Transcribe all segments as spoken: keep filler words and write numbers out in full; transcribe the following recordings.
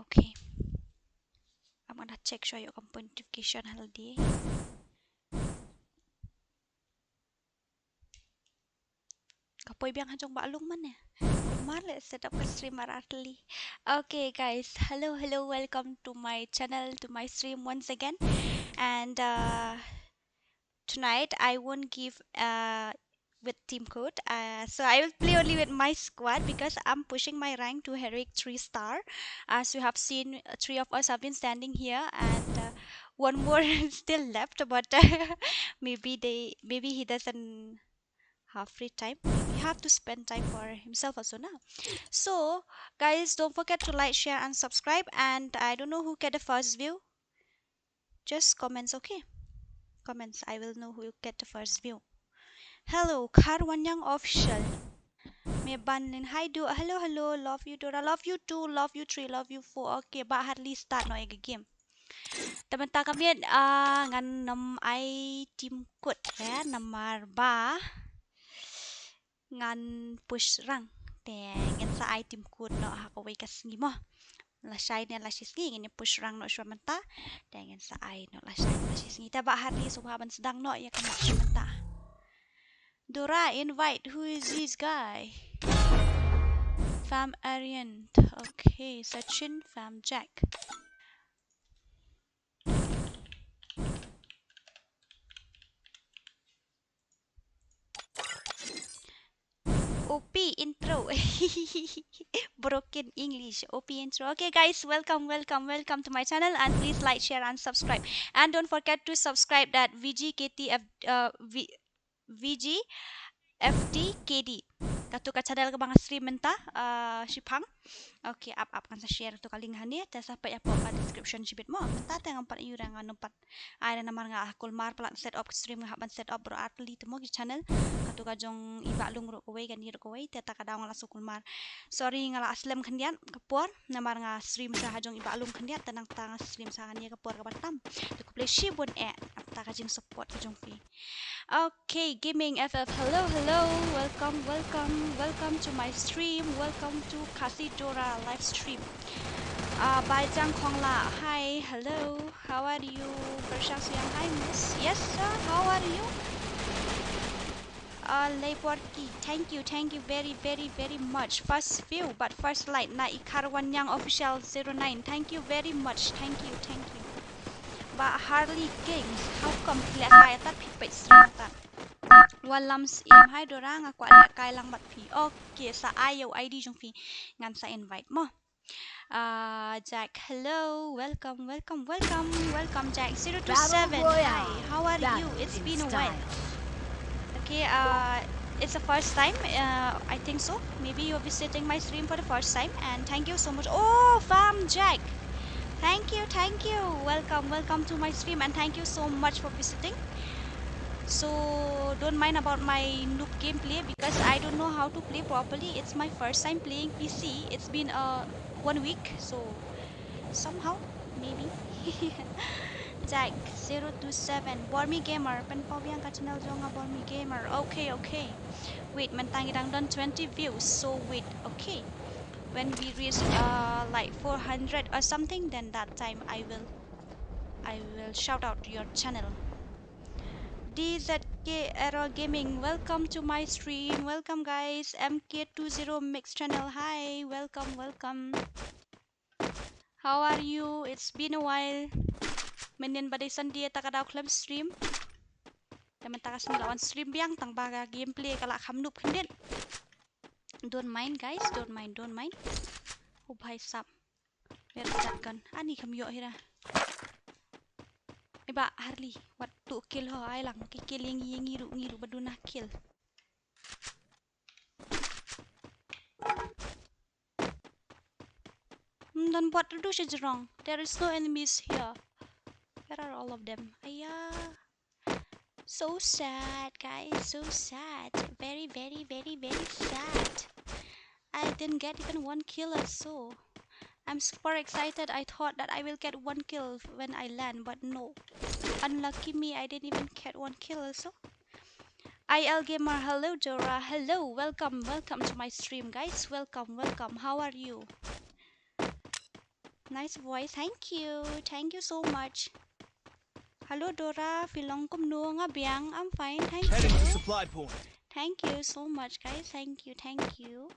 Okay. Ap ngan da check shuwa ïoh kam poi notification halade. Ka poi biang ha jong Bah Lung mane. Kumar leh set up ka stream ar ar tylli. Okay guys, hello, hello, welcome to my channel, to my stream once again. And uh, tonight I won't give uh with team code. Uh, so I will play only with my squad because I'm pushing my rank to heroic three star. As you have seen, uh, three of us have been standing here, and uh, one more is still left, but uh, maybe they, maybe he doesn't have free time. He have to spend time for himself also now. So guys, don't forget to like, share, and subscribe. And I don't know who get the first view. Just comments, okay? Comments, I will know who get the first view. Hello, Kharwanyang Official. Me ban nin hai du. Hello, hello. Love you, Dora. Love you too. Love you three. Love you four. Okay, Bah Harley start noh ïa ka game. Te mynta ka miet, ah, ngan nym ai team code, eh, namar ba ngan push rank. Te ngin sa ai team code noh ha kawei ka sngi mo. Lashai ne lashisngi ngin push rank noh shuwa mynta. Te ngin sa ai noh lashai ne lashisngi. Te Bah Harley sngewbha ban sdang noh ïa ka match mynta. Dora invite, who is this guy? Fam Aryan. Okay, Sachin, Fam Jack. O P intro. Broken English. O P intro. Okay, guys, welcome, welcome, welcome to my channel, and please like, share, and subscribe. And don't forget to subscribe that V G K T F, uh, V-, V G F T K D. Katu ka channel kaba nga stream mynta, uh, shiphang. Okay, ap, ap, ngan sa share tu ka link hangne, te sa peit hapoh ka description shibit mo. Mynta te ngam pat ïoh ruh, ngam pat ai ruh namar nga kulmar palat set up stream, nga hap ban set up baroh artylli te mo ki channel. Katu ka jong i Bah Lung ruh kawei, kane ruh kawei, te ta ka daw nga la shu kulmar. Sorry, nga la slem khyndiat ka por namar nga stream sha ha jong i Bah Lung khyndiat, te nangta nga stream sha hangne ka por kaba tam. Te khublei shibun eh, ta ka jingsupport ka jong phi. Okay, Gaming F F, hello, hello, welcome, welcome, welcome to my stream, welcome to Khasi Dora live stream. Uh, Baijang Khongla, hi, hello, how are you? Bershang Suyang, hi, miss. Yes, sir, how are you? Uh, Leiborki, thank you, thank you very, very, very much. First view, but first like, na i Kharwanyang Official zero nine. Thank you very much, thank you, thank you. Bah Harley Kings, how come phi leh kai tat phi peit stream tat? Wallam Syiem, hi Dora, nga kwah leh kai lang bad phi. Okay, sa ai ïa u I D jong phi, ngan sa invite mo. Uh, Jack, hello, welcome, welcome, welcome, welcome, Jack zero two seven. Hi, how are you? It's been a while. Okay, uh, it's the first time, uh, I think so. Maybe you're visiting my stream for the first time, and thank you so much. Oh, Farm Jack, thank you, thank you. Welcome, welcome to my stream, and thank you so much for visiting. So don't mind about my noob gameplay because I don't know how to play properly. It's my first time playing P C. It's been, uh, one week, so somehow, maybe. Jack zero two seven, Bormi Gamer, pynpaw biang ka channel jong nga, Bormi Gamer. Okay, okay. Wait, mynta ngi dang don twenty views, so wait, okay. When we reach, uh, like, four hundred or something, then that time I will, I will shout out your channel. D Z K Error Gaming, welcome to my stream. Welcome, guys. M K two zero Mix Channel, hi. Welcome, welcome. How are you? It's been a while. Mynnin ba dei Sunday ta ka daw khlem stream. Te mynta ka sngi la wan stream biang tang ba ka gameplay ka la kham noob khyndiat. Don't mind, guys, don't mind, don't mind. Oh bhai sahab. Where is that gun? Ani kham ïoh hi ra. Ai Bah Harley, wat tu kill ho, ai lang ki kill ïa ngi, ïa ngi ruh, ngi ruh ba duna kill. Hmm, don bot ruh sha jrong. There is no enemies here. Where are all of them? Aya. So sad, guys. So sad. Very, very, very, very sad. I didn't get even one kill or so. I'm super excited. I thought that I will get one kill when I land, but no. Unlucky me, I didn't even get one kill also. I L Gamer, hello Dora, hello, welcome, welcome to my stream, guys, welcome, welcome, how are you? Nice voice. Thank you. Thank you so much. Hello Dora, phi long kumno? Nga biang. I'm fine. Thank you. Heading to supply point. Thank you so much, guys. Thank you. Thank you.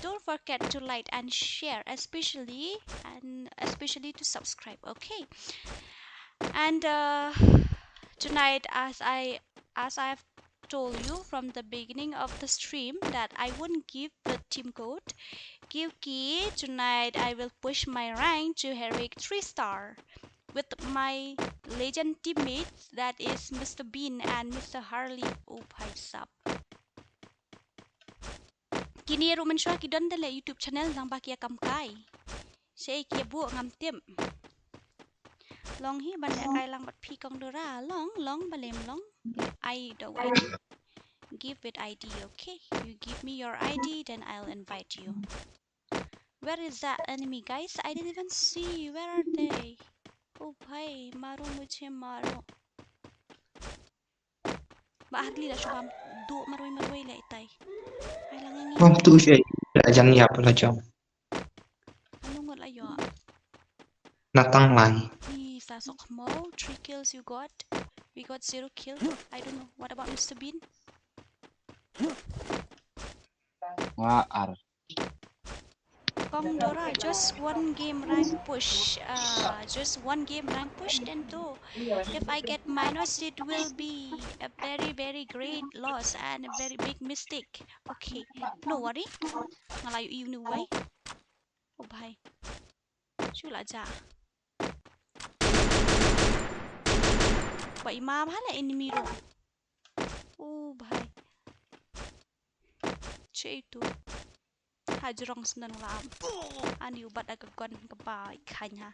Don't forget to like and share, especially and especially to subscribe. Okay. And uh, tonight, as I as I've told you from the beginning of the stream that I won't give the team code. Kyunki tonight I will push my rank to heroic three star with my legend teammates, that is Mister Bean and Mister Harley. Oh bhai sahab. Kine ruh mynshuwa ki don da leh YouTube channel tang ba ki ïa kam kai. Shaei ki ïa buh ngam tip. Long hi ban leh kai lang bad phi kong Dora. Long, long, balem long. I don't, I don't give with I D, okay? You give me your I D, then I'll invite you. Where is that enemy, guys? I didn't even see. Where are they? Oh bhai, maro mujhe maro. Ba Harley la shu bam duh marwei marwei leh itai. Ai lang ngi. Bam tu shu la jan ïap la jong. Anu ngut la ïoh. Na tang lai. Ih, sa sok mo, three kills you got. We got zero kill. I don't know. What about Mister Bean? Nga ar. Kong Dora, just one game rank push. Uh, just one game rank push, then two. If I get minus, it will be a very, very great loss and a very big mistake. Okay, no worry. Nga la ïohi uni uwei. Oh bhai. Shu la jah. Ba i ma bha la enemy ruh. Oh bhai. Che itu. Hajrong snem la am. Ani u bat da ka gun kaba i khaiñ ha.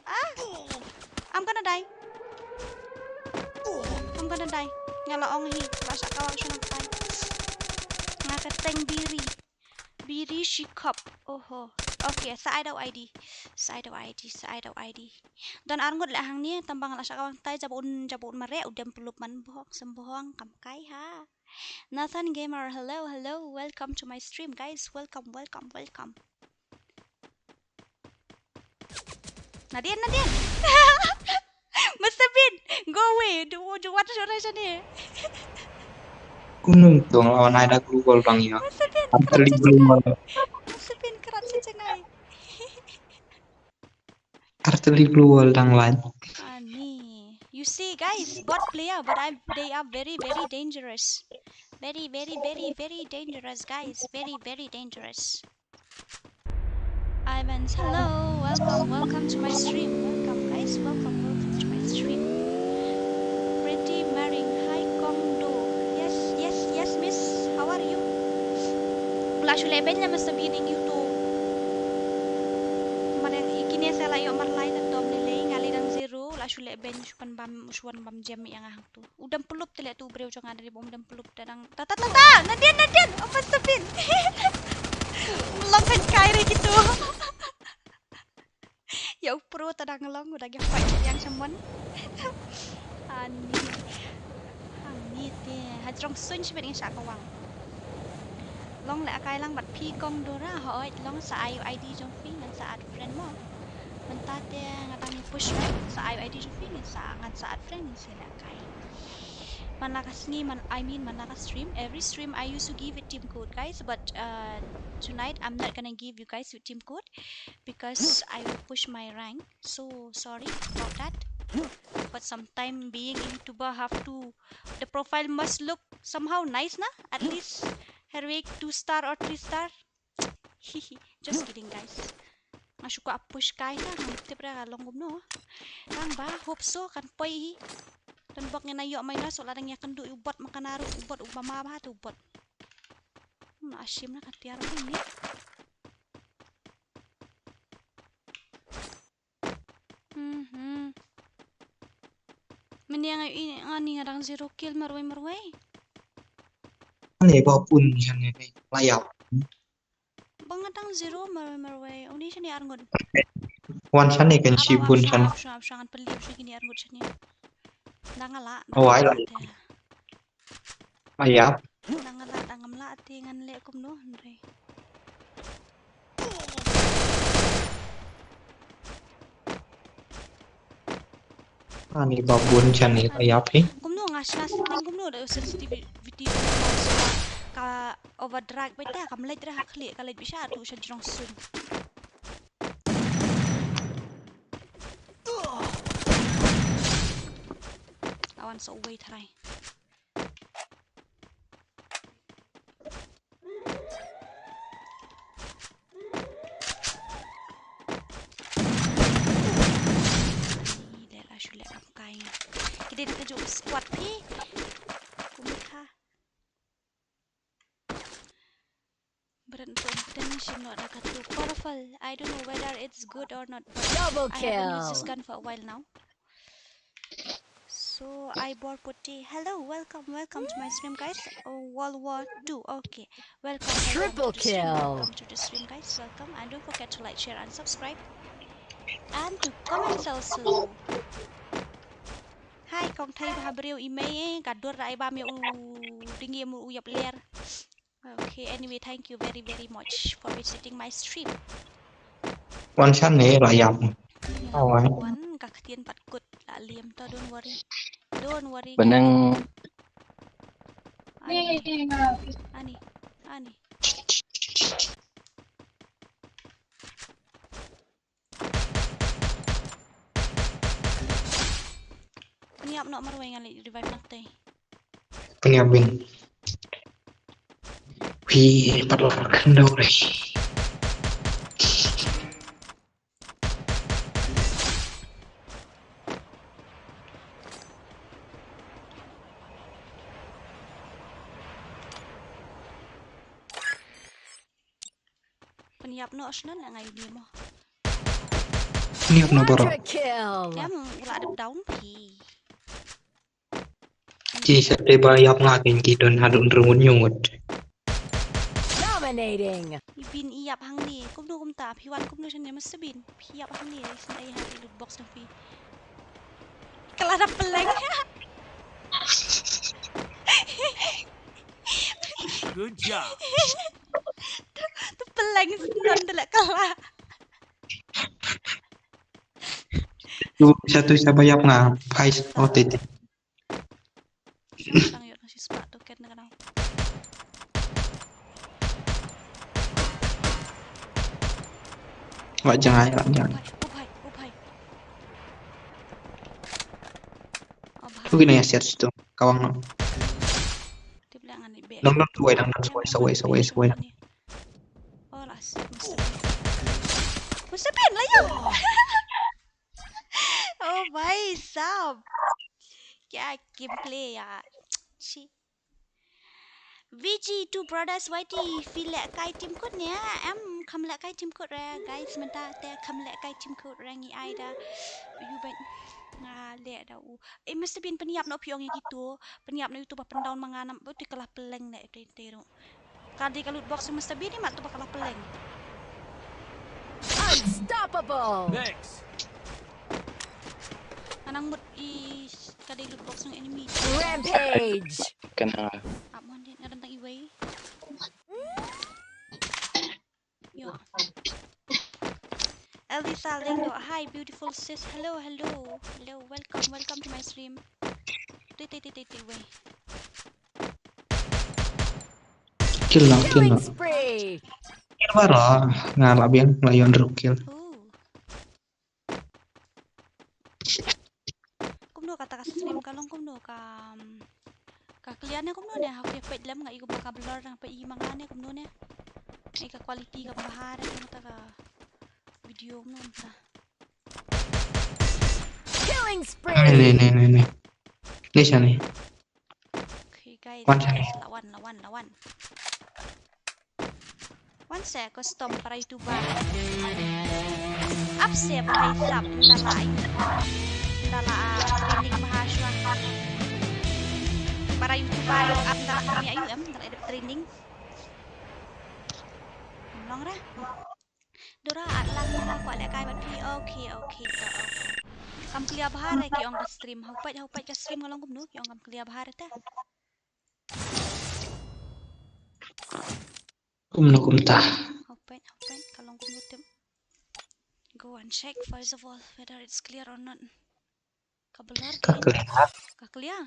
Ah! I'm gonna die. I'm gonna die. Nga la ong hi, la shah kawang shwa nangtai. Nga ka teng biri. Biri shi kop. Oho. Okay, sa ai da u I D. Sa ai da u I D, sa ai da u I D. Don ar ngut leh hangne, tang ba nga la shah kawang tai, jaba un, jaba un mareh, u dem pyllup man bohong, sem bohong, kam kai ha. Nathan Gamer, hello, hello, welcome to my stream, guys. Welcome, welcome, welcome. Nadien, Nadien. Mister Bean, go away. Du, du wat shore shane. Kumno to, oh, nai da global dang ïa. Mister Bean, krat sa chengai. Mister Bean, krat sa chengai. Arteli global dang lain. Ani. You see, guys, bot player, but I'm, they are very, very dangerous. Very, very, very, very dangerous, guys. Very, very dangerous. Ivans, hello, welcome, welcome to my stream. Welcome, guys, welcome, welcome to my stream. Pretty Maring, hi Kong Do. Yes, yes, yes, miss, how are you? Pula shu leh beiñ la Mister Bean ing yu to. Mane i kine sa la ïoh mar lai ta dom ne lei, nga lei dang zero, la shu leh beiñ shu pan bam, shu wan bam jem ïa nga hangtu. U dem pyllup te leh tu u briew jong nga, dei ba um dem pyllup te dang. Ta, ta, ta, ta! Nadien, Nadien! Oh, Mister Bean! Long kan kai re kitu. Ïa u pro ta dang long, u dang ïa fight ïa nga shamon. Ani. Ani te. Hajrong suiñ shibit ngi sha kawang. Long leh kai lang bad phi Kong Dora, hooid, long sa ai u I D jong phi ngan sa add friend mo. Mynta te nga dang push rank, sa ai u I D jong phi ngan sa, ngan sa add friend ngan sa leh kai. Man la ka sngi, man, I mean, man la ka stream. Every stream I used to give a team code, guys, but uh, tonight I'm not gonna give you guys your team code because I will push my rank. So sorry about that. But sometime being a YouTuber have to, the profile must look somehow nice na. At least heroic two star or three star. Hihi, just kidding, guys. Nga shu kwah push kai ha, ngam tip re ka long kumno. Tang ba, hope so, kan poi hi. Don bok ngin ïoh minus, la dang ïa kynduh u bot ma ka naru, u bot u ba ma ba tu bot. Na shim na ka tiar ba ni. Mhm. Mynne nga i, nga ni nga dang zero kill marwei marwei. Ani ba pun shane ni la ïa. Ba nga dang zero marwei marwei. Uni shane ar ngut. Wan shane kan shi bun shane. Shwa shwa ngan pynlip shi kini ar ngut shane. Dang nga la. Oh, ai la. Aya. Dang nga la, dang ngam la. Te ngan leh kumno hynrei. Ani ba bun chan ni ka ïap hi. Kumno nga shna setting kumno da sensitivity ka overdrive beta kam leit rah khlieh ka leit bisha tu sha jrong sun. Awan sa uwei tharai. Ih, leh la shu leh kam kai nga. Ki dei na kajuh squad phi. Kumta. Brand to tension no da katu powerful. I don't know whether it's good or not, but Double I haven't used this kill. Gun for a while now. So I bore putty. Hello, welcome, welcome to my stream, guys. Oh, World War Two. Okay, welcome, welcome Triple to the stream. Kill. Welcome to the stream, guys. Welcome, and don't forget to like, share, and subscribe, and to comment also. Hi, kong thai ba ha briew i mei eh, ka dur rai ba me u dingi mu u yap ler. Okay, anyway, thank you very, very much for visiting my stream. Wan chan ne la yam. Aw, ai. Wan ka ktien pat kut la liam to, don't worry. Don't worry. Benang. Ani. Ani. Ani. Pynïap noh marwei ngan leit revive nangtei. Pynïap bin. Wi, pat la khyndew re. Pynïap noh shnong na ngai ni mo. Pynïap noh baroh. Quadra kill. Em u la dep down phi. Ki sa te ba ïap nga kin ki don haduh nrungut nyungut. Dominating. I bin i ïap hangne. Kumno kumta phi wan kumno shane must have been. Phi ïap hangne. Isn't ai ha loot box na phi. Kala da peleng. Good job. Tu peleng sendon de la kala. Tu satu sa ba ïap nga. Phai o te te. Sang yot nasi spah tu ket na kanau. Wa jangai, wa jangai. Oh bhai, oh bhai, oh bhai. Oh bhai. Tu kena ya siat situ, kawang no. Tip leh ngan ni be. Dang dang suwai, dang dang suwai, suwai, suwai, suwai. Oh la siat, mesti. Mesti pin lah ya. Oh bhai sahab. Kya gameplay ya. Chi. V G two Brothers Y T, phi leh kai team kut ne? Em, kham leh kai team kut re, guys, mynta te kham leh kai team kut re ngi ai da. Yu ben nga leh da u. Eh, mesti bin pynïap noh phi ong ïa kitu, pynïap noh ïa utu ba pyndown ma nga nam, ba utu kala peleng ne te te ru. Ka dei ka loot box mesti bin ni mat tu ba kala peleng. Unstoppable. Next. Nga nang mut i ka dei loot box ng enemy. Rampage. Kena. Ap mon din, nga don tang iwei. Yo. Elvisa Lengdo, hi beautiful sis. Hello, hello. Hello, welcome, welcome to my stream. Ti ti ti ti ti wei. Kill lah, kill lah. Killing spree. Kill baroh. Nga lah biang, lah yon ru kill. Ooh. Kumno kata ka stream ka long kumno ka, um, ka clear ne kumno ne, ha phi peit lem nga i kumba ka blur ne, peit i ma nga ne kumno ne. Ai ka quality ka bha ne kumta ka video kumno kumta. Killing spree. Ne ne ne ne ne. Ne shane. Okay guys, wan shane. Guys, lawan, lawan, lawan. Wan se custom para YouTuber. Ap se bhai sahab, nda la ai. Nda la, ah, trending bha shuwa. Para YouTuber ap nda la, ni ayu em, nda la dep trending. Long ra. Dora at lang na kwah leh kai bad phi. Okay, okay, to, okay. Kam clear bha re ki ong ka stream. Hau pait, hau pait ka stream nga long kumno ki ong kam clear bha re ta. Kumno kumta? Hopet, hopet, ka long kumno tip. Go and check first of all whether it's clear or not. Ka blur ka. Ka clear. Ka clear.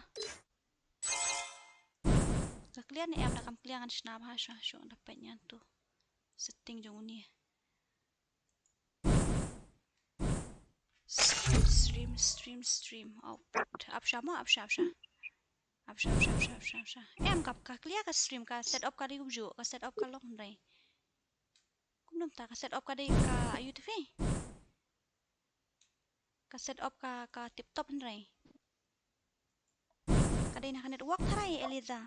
Ka clear ne em, da kam clear ngan shna bha shuh shuh da peit ïa uto setting jong uni. Stream, stream, stream, stream. Oh, ap sha mo, ap sha, ap sha. Ap sha, ap sha, ap sha, ap sha, ap sha. Em ka, ka clear ka stream, ka set up ka dei kumjuh, ka set up ka long hynrei. Kumno mynta ka set up ka dei ka ayu te phi. Ka set up ka, ka tip top hynrei. Ka dei na ka network hynrei, Eliza.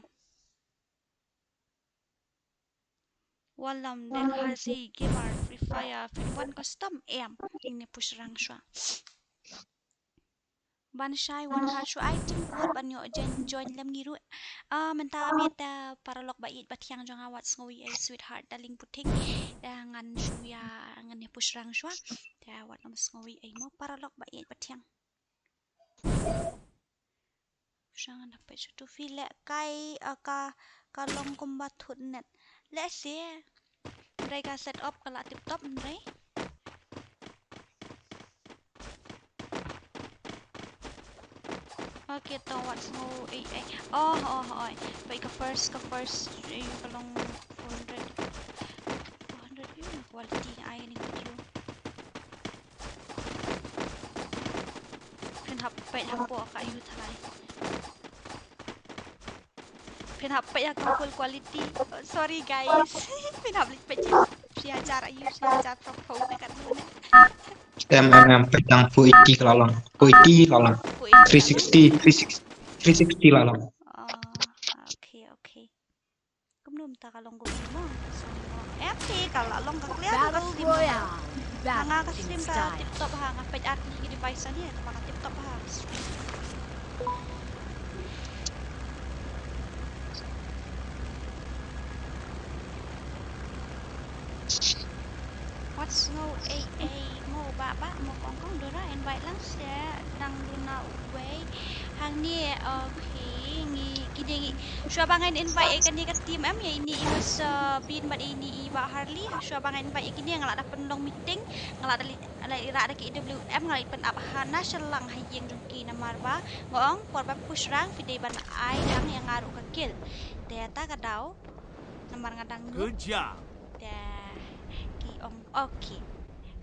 Wallam, Dek Hasi, Gamer, Free Fire, phin wan custom em. Ine push rank shuwa. Ban shai wan ha shu ai team code ban ïoh join, join lem ngi ruh. Ah, mynta miet, ah, paralok ba ïeit ba thiang jong nga, wat sngew ei ei, sweetheart, darling puting. Da ngan shu ïa, ngan ïa push rank shuwa. Da wat nym sngew ei ei mo, paralok ba ïeit ba thiang. Sha ngan da peit sha tu phi leh kai, ah, ka, ka long kumba thut net. Leh se. Hynrei ka set up ka la tip top hynrei. Okay, to wat sngew ei ei. Oh, oh, oh. Peit ka first, ka first, eh, ka long four hundred. Four hundred view, quality ai ni video. Phin hap peit hapoh ka ayu tharai. Phin hap peit ha ka full quality. Oh, sorry guys. Phin hap leit peit shi hajar ayu, shi hajar pyrkhat ne kat ne. Em, em, em, peit tang four eighty ka la long. Four eighty la long. Four eighty. Three sixty, three sixty, three sixty la long. Oh, okay, okay. Kumno mynta ka long kumno mo? Em, te ka la long ka clear ka stream. Nga ka stream ka tip top ha, nga peit ar tylli ki device hangne, kaba ka tip top ha ka stream. Wat sngew ei ei mo, Bah, Bah, mo kong kong, Dora invite lang seh, dang duna uwei hangne. Okay, ngi kine ngi shuwa ba ngan invite ïa kane ka team em, ïa ine i Mas, uh, Bin bad ine i Bah Harley. Shuwa ba ngan invite ïa kine nga la da pynlong meeting, nga la da leit, la ïa rah da ki A W M, nga la pyn-up ha na sha lang ha ïing jong ki namar ba nga ong por ba push rank phi dei ban ai tang ïa nga ruh ka kill. Te ta ka daw namar nga dang noob. Good job. Te ki ong okay.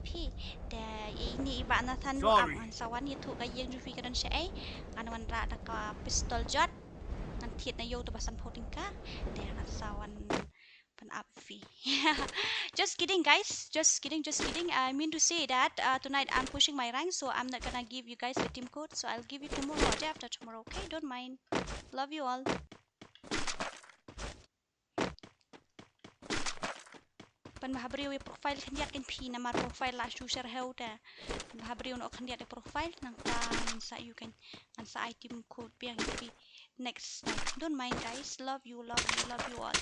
Phi, te ine i Bah Nathan ruh ap, ngan sa wan ïathuh ka ïing jong phi ka don shaei. Ngan wan rah da ka pistol jot. Ngan thied na ïew te ba sanphew tyngka. Te ngan sa wan pyn-up phi. Just kidding, guys. Just kidding, just kidding. I mean to say that, uh, tonight I'm pushing my rank, so I'm not gonna give you guys the team code. So I'll give you tomorrow or day after tomorrow, okay? Don't mind. Love you all. Pynbha briew ïa profile khyndiat kein phi namar profile la shu share heu te. Pynbha briew noh khyndiat ïa profile nangta ngan sa ïoh kein, ngan sa ai team code biang ïa phi next time. Don't mind guys, love you, love you, love you all.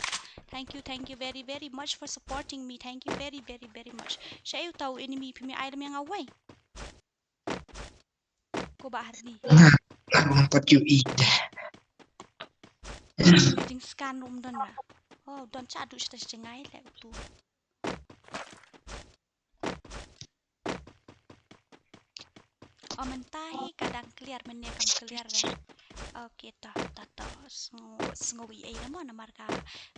Thank you, thank you very very much for supporting me. Thank you very very very much. Shaei uta u enemy, phi mih ai lem ïa nga uwei? Ko Bah Harley. Nga, nga pat ju ïeit. Jingscan ruh ym don ba. Oh, don cha duh shata shi jngai leh utu. Oh, mynta hi ka dang clear, mynne kam clear re. Okay, to, to, to. Sngew, sngew ei ei mo namar ka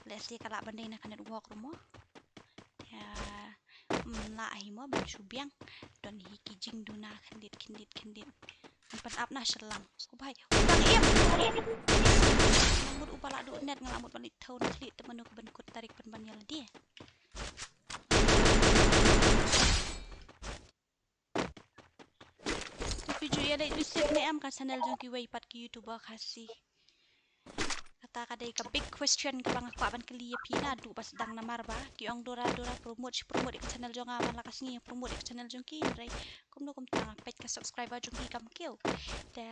lehse ka lah ban dei na ka network ruh mo. Te, mm, lah hi mo ban shu biang. Don hi ki jingduna khyndiat, khyndiat, khyndiat. Ngan pyn-up na sha lang. Ko bhai. Bang im. Nga mut uba lah duh net, nga lah mut ban leit thew na khlieh te mano ka ban kut tarik pynban ïa lade. Te phi ju ïa leit visit ne em ka channel jong kiwei pat ki YouTuber Khasi? Kata ka dei ka big question kaba nga kwah ban kylli ïa phi naduh ba sdang namar ba ki ong Dora, Dora promote, shi promote ïa ka channel jong nga, man la ka sngi promote ïa ka channel jong ki, hynrei kumno kumta nga peit ka subscriber jong ki kam kiew. Te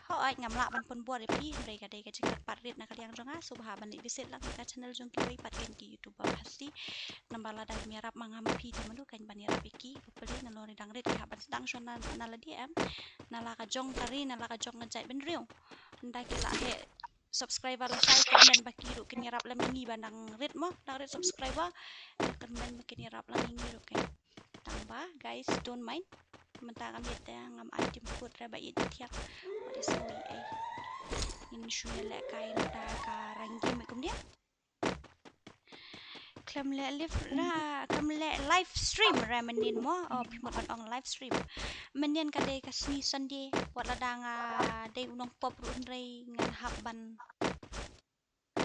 hooid ngam lah ban pynbor ïa phi, hynrei ka dei ka jingkyrpad rit na ka liang jong nga, sngewbha ban leit visit lang ïa ka channel jong kiwei pat kein ki YouTuber Khasi. Namar lada ngim ïarap ma nga ma phi te mano kein ban ïarap ïa ki, bapli nalor dang rit ki hap ban sdang shuwa na, na lade em. Na la ka jong ka ri, na la ka jong ka jaitbynriew. Ynda ki la heh subscriber lashai, kyrmen ba ki ruh kin ïarap lang ïa ngi ba nang rit mo, nang rit subscriber. Kyrmen ba kin ïarap lang ïa ngi ruh keiñ. Tang ba guys, don't mind. Mynta ngam ïeit te, ngam ai tim kut re ba ïeit thiak. What is we ai? Ngin shu ïalehkai noh da ka rank game kumne. Khlem leh live ra, khlem leh live stream ra mynnin mo. Oh, phi mut ban ong live stream. Mynnin ka dei ka sngi Sunday, wat lada nga dei u nongpop ruh hynrei ngan hap ban,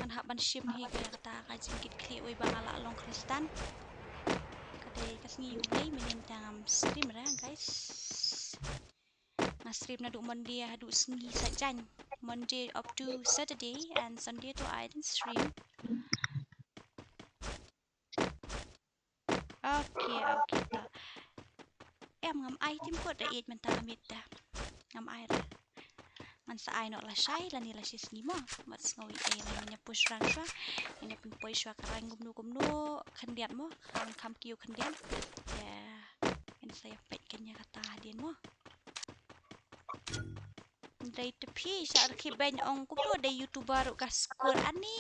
ngan hap ban shim hi ka, kata ka jingkitkhlieh wei ba nga la long Khristan. Ka dei ka sngi U Blei, mynnin te ngam stream ra, guys. Nga stream naduh Monday haduh sngi Saitjaiñ. Monday up to Saturday and Sunday to I didn't stream. Okay, okay, to. Em, ngam ai tim kut re, ïeit mynta ka miet da. Ngam ai re. Ngan sa ai noh lashai lane lashisngi mo. Mat sngew ei ei, ngin ïa push rang shuwa. Ngin ïa pynpoi shuwa ka rank kumno kumno khyndiat mo. Kham kham kiew khyndiat. Te ngin sa ïa peit kane kata hadien mo. Dei te phi sha rkhie beiñ ong kumno dei YouTuber ruh ka skur ani.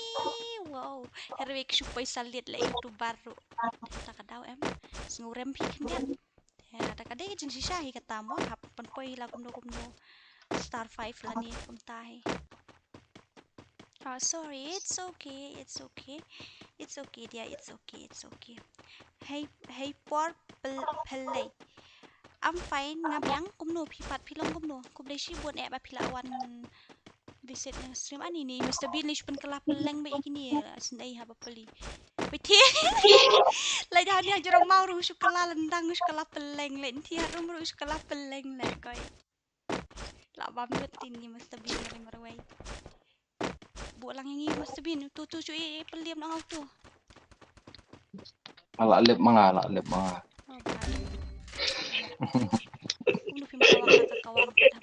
Wow. Herwei shu poi salit leh YouTuber ruh. Ta ka daw em. Sngew rem phi khyndiat. Te ta ka dei ka jingshisha hi kata mo, hap pynpoi la kumno kumno. Star five lane kumta hi. Oh, sorry, it's okay, it's okay. It's okay, dear, it's okay, it's okay. Hey, hey, por pel-, pelei. I'm fine, nga biang, kumno phi pat, phi long kumno. Khublei shibun eh ba phi la wan visit nga stream ani ni. Mister Bean lei shu pynkylla pylleng ba ïa kine, eh, snei haba peli. Phi ti. Lai da ni ha jrong maw ruh shu kylla lyndang, shu kylla pylleng lei. Nti harum ruh shu kylla pylleng lei, koi. La bam lut tin ni Mister Bean marwei marwei. Buh lang ïa ngi Mister Bean, tu tu shu ïa, ïa pynliem na ngau tu. Nga la lep ma nga, la lep ma nga. Oh, bhai. Unu phim kawang ka kawang ka dap.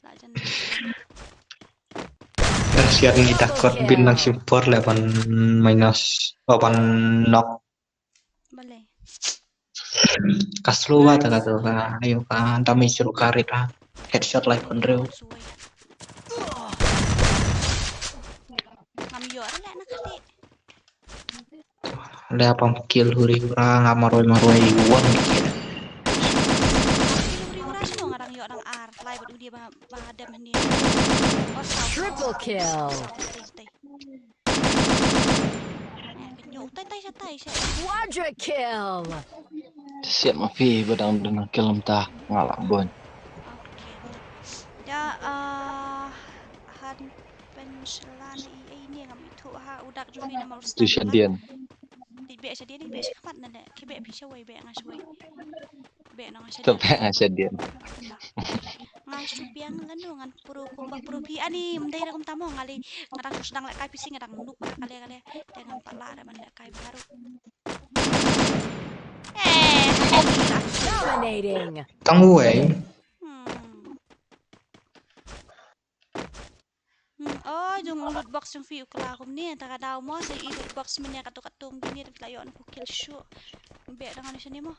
La jan. Kasian ni takut bin lang shim por le ban minus, oh, ban knock. Balei? Ka slow ba ta ka tu ka, ayo ka damage ruh ka rit ha. Headshot lai pynriew. Ngam ïoh re leh na kati. Le pam kill huri hura nga marwei marwei one kill. Kill huri hura sino nga dang ïoh dang ar. Lai bad u dia ba, ba dem hynnin. Oh, saw, saw, saw. Triple kill. Saw, saw, saw, saw. Quadra kill. Siat ma phi ba dang don kill mynta nga la bun. Okay. Ya, ah, han pen shala na i, i ni ngam ithuh ha u dak jong i namar u tu stan shadien. Di beh shadien, di beh shakhmat na le. Ki beh phi shawei beh nga shawei. Beh nong sha. Beh nong sha dien. Nga shu biang lano ngan pro kumba pro phi ani mdei ra kumta mo nga lei nga dang shu sdang lehkai phi si nga dang nuk ba kale kale te ngan pat lah ra ban lehkai baroh. Eh, dominating. Tang wei. Hmm. Hmm, oh, jong u loot box jong phi u kylla kumne, ta ka daw mo, sa i loot box mynne katto katto kumne, ta phi la ïoh na ku kill shuh. Beh dang ani shane mo.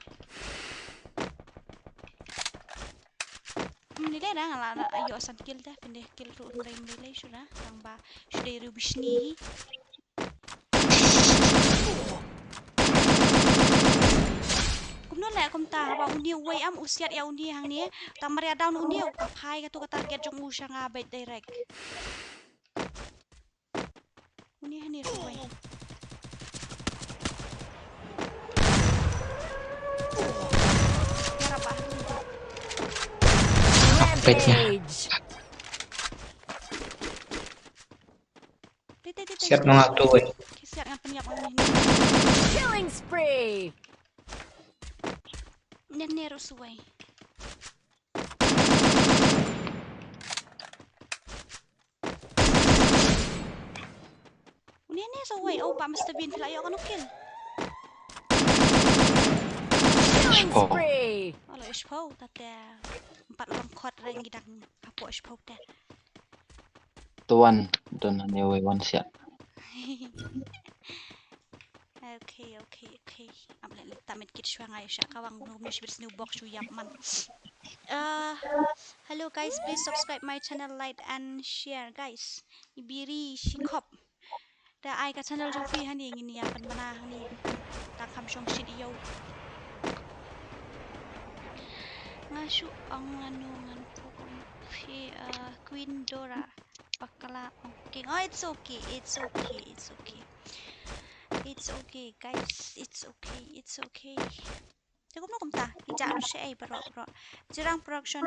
Mynne le dang la, la ïoh san kill te, pynde kill ruh hynrei mynne le shu da, tang ba shu dei ruh bishni hi. Kumno leh kumta haba uni uwei am u siat ïa uni hangne. Tang mar ïa down uni u ka phai katu ka target jong u sha nga beit direct. Uni hangne uwei. Ïa rap ah. Peit ïa. Rampage. Tei, tei, tei, tei. Siat ma nga tu wei. Ki siat ngan pynïap ngan ni. Killing spree. Nen ne ruh suwei. Nen ne suwei, oh, ba Mister Bean phi la ïoh kano kill. Killing spree. Oh, la ïoh shiphew, tate. Empat long khot reng ki dang hapoh shiphew te. Tuan, don hangne wei wan siat. Okay, okay, okay. Ap leh leh ta met kit shuwa ngai sha kawang num ni shibit sniw bok shu ïap man. Uh, hello guys, please subscribe my channel, like and share guys. Biri Shikop. Da ai ka channel jong phi hani ngin ïa pynbna hani. Ta kham shong shit ïew. Nga shu ong nga nu ngan puk phi, uh, Queen Dora. Bakla ong king. Oh, it's okay, it's okay, it's okay. It's okay guys, it's okay, it's okay. Te kumno kumta, i ja sha ei bro bro. Jirang Production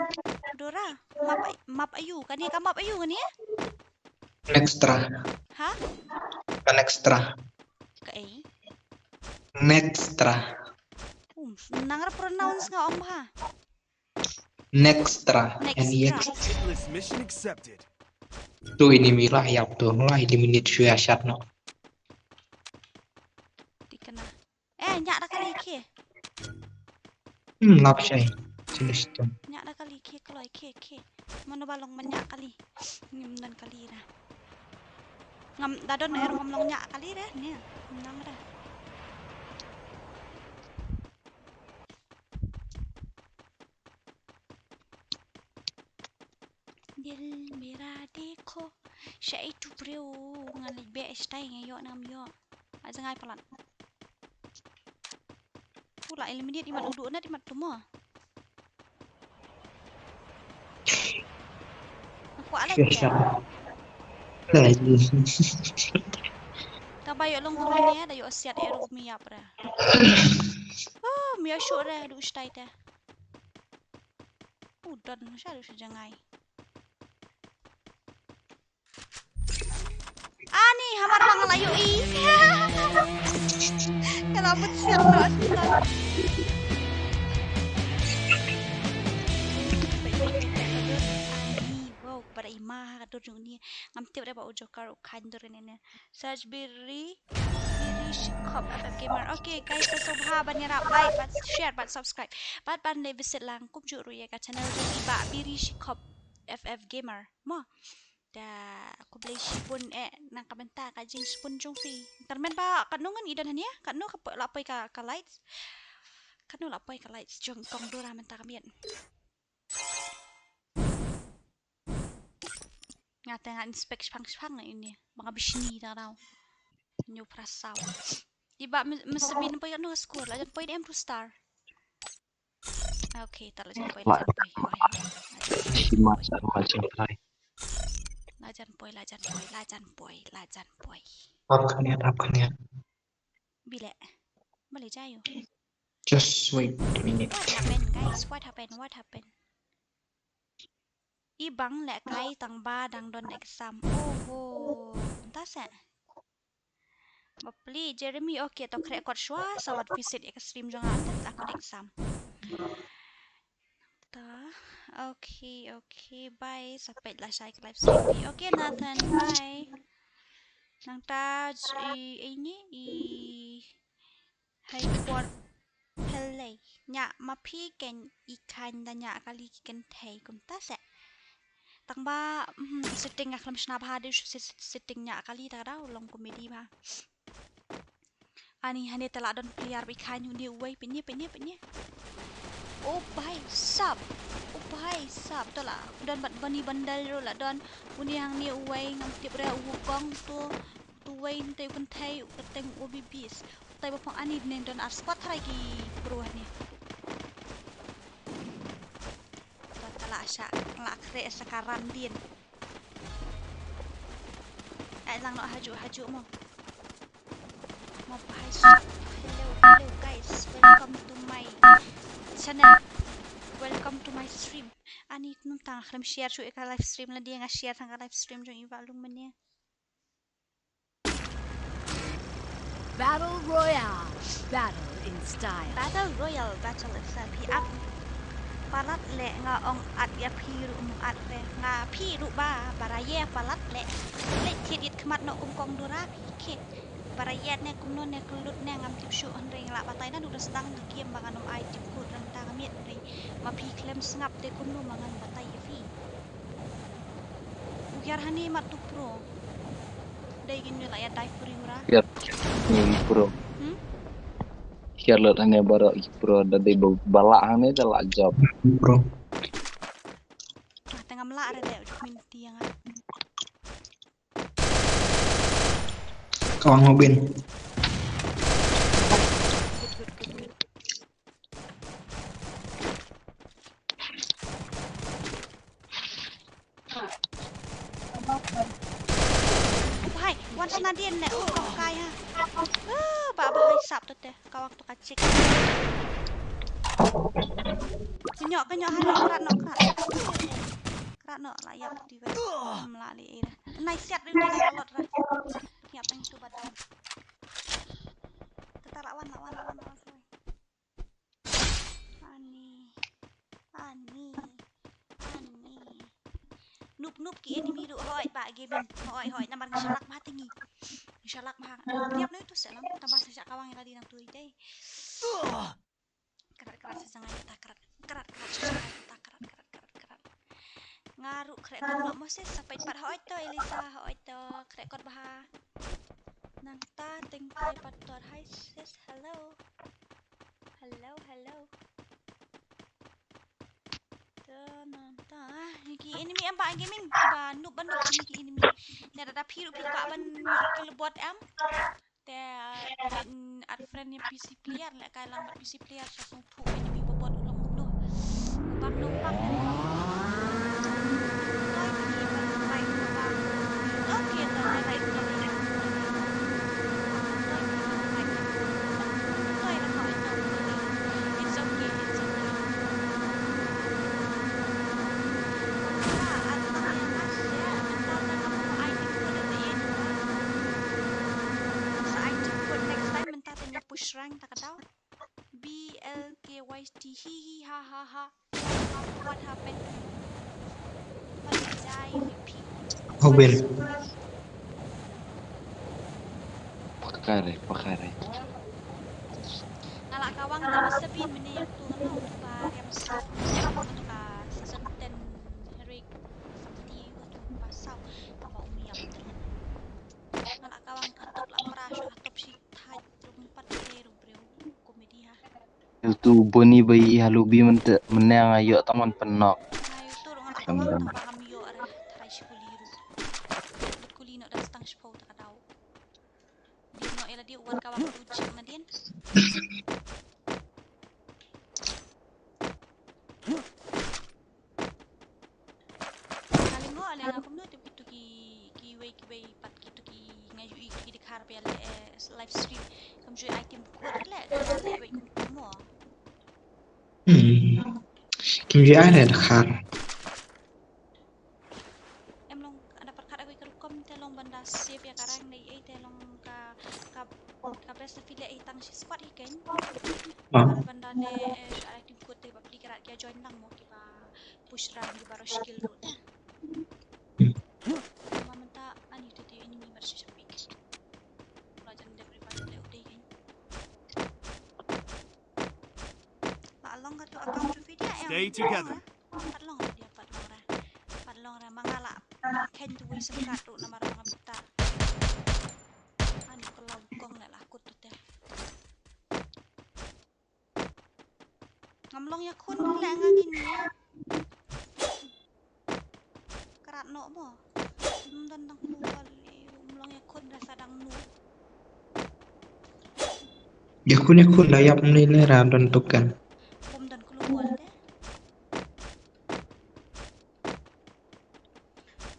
Dora. Map ai-, map ayu kane ka map ayu kane? Nextra. Ha? Ka Nextra. Ka ei? Nextra. Um, nang ra pronounce nga ong bha. Nextra. Nextra. N E X. Hitless mission accepted. Tu ini mila yap tu mula eliminate shuya shat no. Tikana. Eh, nyak da kali ke. Hmm, lap shai. Sini situ. Nyak da kali ke, kloi ke, ke. Mano balong man nyak kali. Ngim nan kali da. Ngam da don er ngam long nyak kali da. Ni, nang da. Dil mera dekho. Shai tu breu ngan leh be shtai ngai yo nam yo. Aja ngai palat. Pula eliminate imat udu na imat tumo. Aku alai. Ka ba yo long ko ni da yo siat eru mi apra. Oh, mi ashu re du shtai te. Udon sha du sha jangai. Ani hamar bang la yu i. Kala but siat no. Ani wow pada ima ka dur jung ni. Ngam tip re ba u Joker u khain dur ne ne. Search Biri, Biri Shikop F F Gamer. Okay guys, sa sobha ban ïarap like, ban share, ban subscribe. Ban ban le visit lang kumjuh ruh ïa ka channel jong i ba Biri Shikop F F Gamer. Mo. Da khublei shibun eh nang ka bynta ka jingshibun jong phi. Tang men ba katno ngan i don hania, katno ka la poi ka, ka lights. Katno la poi ka lights jong kong Dora mynta ka miet. Nga te nga inspect shpang shpang ini. Ba nga bishni da daw. Nyu prasau. Iba mesti bin poi kat nua skur la jan poi em tu star. Okay, tak la jan poi la jan poi. Shima sa ma jan poi. La jan poi la jan poi la jan poi la jan poi. Ap khaniat ap khaniat. Bile. Bale jayu. Just wait a minute. What happened guys? What happened? What happened? I bang leh kai tang ba dang don exam. Oho. Nta se. Bapli Jeremy, okay, to khreh kot shwa sa wat visit ïa ka stream jong nga ta kot exam. Ta. Okay, okay, bye. Sa peit la shai ka live stream. Okay Nathan, bye. Nang ta i ini i Hai por pelei. Nya ma phi ken i khain da nya kali ki ken thei kumta se. Tang ba setting nga khlem shna bha de setting nya kali ta da long comedy bha. Ani hane ta la don player bi khain uni uwei pini pini pini. O bhai sab. O bhai sab ta la don bat bani bandal ro la don uni hang ni uwei ngam tip re u kong tu. Tu wei nte u kynthei u kyrteng O B Bs. Utai ba phong ani ne don ar squad tharai ki pro ne. Ka la sha la kre sa ka ran din. Ai lang no haju haju mo. Mo bhai sab. Hello hello guys, welcome to my channel. Welcome to my stream. Ani num tang khlem share shu ka live stream la dia nga share tang ka live stream jong i ba lung mane. Battle Royale. Battle in style. Battle Royale, battle in style. Phi ap palat le nga ong at ïa phi ruh mu at re. Nga phi ruh ba, bara ye palat le. Le thied it khmat no kum kong dura phi kit. Bara ye ne kumno ne klut ne ngam tip shu hynrei nga la batai na du da sdang da kiem ba ngan ym ai tip kut rang ta ka miet hynrei ma phi khlem sngap te kumno ma ngan batai ïa phi. U kiar hani mat tu pro. Dei gin ni la ya dai puri ura. Kiar ni pro. Hmm? Kiar lot hani bara ki pro da dei ba la hani da la job. Pro. Kawang Hobin. Hai, wan sa nadien ne, oh, kawang kai ha. Ah, ba ba hai sap tu te, kawang tu kacik. Kenyok, kenyok, hari krat no krat. Krat no la yap tu ba. Mla li ira. Nai siat rin tu la lot ra. Yap nang tu badan. Tata lawan, lawan, lawan, lawan. Ani. Ani. Ani. Nup nup ki enemy ruh hoi ba gaming. Hoi hoi namar ngi shalak ma tingi. Ngi shalak ma. Tiap noi tu selam tambah sejak kawang yang tadi nang tu dei. Krat krat sejang ai ta krat. Krat krat sejang ai ta krat krat krat krat. Nga ruh khreh kot noh Moses, sa peit pat hoi to Elisa, hoi to khreh kot bha. Nangta teng kai pat tor hai sis, hello. Hello, hello. To nangta, ah, ni ki enemy em ba gaming, ba noob ba noob ni ki enemy. Ne da da phi ruh phi kwah ban ki lebot em. Te, uh, add friend ïa P C player, leh kai lang bad P C player, sa sngewthuh enemy ba bot u long kumno. U bang no bang. Toi ki ban fight u bang. Okay, to ne like to ne. Toi ki ban fight. Toi la ko ito. It's okay, it's okay. Kumta, at lang ïa nga sha, mynta te nga pynlong item code at the end, ba. Sa item code next time, mynta te nga push rank ta ka daw. B L K Y T, hi hi ha ha ha. What happened to you? Why did I repeat? Hobin. Pakare, pakare. Nga la kawang tang Mister Bean mynne ïa utu nga utu ba riam sngewbha ïa utu ka season ten Heroic Safety utu ba saw kaba u miam tang. Nga la kawang ka top la pra shu ka top shi thait rum pat te rum briew comedy ha. Utu Boni ba i ha lobby mynta mynne nga ïoh tang wan pynnoh. Nga ïoh tu nga la kawang tang ba ngam ïoh re tharai shi kuli rum. Kuli noh da stang shiphew ta ka daw. Dien noh ïa lade u wan kawang tu jing nadien. Nga lyngngoh leh nga kumno te kitu ki, kiwei kiwei pat kitu ki nga ïohi ki dkhar ba ïaleh, eh, live stream. Kam ju ai tim kut leh, ka leh wei kum mo. Hmm. Kim ju ai leh dkhar. Em long, ada pyrkhat aku ka rukom te long ban da save ïa ka rank dei ei te long ka, ka, ka best of le ei tang shi squad hi kein. Ah. Ban da ne, eh, sha tim kut te ba pli krat ki join lang mo kiba push rank kiba ro skill ruh te. Hmm. Ma mynta ani te te enemy mar shi shapik. La jan dep revive le u dei kein. La long ka tu account tu video yang. Stay together. Pat long dia, pat long ra. Pat long ra ma nga la. Ken tu wi sem kat tu namar ma nga bita. Ani ko long kong la la kut tu te. Ngam long ïa khun la nga ngin ïa. Krat noh mo. Ym don dang khlur wal, ym long ïa khun ra sa dang nu. Ïa khun ïa khun la ïap mne ne ra don tukan. Bym don khlur wal de.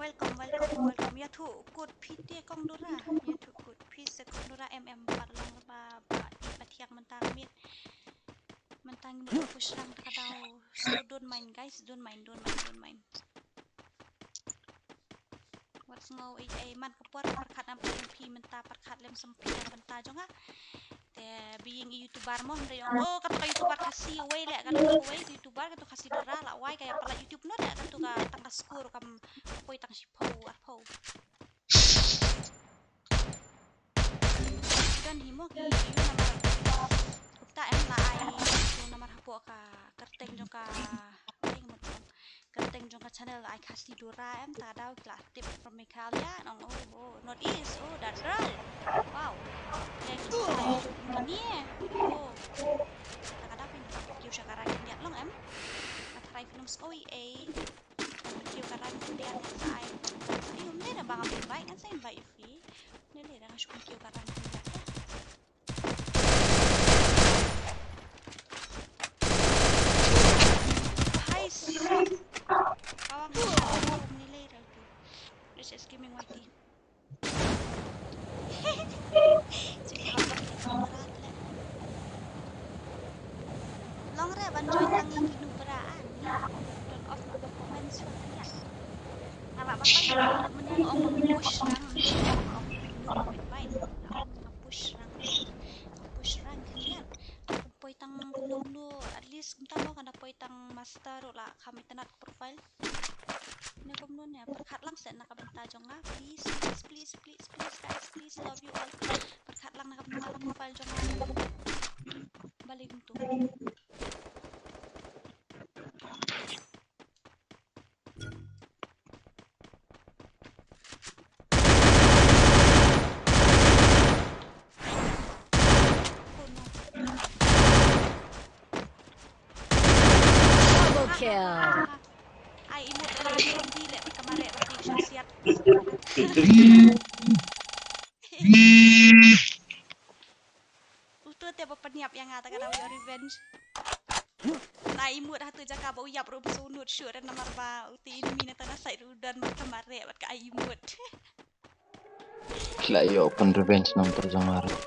Welcome, welcome, welcome. Ïathuh kut phi te kong Dora. Ïathuh kut phi se kong Dora M M pat long ba ba i pat thiak mynta miet. Mynta ngi mut push lang ta ka daw. So don't mind guys, don't mind, don't mind, don't mind. Wat sngew ei ei man ka por pyrkhat na pyrkhat phi mynta pyrkhat lem sem phi na bynta jong nga. Te being YouTuber mo hynrei ong oh kata ka YouTuber Khasi wei le kata ka wei YouTuber kata Khasi Dora la wai ka ïa palat YouTube no le kata ka tang ka skur kam ka poi tang shiphew arphew. Don hi mo ki ïa u namar kumta em la ai ïa u namar hapoh ka kyrteng jong ka, ai, ka mut ka kyrteng jong ka channel la ai Khasi Dora em, ta ka daw ki la tip from Meghalaya nong oh oh North East oh that girl. Wow. Ïa ki ni oh. Ta ka daw phi ki sha ka rang ki long em. Ka try film soi ei. Ki ka rang ki dia ka ai. Ïa um ne da ba ngam invite ngan sa invite ïa phi. Ne le da nga Jong kiew ka rang kiew ka. Hai sat. Kawang sat. Ni lei rau tu. This is gaming Y T. Jing haba ki kamera tle. Long re ban join lang ïa ki nu bra an. Turn off na ba comments ba ïa. Nga la batai mynne nga ong push rang, ong push rang, push rang. Poi tang kumno kumno, at least kumta mo kan da poi tang master ruh la kham itynnad ka profile. Ne kumno ne, pyrkhat lang seh na ka bynta jong nga, please, please, please, please, please, guys, please, love you all. Pyrkhat lang na ka bynta ka profile jong nga. Balei kumto? Double kill. Ai, emote la di le ka mareh ba ki shah siat. Uto te ba pynïap ïa nga ta ka dau ïoh revenge. Na emote ha tu jaka ba u ïap ruh ba shu nud shuh ren namar ba uti enemy na ta na side ruh u don bad ka mareh bad ka emote. Ki la ïoh pyn revenge namar jong nga ruh.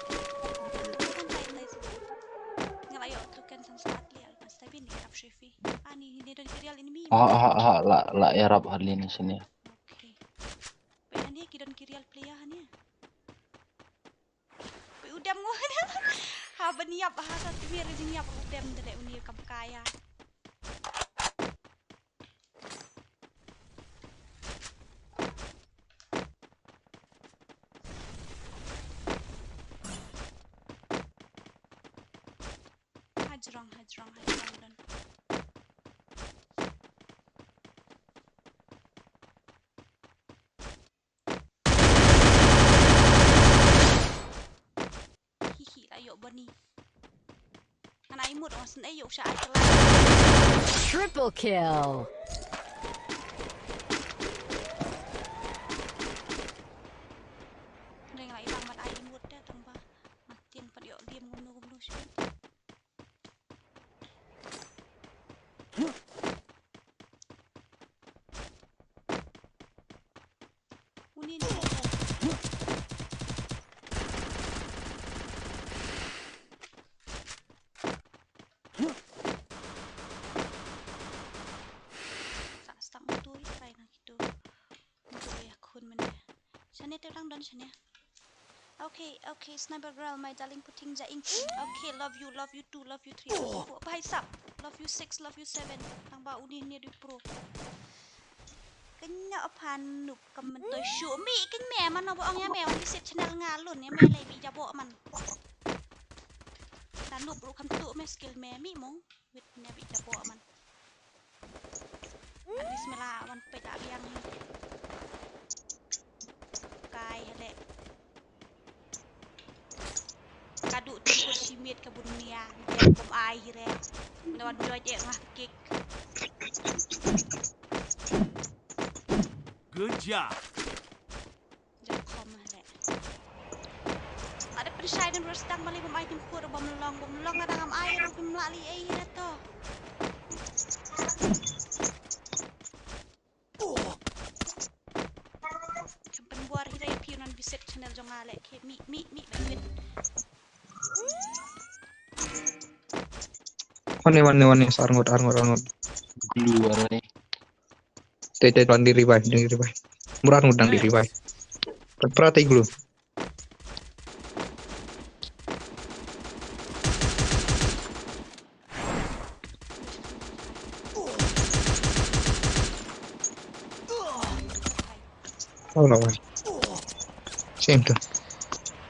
Nga la ïoh tu kan san sat li al mas ta bin ni rap shifi. Ani ni don ki real enemy. Ah ah ah la la ïarap hadien sini. Okay. Pe ani ki don ki real player ani. Pe u dem ngo. Ha ban ïap ha sa timi re jing ïap u dem de uni kam kaya. Hajrong, hajrong, hajrong don. Hihi la ïoh bani. Ana imut ong sen ïoh sha ai kelai. Triple kill. Ring la ilang ban ai imut da tang ba. Matin pat ïoh game gumno gumno shu. Uni ni. Sa stang utu i try na kitu. Utu ya khun mene. Shane te lang don shane. Okay, okay, sniper girl, my darling, puting jaing. Okay, love you, love you two, love you three, love you four. Bhai sab, love you six, love you seven. Tang ba uni ni du pro. Kenya aphan nup kam mentoi shu mi kin me man no ba ong ya me wan visit channel nga lun ya me lai bi jabo man. Ta nup ru kam tu me skill me mi mong. Wit ne bi jabo man. At least me la wan peit la biang hi. Kai hele. Ka du tu ko shimit ka bunia. Bom ai hi re. Me la wan joy je ngah kick. Good job. Jong khom ma le. Ada pynshai dan rus tang mali bom ai tim khur bom long bom long ada ngam ai ruh bom la li ai hina to. Kam pynbuar hi dai phi nan visit channel jong nga le ke mi mi mi ba win. One one one sar ngot ar ngot ar ngot. Blue ar ne. Te te dang di revive, dang di revive. Murat mudang di revive. Pra te glue. Oh no. Same tu.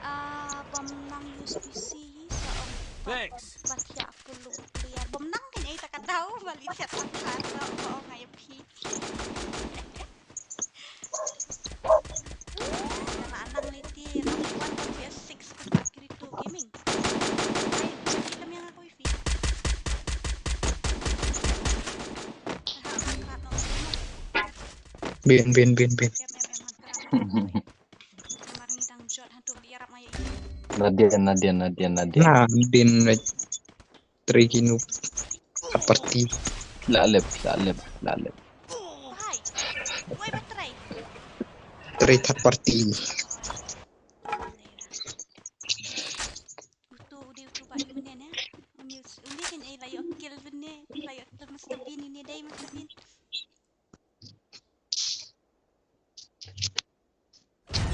Ah, bom nang use P C sa ong. Thanks. Bat ya pulu clear. Bom nang kan ai ta ka dau bali chat ta ka dau ong ai phi. Nang liti, nang one P S six ka Kirito Gaming. Ai, kita mi nga koi fi. Bin bin bin bin. Em em em. Mar ngi dang jot hantu biar Nadien, Nadien, Nadien, Nadien. Nadien, right. Trei ki noob. Third party. La lep, la lep, la lep. Hai. Wai ba trei. Trei third party. Utu, utu, utu ba mene ne. Uni, uni kan ei la ïoh kill mene, la ïoh kill Mister Bean, uni dei Mister Bean.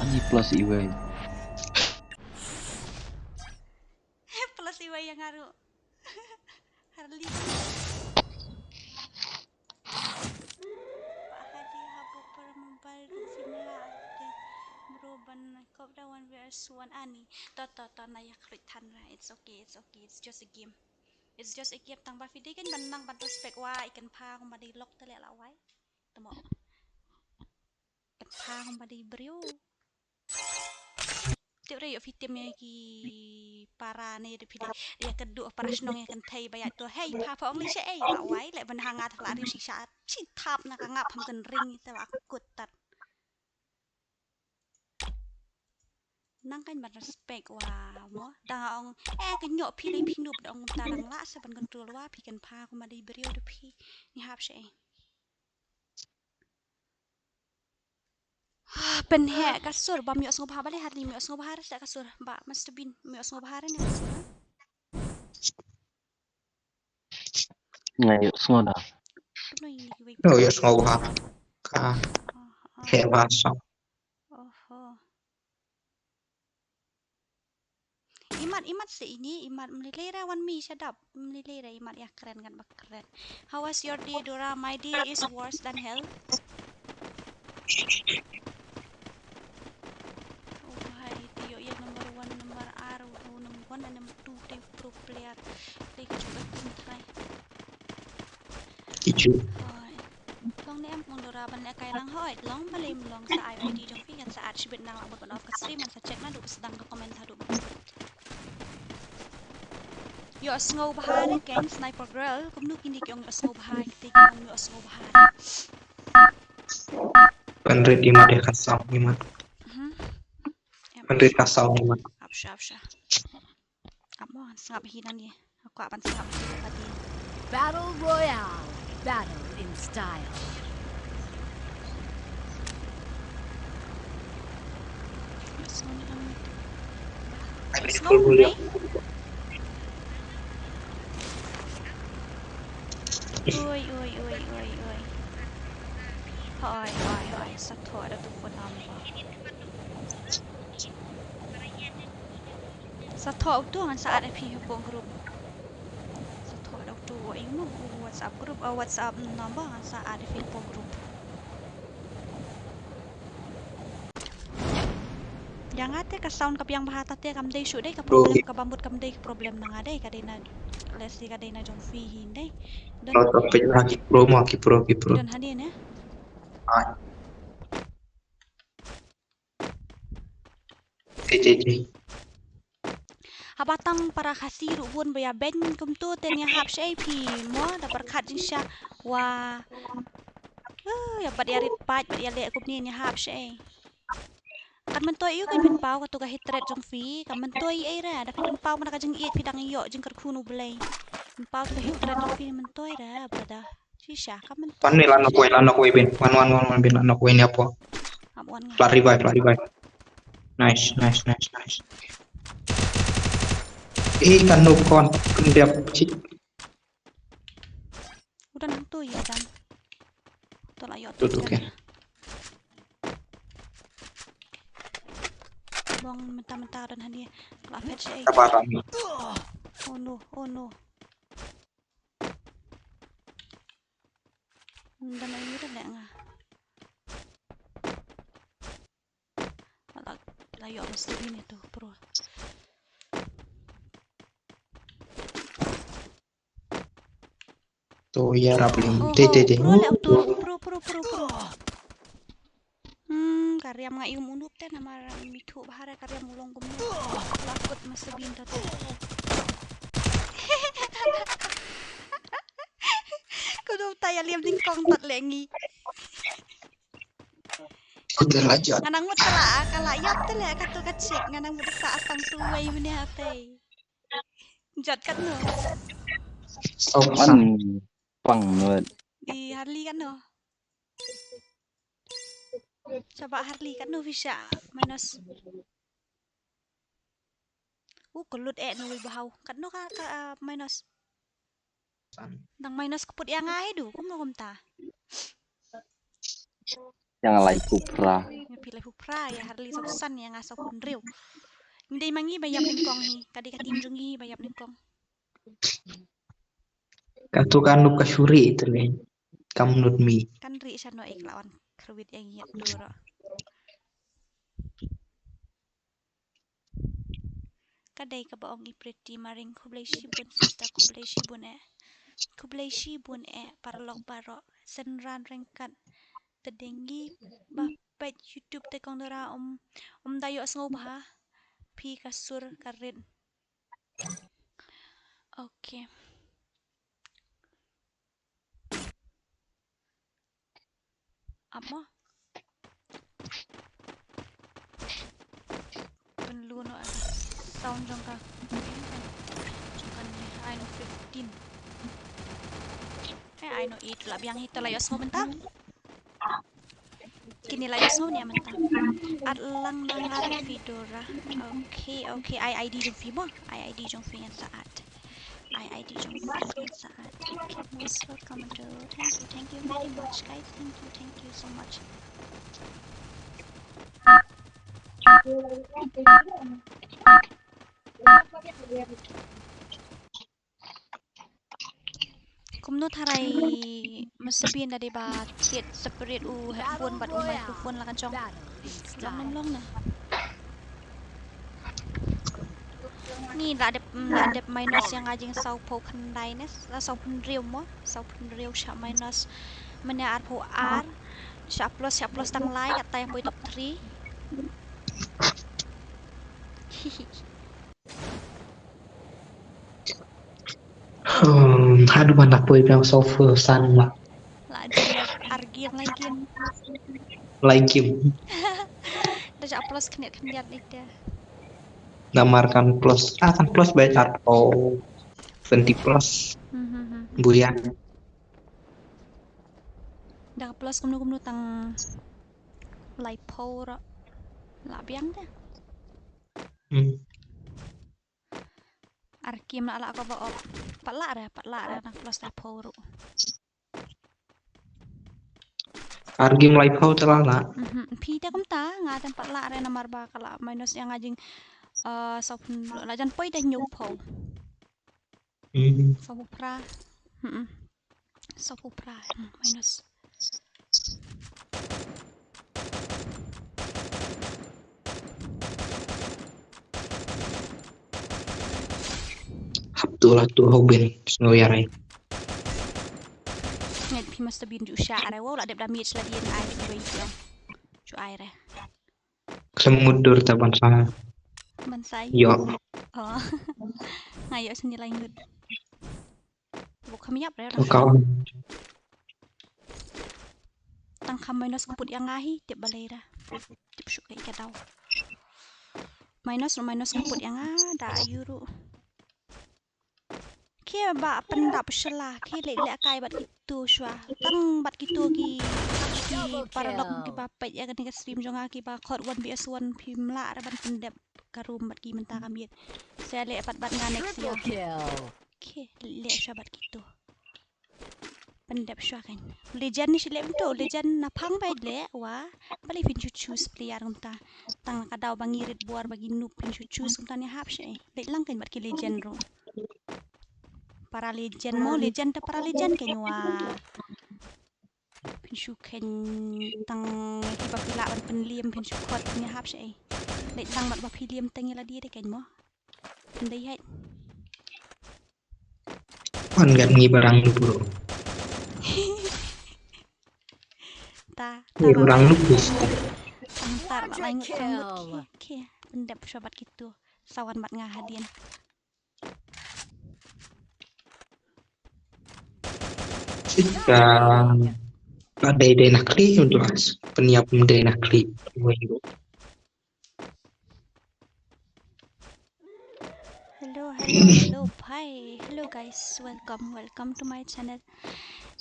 Ani plus iwei. Plus iwei ïa nga ruh. Harley. Bah hadi habo para mobile ruh similar te. Bro ban kop da one versus one ani. To to to na ïa khluit than ra. It's okay, it's okay. It's just a game. It's just a game, tang ba phi dei kan ban nang ban respect wa i kan pha kumba dei lok te leh la wai. Tamo. Kan pha kumba dei briew. Tip re ïoh phi tim ïa ki para ne ïa phi dei ïa ka duh para shnong ïa kan thei ba ïa to hei pha pha ong lei sha ei la wai leh ban ha nga tha la riu shi sha shi thap na ka ngap ham kan ring te ba kut tat. Nang kan ban respect wa mo. Dang ong eh ka nyok phi lei phi nup dang ta dang la sa ban control wa phi kan pha kumba dei briew da phi. Ni hap sha ei. Pynheh ka sur ba ym ïoh sngewbha balei Harley ym ïoh sngewbha re ka sur ba Mister Bean ym ïoh sngewbha re ne ka sur. Nga ïoh sngew da. Kumno ïa kiwei. Ym ïoh sngewbha. Ka. Oh, oh. Heh ba song. Oho. Imat, imat se ini, imat mlilira wan mi shadap, mlilira imat ïa kren kan ba kren. How was your day, Dora? My day is worse than hell. Oh hai, te ïoh ïa number one, number ar, oh, number one and number two, te pro player. Te ka chuka kum thai. Kichu. Hoi. Long ne em kong Dora ban leh kai lang hoi. Long ba lem long sa ai I D jong phi kan sa add shibit nang lang ban off ka stream kan sa check na du ba sdang ka comment ha du ba. Ïoh sngewbha re keng sniper girl kumno kine ki ong ïoh sngewbha kite ki ong ïoh sngewbha. Ban rit imat ïa ka song imat. Mhm. Ban rit ka song imat. Ap sha ap sha. Ap mo, sngap hi nangne. Kwah ban sngap hi nangne. Battle Royale. Battle in style. Sngap hi nangne. Oi, oi, oi, oi, oi. Hoi, hoi, hoi. Sa thoh da tu phone number. Sa thoh utu ngan sa add ïa phi hapoh group. Sa thoh da utu wa imo u WhatsApp group, ah, WhatsApp number ngan sa add ïa phi hapoh group. Ïa nga te ka sound ka biang bha ta te kam dei shuh dei ka problem, ka bamut kam dei ka problem na nga dei ka dei na lesi ka dei na jong phi hi dei. Don. Lot of page na ki pro mo ki pro ki pro. Don hadien eh. Ai. Te, te, te. Haba tang para Khasi ruh bun ba ïa beiñ kumto te ïa hap shaei phi mo da pyrkhat jingshisha wa. Uh, ïa bad ïa rit pat bad ïa leh kumne ïa hap shaei. Kan myntoi ïa u kan pynpaw kato ka hatred jong phi kan myntoi ei re da phi pynpaw mana ka jingïeit phi dang ïoh jingkyrkhu na U Blei. Pynpaw kato ka hatred jong phi myntoi re brother. Shisha ka myntoi. Wan ni la nok wei la nok wei bin wan wan wan wan bin la nok wei ni apo. Am wan nga. Pla revive pla revive. Nice nice nice nice. Eh kan noob kon kan biap chik. Udan hangtu ïa dan. To la ïoh tu tu kan. Long mynta mynta don hani. La phet shi. Apa rami? Oh no, oh no. Mynta na ïoh da leh nga. La, la ïoh mesti ini tu pro. To ïarap lem. Oh, te te te. Pro le auto. Pro pro pro pro. Hmm, ka riam nga ïum unup te namar mithu bahar ka riam ulong kumno. La kut masa binta te. Kudu ta ïa liam ding kong tat le ngi. Kut Dah la jot. Nga nang mut ka la, ka la ïap te leh kato ka chik, nga nang mut sa tang tu wei mane hapei. Jot katno? Saw phew san. Pang mut. Di Harley katno? Coba Harley katno phi shah minus. U ka lut eh na wei bhaw. Katno ka, ka, ah, minus. Dang minus ka put ïa nga hi du, kumno kumta. Ïa nga laiphew phra. Ïa phi laiphew phra, ïa Harley saw phew san, ïa nga saw phew hynriew. Ngi dei ma ngi ba ïap nyngkong hi, ka dei ka team jong ngi ba ïap nyngkong. Kato ka nup ka shuri ito le. Kam nut mi. Kan ri shano ek la wan kyrwit ïa ngi ïa tu ro. Ka dei kaba ong i Pretty Maring, khublei shibun sister, khublei shibun eh. Khublei shibun eh paralok baroh. Synran ryngkat. Te dei ngi ba peit YouTube te kong Dora, um, um da ïohsngew bha. Phi ka sur ka rit. Okay. Ap mo. Pynlut noh sound jong ka. Jong kane, ai noh fifteen. Eh, ai noh eight, la biang hi, to la ïohsngew mynta. Kine la ïohsngew ne mynta. Add lang na nga phi Dora. Okay, okay, ai ID jong phi mo. Ai ID jong phi ngan sa add. Ai ID jong phi ngan sa add. Okay, most welcome, Dora. Thank you, thank you very much, guys. Thank you, thank you so much. Kumno tharai, must have been da dei ba thied separate u headphone bad u microphone la ka jong. Long long long na. Ngi la dep, la dep minus ïa nga jingsaw phew khyndai ne, la saw phew hynriew mo, saw phew hynriew shah minus. Mynne arphew ar, shah plus, shah plus tang lai, katta ïa poi top three. Hmm, haduh ban da poi biang saw phew san la. La jin ar game, lai game. Lai game. Da shah plus khyndiat khyndiat ite. Namar kan plus, ah, kan plus ba ar, oh, twenty plus. Hmm, hmm, hmm. Buya. Da plus kumno kumno tang laiphew ro. La biang te. Hmm. Ar game la lah ko ba op. Pat lah re, pat lah re na plus laiphew ruh. Ar game laiphew te la lah. Mhm. Phi te kumta, nga te pat lah re namar ba ka la minus ïa nga jing, eh, saw phew, la jan poi te hynñiew phew. Mhm. Saw phew phra. Mhm. Saw phew phra, hmm, minus. Hap tu lah tu hau bin snow ya rai. Ngat phi must have been ju sha are, wow, la dep damage la dien ai wei jong. Ju ai re. Khlem mut dur ta ban sa. Ban sa. Ïoh. Oh. Nga ïoh sini lai ngut. Bok kham ïap re. To ka on. Tang kham minus ka put ïa nga hi, tip balei ra. Tip shu kai ka daw. Minus, minus ka put ïa nga, da ïu ruh. Ki ba pyndap shala, ki leh leh kai bad kito shuwa. Tang bad kito ki, ki paralok ki ba peit ïa kane ka stream jong nga ki ba khot one V S one, phim lah re ban pyndep ka room bad ki mynta ka miet. Sa leh pat bad nga next year. Ki leh shuwa bad kito. Pyndep shuwa kan. Legend ni shi leh mynta, legend na phang ba leh wa. Balei phin shu choose player kumta. Tang ka daw ba ngi rit bor ba ngi noob phin shu choose kumta ni hap shi. Leh lang kan bad ki legend ruh. Para legend mo, legend te para legend kan wa. Phin shu khein tang ki ba phi lah ban pynliem phin shu khot ni hap shi. Leh lang bad ba phi liem tang ïa lade de kan mo. Ndai hai. Wan gat ngi barang nu puro. Ta, ta ngi barang nu puro. Tang tar ba lang ngut tang ngut ki, ki. Pyndep shuwa bad kito. Sa wan bad nga hadien. Sika. Ba dei dei na kli un las. Pynïap dei na kli. Hello, hello, hello, hi. Hello guys, welcome, welcome to my channel.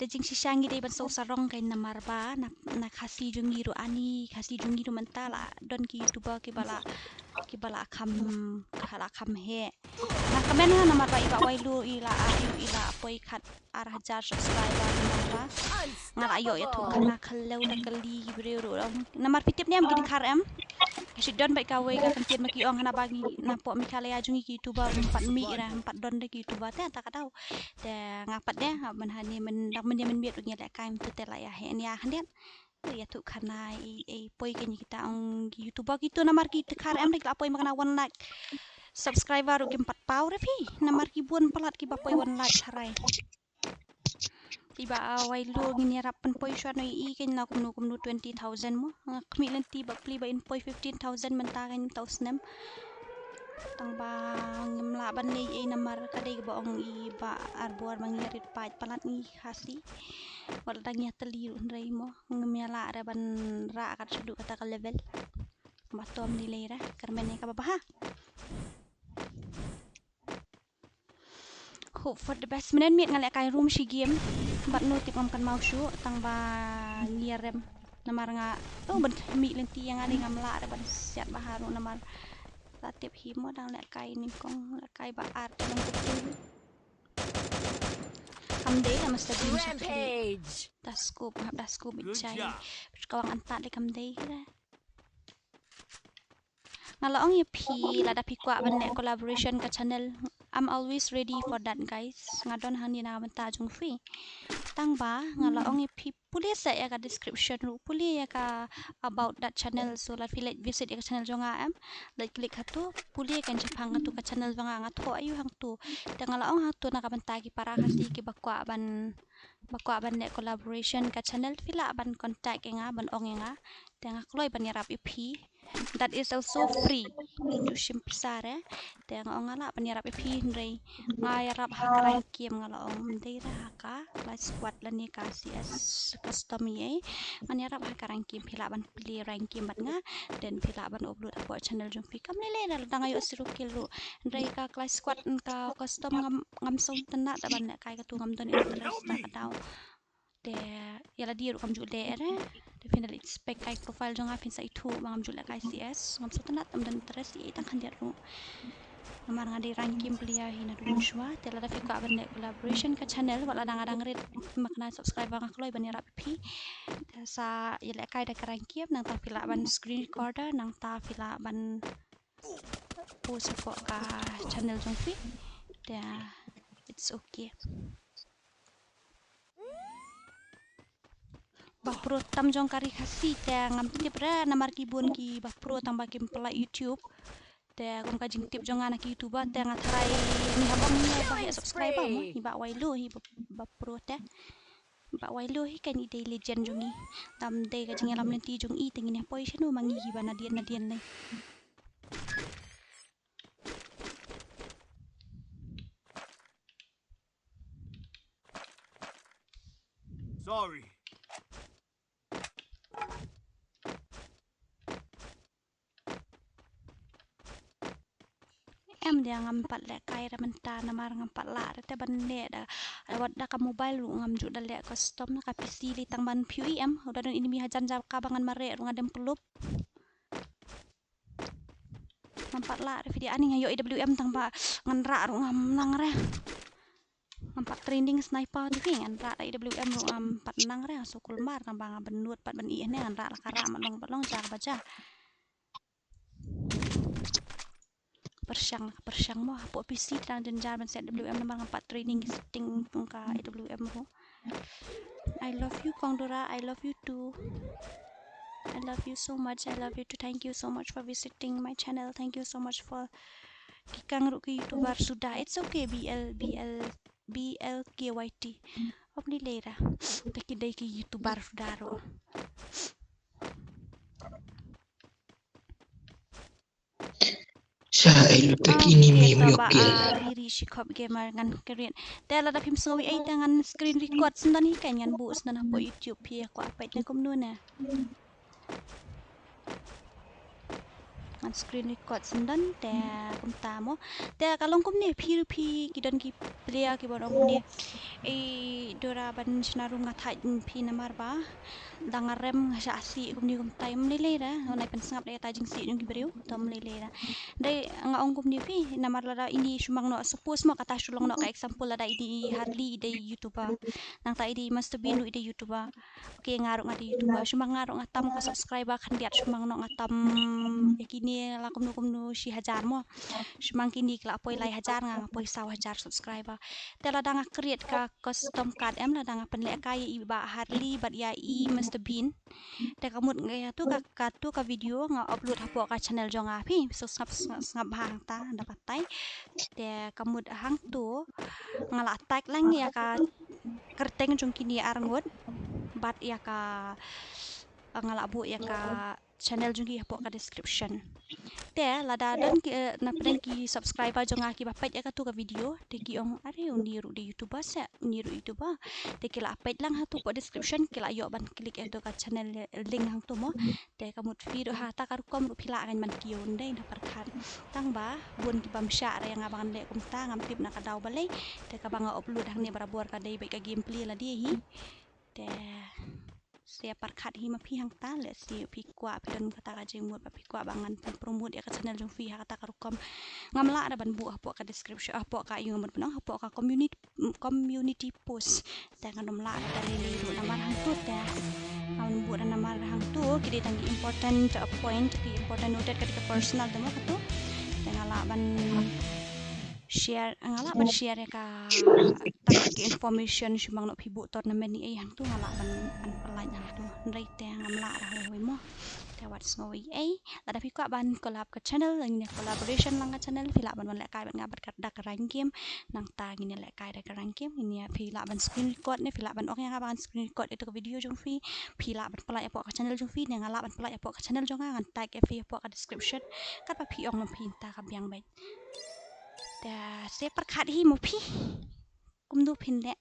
Da jingshisha ngi dei ban sngewsarong kein namar ba na, na Khasi jong ngi ruh ani, Khasi jong ngi ruh mynta la don ki YouTuber kiba la, kiba la kham, kiba la kham heh. Na kmen ha namar ba i Bah Wailu i la, i la poi khat ar hajar subscriber namar ba nga la ïoh ïathuh khana khyllew da kali ki briew ruh. Namar phi tip ne em ki dkhar em. Ka shu don bad kawei ka kyntien ba ki ong hana ba ngi napoh Meghalaya jong ngi ki YouTuber ym pat mih ra, ym pat don de ki YouTuber te ta ka daw. Te nga pat de ha ban hani men dak men de men miet ngi lehkai mynta te la ïa heh nia khyndiat. Ïathuh khana i, i poi kein kita ong ki YouTuber kitu namar ki dkhar em de ki la poi ma kane one lakh subscriber ruh kim pat paw re phi. Namar ki bun palat kiba poi one lakh tharai. I Bah Wailu ngin ïarap pynpoi shuwa noh i kein na kumno kumno twenty thousand mo. Nga khmih lynti ba pli ba in poi fifteen thousand mynta kein mynta u snem. Tang ba ngim lah ban leh ei namar ka dei kaba ong i Bah Arbor ba ngi rit paid palat ngi Khasi. Wat la dang ïatylli ruh hynrei mo ngim ïa lah re ban rah kat shuh kata ka level. Ba tom ni lei re kyrmen ïa kaba bha. Hope for the best. Mynne miet nga lehkai room shi game. Bad no tip ngam kynmaw shuh tang ba ngi ïarem. Namar nga, oh, ban khmih lynti ïa nga dei ngam lah re ban siat bha ruh namar la tip hi mo dang lehkai nyngkong lehkai ba ar te nang kutu. Kam dei la masta dim sa kali. Rampage. Da scoop, hap da scoop. Good job. Ka wang antat le kam dei hi re. Nga la ong ïa phi lada phi kwah ban leh collaboration ka channel, I'm always ready for that guys. Nga don hangne na ka bynta jong phi. Tang ba nga la ong ïa phi pule sa ïa ka description ruh, pule ïa ka about that channel, so lada phi leit visit ïa ka channel jong nga em, leit click hatu, pule kan shaphang hatu ka channel jong nga, nga thoh aïu hangtu. Te nga la ong hatu na ka bynta ki para Khasi kiba kwah ban, ba kwah ban leh collaboration ka channel, phi lah ban contact ïa nga ban ong ïa nga. Te nga kloi ban ïarap ïa phi. That is also free. Ju shim pisa re. Te nga ong nga lah ban ïarap ïa phi hynrei nga ïarap ha ka rank game nga la ong ym dei re ha ka Clash Squad lane ka C S custom ïa. Ngan ïarap ha ka rank game phi lah ban play rank game bad nga. Then phi lah ban upload hapoh channel jong phi. Kam lei lei re lada nga ïoh zero kill ruh. Hynrei ka Clash Squad ka custom ngam, ngam sngewtynnat da ban lehkai katu ngam don interest da ka daw. Te ïa lade ruh kam ju leh re. Te phin da leit spec kai profile jong nga phin sa ithuh ba ngam ju lehkai C S. Ngam sngewtynnat ngam don interest ïa i tang khyndiat ruh. Namar nga dei rank game player hi naduh mynshuwa. Te lada phi kwah ban leh collaboration ka channel wat lada nga dang rit ma kane subscriber nga kloi ban ïarap ïa phi. Te sa ïalehkai da ka rank game nangta phi lah ban screen recorder nangta phi lah ban post hapoh ka channel jong phi. Te it's okay. Bah pro tam jong ka ri Khasi te ngam tip re namar ki bun ki bah pro tang ba kim pynlait YouTube. Te kum ka jingtip jong nga na ki YouTuber te nga tharai ngi hap ong ngi bah ïa subscriber mo hi bah Wailu hi bah, bah pro te. Bah Wailu hi kan i dei legend jong ngi. Tam dei ka jingïalam lynti jong i te ngin ïa poi shano ma ngi hi bah nadien nadien lei. Sorry. Em dia ngam pat lehkai re mynta namar ngam pat lah re te ban leh da. Wat da ka mobile ruh ngam ju da leh custom ka P C lei tang ban phi u em. U da don enemy hajan jaka ba ngan mareh ruh nga dem pyllup. Ngam pat lah re phi dei ani nga ïoh A W M tang ba ngan rah ruh ngam nang re. Ngam pat training sniper te phi ngan rah da A W M ruh ngam pat nang re so kulmar tang ba nga bynnud pat ban ih ne ngan rah la ka rah mat long pat long ja ba ja. Pyrshang pyrshang mo hapoh P C tang jynjar ban set A W M namar ngam pat training setting ka A W M ruh. I love you, Kong Dora. I love you too. I love you so much. I love you too. Thank you so much for visiting my channel. Thank you so much for ki kang ruh ki YouTuber suda. It's okay. B L, B L, B L K Y T. Hopefully later. Te ki dei ki YouTuber suda ruh. Sha Ai lu tak ini mi yokel. Biri Shikhop Gamer ngan create. Te lada phim sngew ei te ngan screen record sendon hi kan ngan buh sendon hapoh YouTube phi kwah peit ne kumno ne. Ngan screen record sendon te kumta mo. Te ka long kumne phi phi ki don ki player ki ba ong kumne. Ei dora ban shna rum nga thait phi namar ba dang rem nga shah sih kumne kumta em lei lei da. Nai pynsngap da ta jingsih jong ki briew tom lei lei da. Dei nga ong kumne phi namar lada ini shu mang noh suppose mo kata shu long noh ka example lada ini Harley dei YouTuber. Nangta ini Master Bean ruh dei YouTuber. Okay, nga ruh nga dei YouTuber. Shu mang nga ruh nga tam ka subscriber khyndiat shu mang noh nga tam ïa kine la kumno kumno shi hajar mo. Shu mang kine ki la poi lai hajar nga nga poi saw hajar subscriber. Te lada nga create ka custom card em lada nga pynlehkai ïa i Bah Harley bad ïa i Master Bean. Te ka mut nga ïa tu ka, ka tu ka video nga upload hapoh ka channel jong nga phi. So sngap sngap, sngap bha hangta da batai. Te ka mut hangtu nga la tag lang ïa ka kyrteng jong kine arngut bad ïa ka nga la buh ïa ka channel jong ki hapoh ka description. Te lada don ki eh, na pdeng ki subscriber jong nga ki ba peit ïa katu ka video te ki ong are uni ruh dei YouTuber se uni ruh YouTuber. Te ki la peit lang hatu hapoh description ki la ïoh ban click ïa tu ka channel eh, link hangtu mo. Te ka mut phi ruh ha ta ka rukom ruh phi la ngan man kiew ndei na pyrkhat. Tang ba bun ki bam shah re nga ba ngan leh kumta ngam tip na ka daw balei. Te ka ba nga upload hangne barabor ka dei bad ka gameplay la dei hi. Te sia pyrkhat hi ma phi hangta leh si phi kwah phi don kata ka jingmut ba phi kwah ba ngan promote ïa ka channel jong phi ha kata ka rukom. Ngam lah da ban buh hapoh ka description hapoh ka ïa ngan ban hapoh ka community community post. Te ngan ym lah da lei lei buh namar hangtu te. Ngan buh da namar hangtu ki dei tang ki important uh, point ki important noted ka dei ka personal te mo katu. Te nga lah ban share nga lah ban share ïa ka tang ki information shu mang noh phi buh tournament ni ei hangtu nga lah ban ban pynlait hangtu. Hynrei te ngam lah da hoi hoi mo. Te wat sngew ei ei. Lada phi kwah ban collab ka channel ngin ïa collaboration lang ka channel phi lah ban wan lehkai bad nga bad ka da ka rank game. Nangta ngin ïa lehkai da ka rank game ngin ïa phi lah ban screen record ne phi lah ban ong ïa nga ban screen record ïa tu ka video jong phi. Phi lah ban pynlait hapoh ka channel jong phi ne nga lah ban pynlait hapoh ka channel jong nga ngan tag ïa phi hapoh ka description. Katba phi ong ma phi nta ka biang bad. Te se pyrkhat hi mo phi. Kumno phin leh.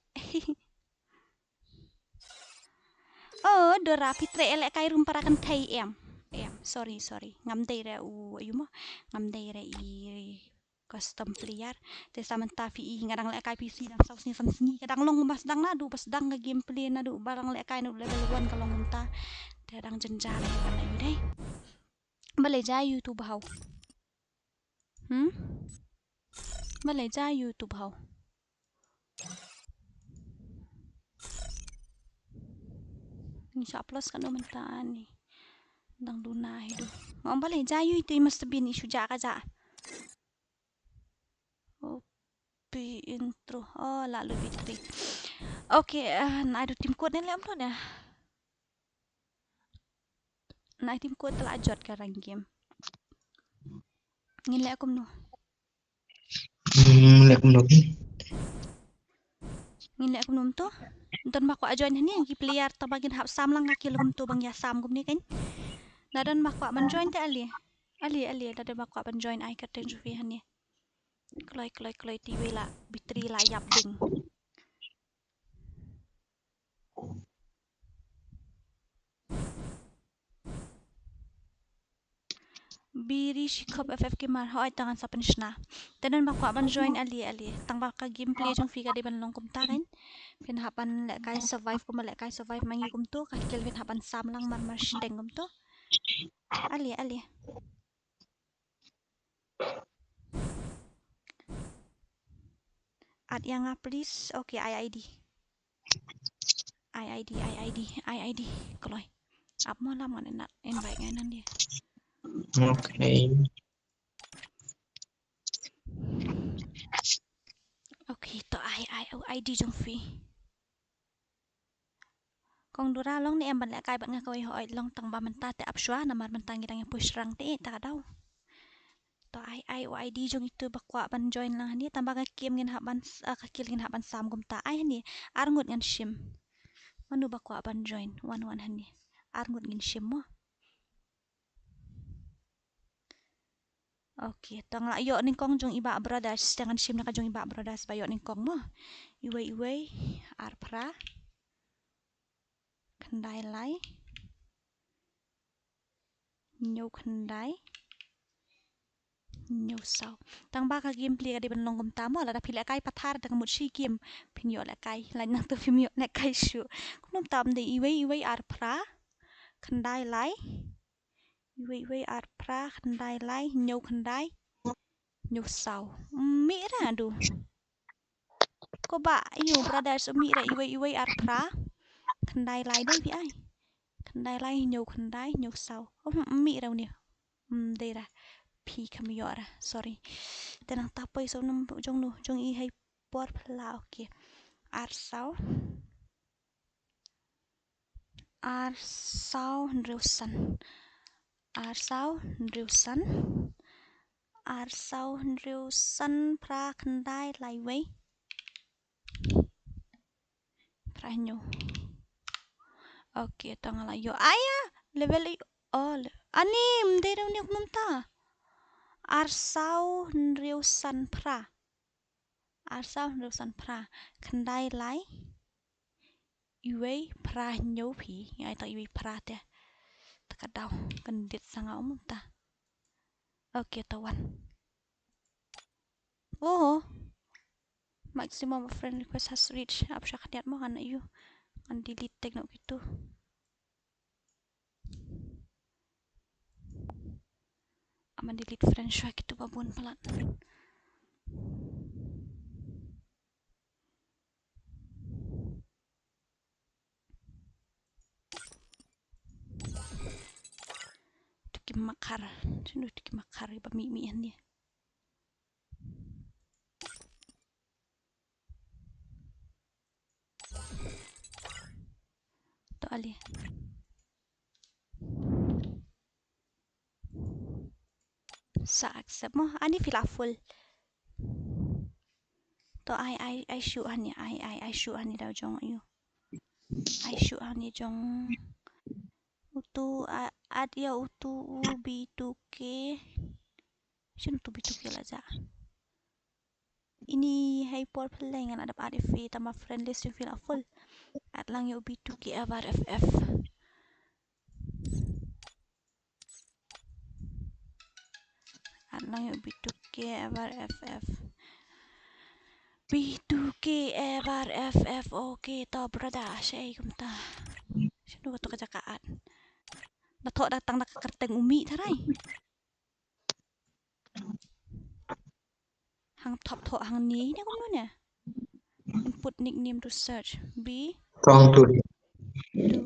Oh, Dora phi treh lehkai rum para kan thei em. Em, sorry, sorry. Ngam dei re u ayu mo. Ngam dei re i custom player. Te sa mynta phi i nga dang lehkai phi si dang saw sngi san sngi ka dang long bas dang nadu bas dang ka gameplay nadu ba dang lehkai nadu level one ka long mynta. Te dang jynjar lehkai nadu dei. Balei ja YouTube hau. Hmm? Balei ja YouTube hau. Ni sa plus kan umen ta ni. Dang duna hidu. Ngam balei ja yu itu i must be ni shu ja ka ja. Oh, pi intro. Oh, lalu bitri. Okay, uh, na adu tim code ni lem tu ni. Na tim code telah jot ka rank game. Ngin leh kumno. Hmm, leh kumno. Ngin leh kumno tu. Don ba kwah join hani ki player tang ba ngin hap sam lang ka kill kumtu bang ïa sam kumne kan. Na don ba kwah ban join te ali. Ali ali da don ba kwah ban join ai ka teng jufi hani. Kloi kloi kloi ti wei la bitri la yap ding. Biri shi khop F F Gamer hoi tang an sa pynshna. Te don ba kwah ban join ali ali. Tang ba ka gameplay jong phi ka dei ban long kumta kan. Phin hap ban leh kai survive kumba leh kai survive mangi kumtu ka kill phin hap ban sam lang mar mar shiteng kumtu. Ali ali. Add ïa nga please. Okay, ai I D. Ai I D, ai I D, ai I D. Kloi. Ap mo lam ngan invite ngan nan dia. Okay. Okay, to ai ai I D jong phi. Kong Dura long ne em ban leh kai bad nga kawei hoi long tang ba mynta te ap shwa namar mynta ngi dang ïa push rang te ta ka daw. To ai ai u I D jong itu ba kwah ban join lang hani tang ba ka game ngin hap ban ka kill ngin hap ban sam kumta ai hani ar ngut ngan shim. Manu ba kwah ban join wan wan hani ar ngut ngin shim mo. Okay, to nga la ïoh nyngkong jong i Bah Brothers, te ngan shim na ka jong i Bah Brothers ba ïoh nyngkong mo. Iwei iwei, ar phra, khyndai lai, hynñiew khyndai, hynñiew saw. Tang ba ka game plie ka dei ban long kumta mo, lada phi lehkai pathar da ka mut shi game phin ïoh lehkai, lait nangta phim ïoh lehkai shuh. Kumno tam dei, iwei iwei, ar phra, khyndai lai, iwei iwei, ar phra, khyndai lai, hynñiew khyndai, hynñiew saw. Mih ra du. Ko Bah, ïu Brothers, mih ra, iwei iwei, ar phra, khyndai lai dei phi ai. Khyndai lai, hynñiew khyndai, hynñiew saw. Um, mih ra une. Um, dei ra. Phi kham ïoh ra. Sorry. Te nangta poi sa u nam jong nu, jong i hei por phylla, okay. Ar saw. Ar saw hynriew san. Ar saw hynriew san. Ar saw hynriew san, phra khyndai lai wei, phra hynñiew. Okay, to nga la ïoh. Aya, level i-, oh, le-, ani, mdei dei une kumta. Ar saw hynriew san phra. Ar saw hynriew san phra. Khyndai lai, iwei phra hynñiew phi. Ngai ta iwei phra te. Ta ka daw. Kyndit sa nga um ta. Okay, ta wan. Oh. Maximum of friend request has reached. Ap sha khyndiat mo, ngan ïu. Ngan delete teng noh kitu. Ngan delete friend shuwa kitu ba bun palat. Tu ki makhar. Sinu tu ki makhar ba mih mih ni. To ale. Sa accept mo. Ani phi la full. To ai, ai, ai shu hani, ai, ai, ai shu hani da jong ïu. Ai shu hani jong. Utu a-, at ïa utu u B two K. Shin utu B two K la ja. Ini hei por phylla ngan adap add ïa phi tang ba friend list ïa phi la full. Add lang ïa u B two K Ever F F. Add lang ïa u B two K Ever F F. B two K Ever F F. Okay, to brother, shei kumta. Shano kato ka jaka add. Da thoh da tang da ka kyrteng u mih tharai. Hang thop thoh hangne ne kumno ne. Input nickname to search. B. Kong tu. Two.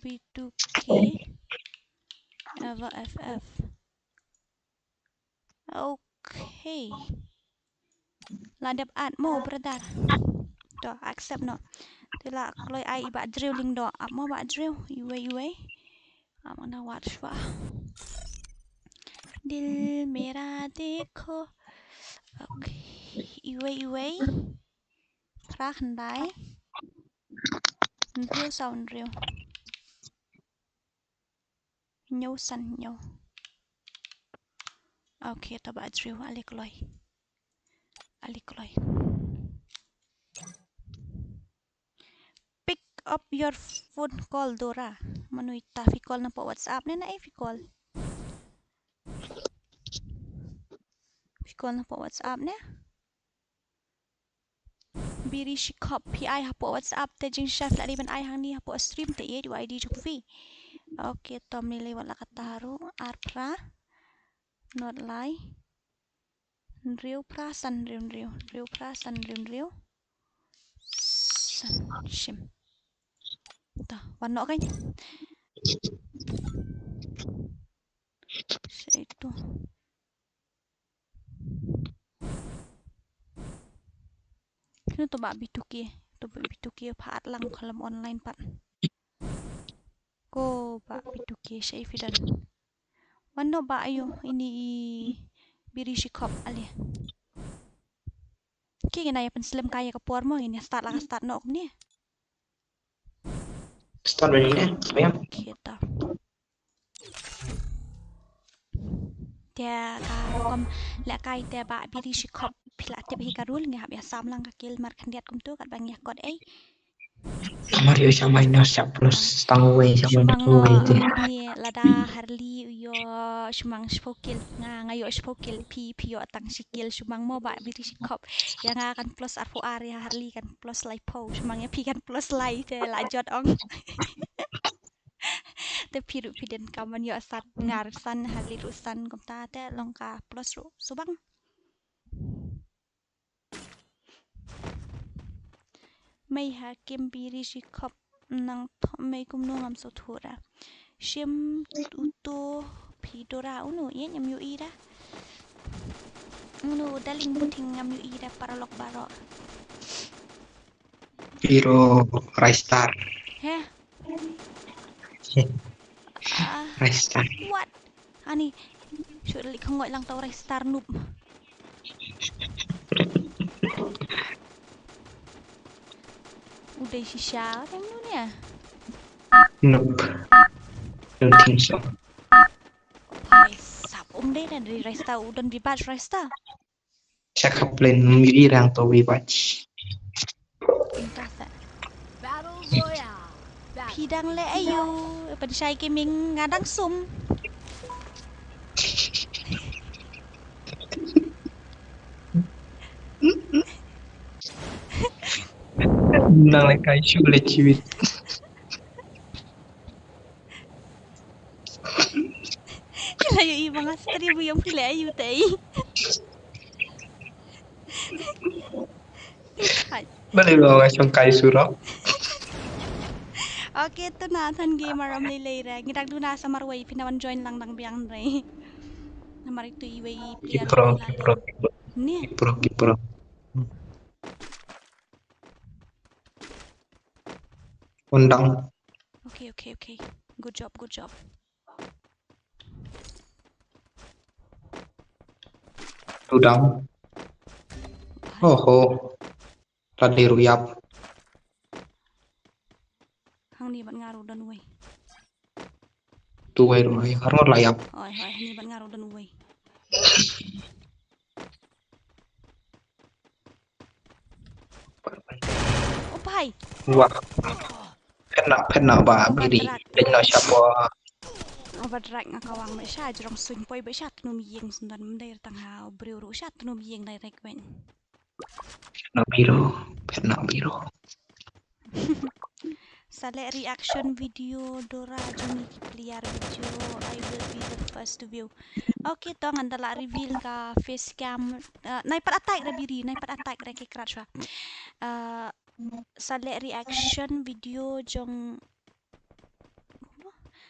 B two K. Ever F F. Okay. La dep add mo brother. To accept noh. Te la kloi ai i Bah Drew lyngdoh. Ap mo Bah Drew. Iwei iwei. Ap mo na wat shwa. Dil mera dekho. Okay. Iwei iwei. Phra khyndai. Hynriew saw hynriew. Hynñiew san hynñiew. Okay, to Bah Drew, ale kloi. Ale kloi. Pick up your phone call, Dora. Mano ita phi call na pdeng WhatsApp ne, na ei phi call? Phi call na pdeng WhatsApp ne? Biri Shikhop, phi ai hapoh WhatsApp te, jingshisha phi la dei ban ai hangne hapoh stream te, ïeit u I D jong phi. Okay, to mlei wat la kata ruh, ar phra. Not lai. Hynriew phra san hynriew hynriew. Hynriew phra san hynriew hynriew. San shim. To, wan noh kan. Sa itu. Kino to Bah B two K, to Bah B two K pha add lang khlem online pat. Ko Bah B two K shei phi don. Wan noh Bah, ayu ini i Biri Shikhop ale. Ki ngin ïa pynslem kai ïa ka por mo, ngin ïa start la ka start noh kumne. Start bad ngin ïa. Kita. Te ka rukom lehkai te Bah Biri Shikhop phi la tip hi ka rule, ngi hap ïa sam lang ka kill mar khyndiat kumtu katba ngi ïa kot ei. Mar ïoh sha minus sha plus tang wei sha minus wei te. Ni lada Harley u ïoh shu mang shiphew kill, nga nga ïoh shiphew kill, phi phi ïoh tang shi kill, shu mang mo Bah Biri Shikhop. Ïa nga kan plus arphew ar, ïa Harley kan plus laiphew, shu mang ïa phi kan plus lai te la jot ong. Te phi ruh phi donkam ban ïoh san, nga ruh san, Harley ruh san, kumta te long ka plus ruh subang. Mei ha kim Biri Shikhop nang thok mei kumno ngam sngewthuh ra. Shim uto phi Dora uno ïa ngam ïohi ra. Uno darling buting ngam ïohi ra paralok baroh. Hero Ristar. He? Ah, Ristar. What? Ani, shu leit khongoi lang tau Ristar noob. U dei shisha, tang nu ne? Nope. Don't think so. Ai, sap um dei dan dari Ristar, u don bibat Ristar. Check up line, maybe rang to bibat. Entah tak. Battle Royale. Phi dang leh aïu, Pynshai Gaming nga dang sum. Nang leh kai shu leh chiwit. Ki la ïohi ba nga stream ïa phi leh aïu te. Hai. Balei ba nga shong kai surok. Okay, to na than gamer am lei lei re. Ngi dang duna sa marwei phi na wan join lang dang biang re. Namar itu iwei player. Ki pro, ki pro, ki pro. Ni. Ki pro, ki pro. Undang. Okay, okay, okay. Good job, good job. Two down. Oho. Tadi ruyap. Hang ni ban ngaru dan wei. Tu wei ruh, ya, harus lah yap. Oi, oi, ni ban ngaru dan wei. Oh, pai. Wah. Phet na, phet na ba biri. Phet na siapa? Ba drak nga kawang ba sha jrong suin poi ba sha tnum ying sundan mendai tang ha briew ruh sha tnum ying dai rek wen. Phet na biro, phet na biro. Sa leh reaction video Dora jong ngi ki player video, I will be the first to view. Okay, to ngan da la reveal ka face cam. Uh, nai pat attack re biri, nai pat attack re ki krat shwa. Uh, sa leh reaction video jong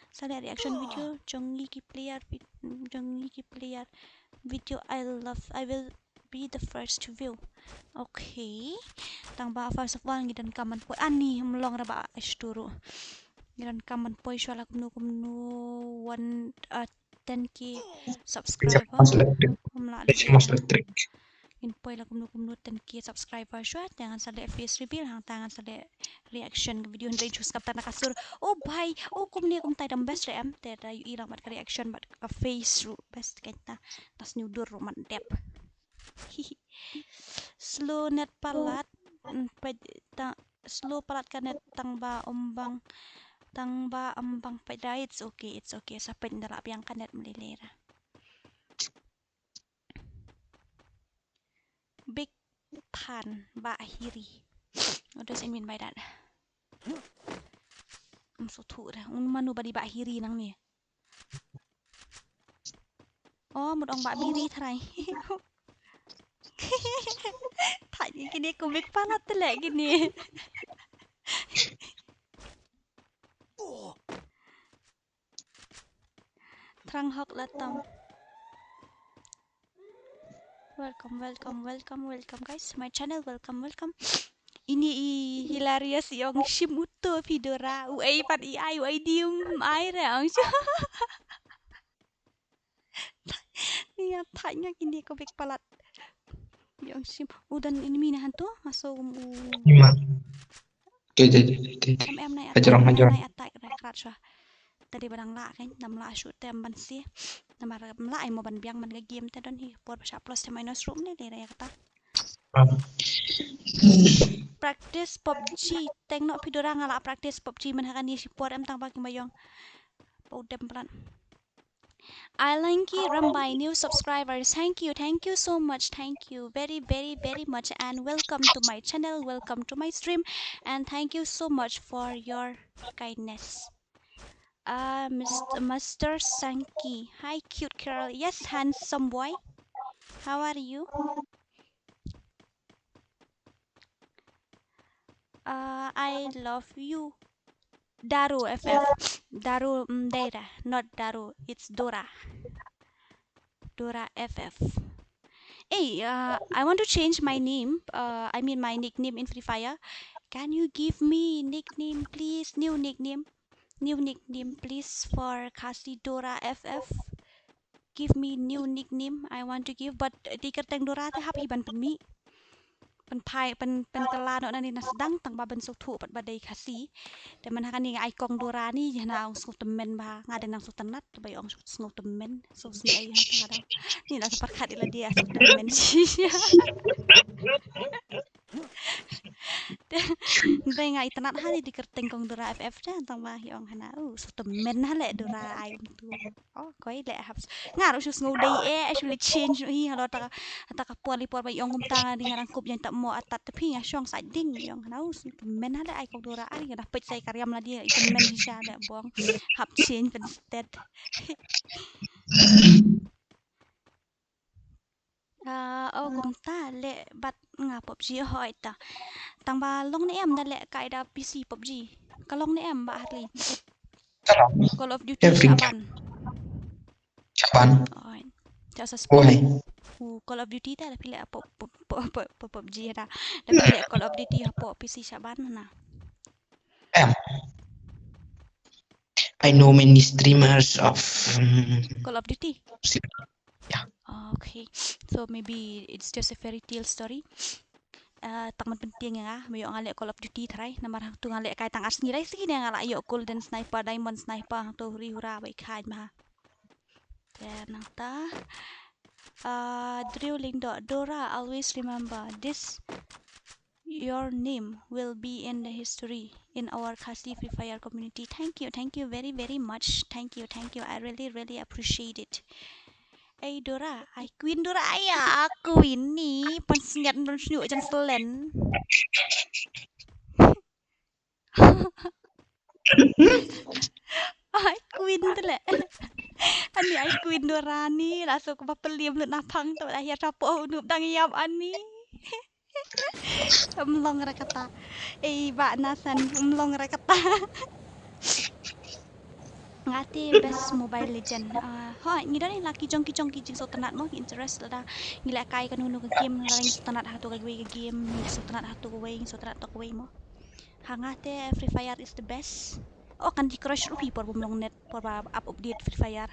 Sa leh reaction video jong ngi ki player vid-, jong ngi ki player video I love, I will be the first to view. Okay. Tang ba first of all ngi donkam ban poi ani hmlong ra ba ashturu. Ngi donkam ban poi shwa la kumno kumno one, uh, ten K subscriber. Ngin poi la kumno kumno ten K subscriber shwa, te ngan sa leh face reveal, hangta ngan sa leh reaction ka video hynrei just kata na ka sur. Oh bhai, oh kumne kumtai dam best re em, te da ïohi lang bad ka reaction bad ka face ruh best kata. Tas new dur ruh mat dep. Slow net palat, mm, peit ta, slow palat ka net tang ba ym bang, tang ba ym bang peit da, it's okay, it's okay, sa peit da la biang ka net mlei lei ra. Big fan, Bah Hiri. What does it mean by that? Ym sngewthuh re. Un mano ba dei Bah Hiri nangne? Oh, mut ong Bah Biri tharai. Thait kine kumik palat te leh kine. Thrang hok la tam. Welcome, welcome, welcome, welcome, guys. My channel, welcome, welcome. Ini i hilarious i ong shim uto phi Dora. U ei pat i ai, u ei dium ai re ong shim. Ni ya thai nga kini ko bek palat. I ong shim. U don enemy na hantu, masuk um u. Ima. Oke, oke, oke, oke. M M nai attack, nai attack, nai krat shwa. Te dei ba dang lah kein, dang lah shuh te ym ban siew. Namar ym lah ai mo ban biang man ka game te don hi por ba shah plus te minus ruh ym lei lei re kata. Practice PUBG, teng noh phi Dora, nga la practice PUBG man ha kane shi por em tang ba ki ma ïong. Pau dem plan. Alanki Rambai, new subscribers. Thank you, thank you so much. Thank you very, very, very much. And welcome to my channel, welcome to my stream. And thank you so much for your kindness. Uh, Mister Master Sankey. Hi, cute girl. Yes, handsome boy. How are you? Uh, I love you. Daru F F. Daru Mdera, not Daru. It's Dora. Dora F F. Hey, uh, I want to change my name. Uh, I mean my nickname in Free Fire. Can you give me nickname, please? New nickname. New nickname, please, for Khasi Dora F F. Give me new nickname. I want to give, but, uh, dei kyrteng Dora te hap hi ban pynmih. Pynphai, pyn, pynkylla noh nangne na sdang tang ba ban sngewthuh pat ba dei Khasi. Te man ha kane nga ai kong Dora ni, ïa na ong sngewtymmen ba nga dang nang sngewtynnat, ba ïa ong sngewtymmen, sngewsngew ha ta ka dang. Ni la sa pyrkhat ïa lade sngewtymmen. Te nga itynnat ha dei kyrteng kong Dora F F te tang ba ïa ong hana, uh, sngewtymmen ha leh Dora ai um tu. Oh, koi leh hap. Nga ruh shu sngew dei eh, shu leh change hi halor ta ka, ta ka por li por ba ïong kumta nga dei nga dang kup ïa ta mo atat te phi nga shong sa ding ïong hana u sngewtymmen ha leh ai kong Dora ai nga dah peit sai ka riam lade ïa tymmen hi sha leh bong hap change pyn stet. Ah, oh, kumta leh bad nga PUBG hoi ta. Tang ba long ne em da leh kai da P C PUBG. Ka long ne em ba Harley. Call of Duty Shaban. Shaban. Oi. Cha sa spin. U Call of Duty ta la phi leh pop pop pop pop PUBG da. La phi leh Call of Duty hapoh P C Shaban na. Em. I know many streamers of, um, Call of Duty. Yeah. Okay. So maybe it's just a fairy tale story. Uh, tang man pyntieng ïa nga, me ïoh nga leh Call of Duty tharai, namar hangtu nga leh kai tang ar sngi lai sngi ne nga la ïoh golden sniper, diamond sniper, hangtu huri hura bai khai ma. Te nangta. Uh, Drew Lyngdoh, Dora, always remember this. Your name will be in the history in our Khasi Free Fire community. Thank you, thank you very, very much. Thank you, thank you. I really, really appreciate it. Ei Dora, ai Queen Dora, ai a Queen ni, pan sniat ndon sniu jan selen. Ai Queen te leh. Ani ai Queen Dora ni, la so kaba pelim lut na phang to da hiar chapo nup dang ïap ani. Ym long ra kata. Ei ba Nathan, ym long ra kata. Nga te best Mobile Legend. Ah, ho, ngi don i la ki jong ki jong ki jingsngewtynnat mo, ki interest lada ngi leh kai kano kano ka game, lada ngi sngewtynnat ha to kawei ka game, ngi sngewtynnat ha to kawei, ngi sngewtynnat to kawei mo. Ha nga te Free Fire is the best. Oh, Candy Crush ruh phi por bym long net, por ba ap update Free Fire.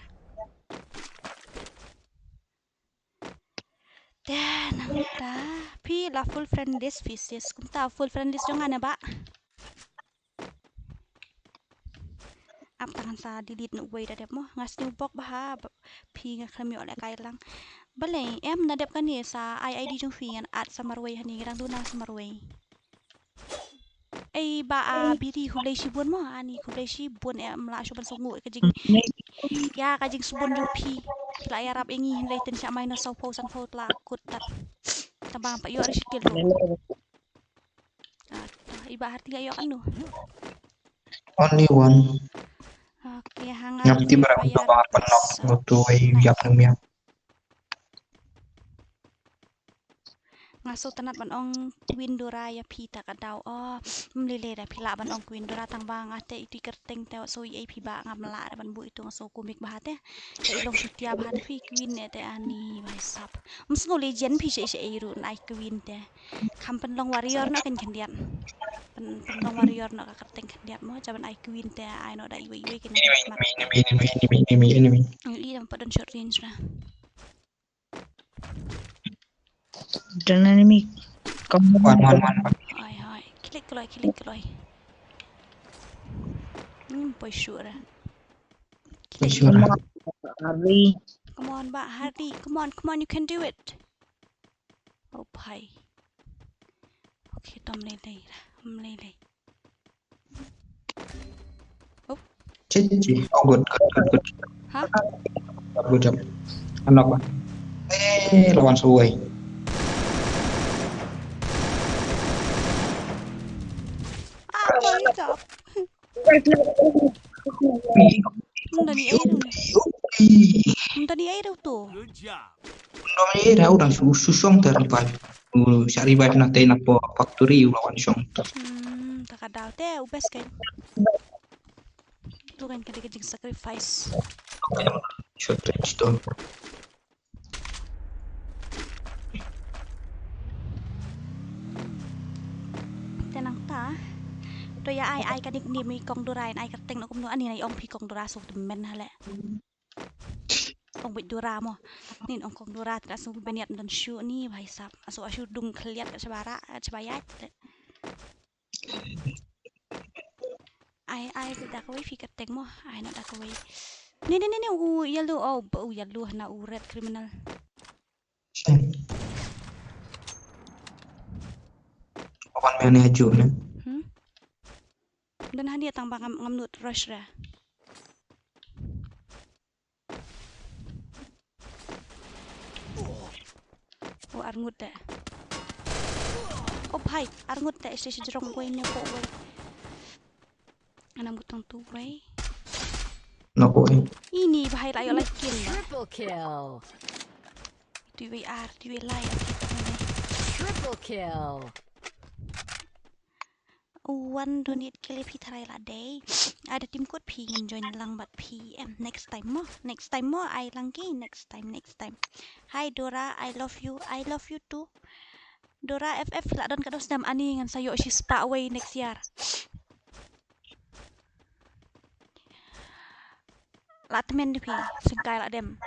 Te nangta phi la full friend list phi sis, kumta full friend list jong nga ne ba. Ap tang sa delete noh wei da dep mo, nga sniewbok bha, ba phi nga khlem ïoh leh kai lang. Balei em da dep kane sa ai ID jong phi ngan add sa marwei hani, nga dang duna sa marwei. Ei ba a Biri khublei shibun mo, ani khublei shibun em, la shu ban sngew ka jing. Ïa ka jingsbun jong phi. La ïarap ïa ngi hynrei ten sha mai na saw phew san phew tla kut tat. Tang ba pat ïoh ri shikil tu. Ah, i ba Harti ïoh anu. Only one. Okay, hang on. Ngam tip ba ram tu ba pan nok tu wei ïap nang miang. Nga sngewtynnat ban ong Queen Dora ïa phi ta ka daw. Oh, ym lei lei da phi lah ban ong Queen Dora tang ba nga te itu i kyrteng te wat sngewthuh ïa phi ba ngam lah da ban buh itu nga sngewkomik bha te. Te i long shutia bha te phi Queen ne te ani bai sap. Ym sngew legend phi sha sha i ruh nai Queen te. Kham pynlong warrior noh kan khyndiat. Pyn pynlong warrior noh ka kyrteng khyndiat mo jaban ai Queen te ai noh da iwei iwei kan. Enemy, enemy, enemy, enemy, enemy, enemy. Li dam pat don short range ra. Don't enemy. Come on, one, one, one. Hai hai. Kilik kloi, kilik kloi. Hmm, poi sure. Sure. Hardy. Come on, Bah Hardy. Come on, come on, you can do it. Oh, bhai. Okay, to ym lei lei. Ym lei lei. Chi, chi. Oh, good, good, good, good. Ha? Good job. Ano ba? Eh, lawan suwei. Ah, good job. Ym don ei ruh. Ym don ei ruh to. Ym don ei ruh, u dang shu shu shong te revive. U shah revive na te na po factory u lawan shong te. Hmm, ta ka daw te u best kan. Tu kan ka dei ka jing sacrifice. Short range to. Te nangta. To ïa ai ai ka nickname i Kong Dora, ai kyrteng na kumno, ani na ong phi Kong Dora, so te men hale. Ong bit Dora mo. Nin ong Kong Dora, te na so beniat don shu ni bhai sap. Aso asu dung khliat ka shabara, ka shabayat. Ai ai da kawei phi kyrteng mo. Ai na da kawei. Ni ni ni ni u yellow, oh, u yellow na u red criminal. Awan mane aju ne. Hmm. Dan hani tang ba ngam ngam nud rush ra. Oh, arngut te. Oh bhai, arngut te, isi si jrong wei ne ko wei. Ana mutong tu wei. No ko. Ini bhai la ïoh la kill. Triple kill. Tu wei ar, tu wei lai. Triple kill. Wan donate kill phi tharai la dei. Ada tim kut phi ngin join lang bad phi em next time mo. Next time mo ai lang ki next time, next time. Hi Dora, I love you. I love you too. Dora F F la don ka dos dam ani ngan sa ïoh shi spah wei next year. La tmen phi sengkai la dem.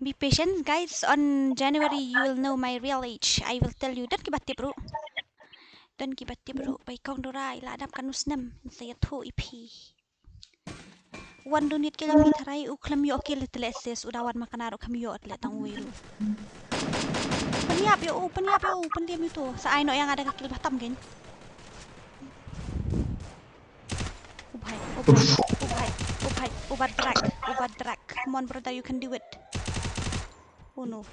Be patient, guys. On January, you will know my real age. I will tell you. Don kiba tip ruh. Don kiba tip ruh. Bai Kong Dora, i la dap kanu snem. Sa ïathuh i phi. Wan donate kill phi tharai u khlem ïoh kill tle ses u dawan makana ruh khlem ïoh tle tang wei ruh. Pynïap ïa u, pynïap ïa u, pyndiam ïa u to. Sa ai noh ïa nga da ka kill ba tam kein. Ubhai, ubhai, ubhai, ubhai, ubat drag, ubat drag. Come on, brother, you can do it. Oh no.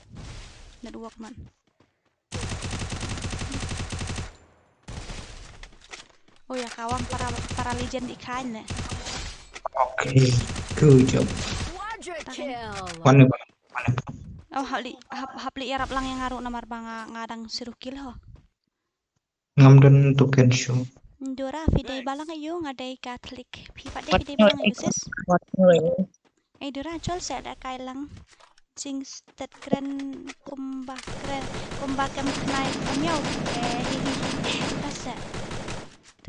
Network man. Oh ya, kawang para, para legend ikan ne. Okay, good job. Quadra kill. Mana ba? Mana ba? Oh, hap li, hap, hap li ïarap lang ïa nga ruh namar ba nga, nga dang zero kill ho. Ngam don token shuh. Dora, phi dei balang aïu, nga dei Catholic. Phi pat dei, phi dei balang aïu sis? Ei Dora, chol seh da kai lang. Jing stet kren kumba kren kumba kem khnai kamiau. Eh, hi hi hi. Ka seh.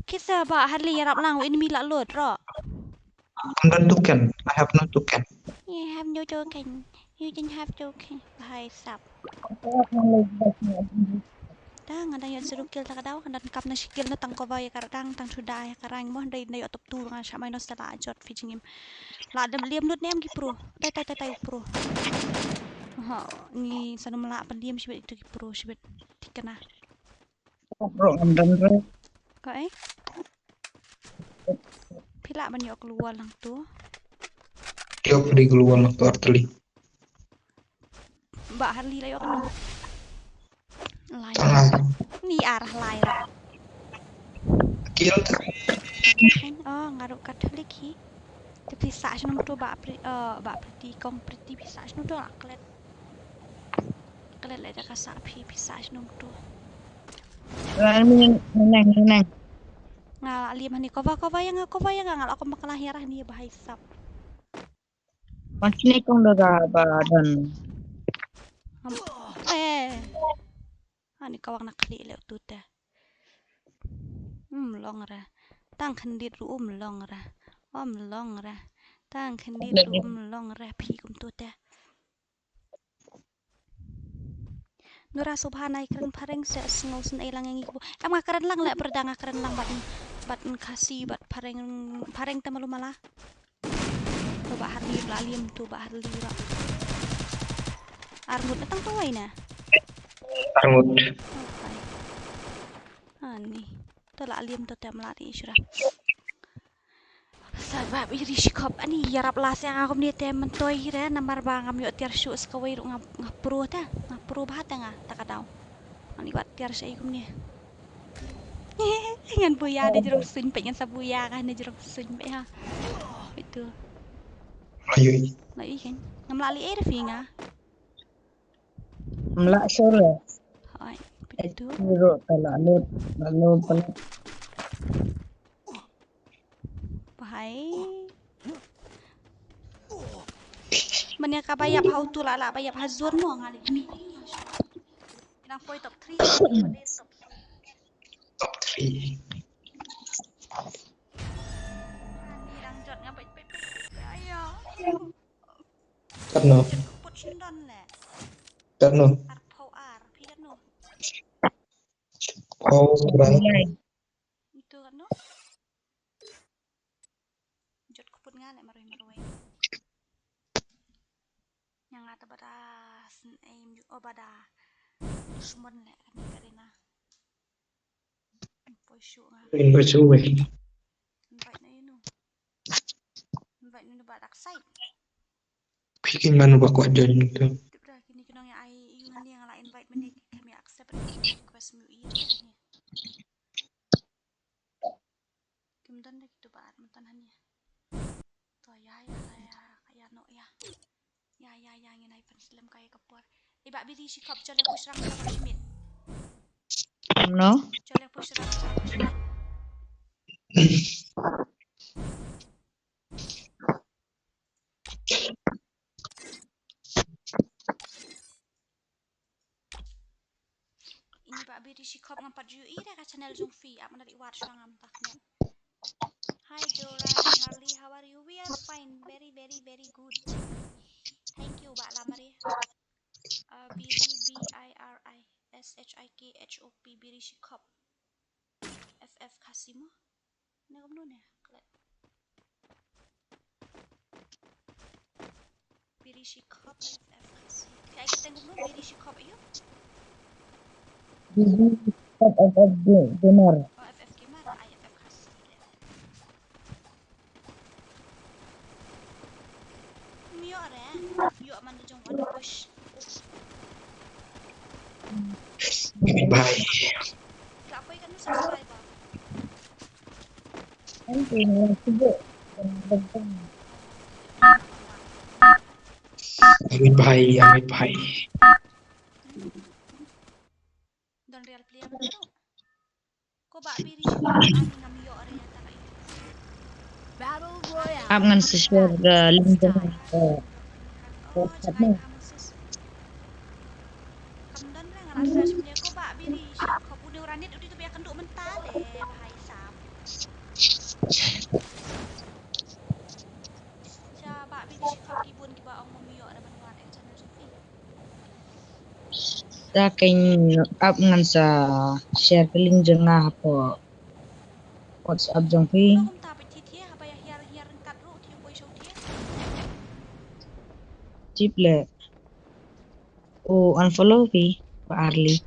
Kisa ba harli ïarap lang, enemy la load ro. Ngam don token. I have no token. You have no token. You don't have token. Bhai sap. Tang, nga dang ïoh zero kill ta ka daw, nga dang kap na shi kill na tang cover ïa ka radang, tang thuda ïa ka rank mo, dei na ïoh top two nga shah minus ta la jot fi jingim. La dam liam lut ne em ki pro. Tai tai tai tai pro. Ha, ngi sa num la pynliam shibit itu ki pro shibit. Thikna. Bro, ngam don bro. Ko eh? Phi lah ban ïoh keluar lang tu. Ïoh phi keluar lang tu artylli. Ba harli la ïoh kano. Lai. Tang lai. Ni ar lai. Kill ta. Oh, nga ruh Catholic hi. Te phi sah shnong tu ba pri, eh, ba Priti kong Priti phi sah shnong tu la klet. Klet le da ka sah phi, phi sah shnong tu. Nang nang nang. Nga la liam hani cover cover ïa nga, cover ïa nga, nga la kom bakla hi arah ni ba hai sap. Masih ni kong da ba don. Am, eh. Ani kawang na khlieh leh tu te. Um long ra. Tang khyndiat ruh um long ra. Um long ra. Tang khyndiat ruh um long ra phi kum tu te. Nura Subha nai kren phareng se sngew sngewsynei lang ïa ngi kbu. Em nga kren lang leh pyrda nga kren lang bad ngi. Bad Khasi, bad phareng, phareng te malu mala. To Bah Harli la liam, to Bah Harli la. Arngut na tang to wai na. Arngut. Okay. Ani. To la liam to tem la di shura. Sa Bah Biri Shikhop ani ïarap la sha nga kumne te myntoi re namar ba ngam ïoh tiar shuh sa kawei ruh nga, nga pro te, nga pro bha te nga ta ka daw. Ani wat tiar sha i kumne. Ngan buya da jrong suiñ peit ngan sa buya ka na jrong suiñ peit ha. Itu. Ayo. La i kan. Ngam la li eh da phi nga. Mla sore. Hai, begitu. Ro ta la lut, la lut pala. Bahai. Mane ka ba ïap ha utu la la ba ïap ha zone mo ngali. Nang poi top three. Top three. Ni nang jot nga peit peit peit. Ayo. Katno? Jot ka put shindon le. Katno? Arphew ar, phi katno? Phew ar. Itu katno? Jot ka put nga le marwei marwei. Nga nga ta bada sn aim ju o bada. Shimon le kan ka dina. Poi shu nga. Invite shu wei. Invite na inu. Invite na ba dak site. Picking manu ba kwah join tu. Tip da kini ki nong ïa ai yu ngan ïa nga la invite mane ki kam ïa accept request mu ïa ni. Kim don da kitu ba at mynta hanya. To ïa ïa ïa ïa no ïa. Ïa ïa ïa ngin ai pynslem ka ïa ka por. I Bah Biri Shikhop jole pushrang ka por shimit. No. Jole pushrang ka por shimit. Ini Bah Biri Shikhop ngam pat ju i da ka channel jong phi ap mana di war shwa ngam tak ne. Hi Dora and Harley, how are you? We are fine, very very very good. Thank you Bah Lamari. Uh, Biri B I R I S H I K H O P Biri Shikhop. F F Khasi mo. Ne kumno ne? Klet. Biri Shikhop F F Khasi. Ka ai kita kumno Biri Shikhop ayo? Biri Shikhop F F Gamer. Oh, F F Gamer. Ai F F Khasi. Mioh re, mioh man da jong wan push. Bye. Ka poi kan nu subscriber. Amit bhai, Amit bhai. Don real player. Ko Bah Biri Shikhop ani ngam ïoh re ïa ta ka. Battle Royale. Ap ngan sa share ka link jong nga. Oh, WhatsApp jong nga. Kam don re nga rasa shim ïa ko Bah Biri Shikhop u dei u ranit u dei tu ba ïa kynduh mynta le bhai sap. Sha Bah Biri Shikhop ki bun kiba ong ngam ïoh re ban wad eh channel jong phi. Ta kein ap ngan sa share ka link jong nga hapoh WhatsApp jong phi. Tip le. U unfollow phi Bah Arli.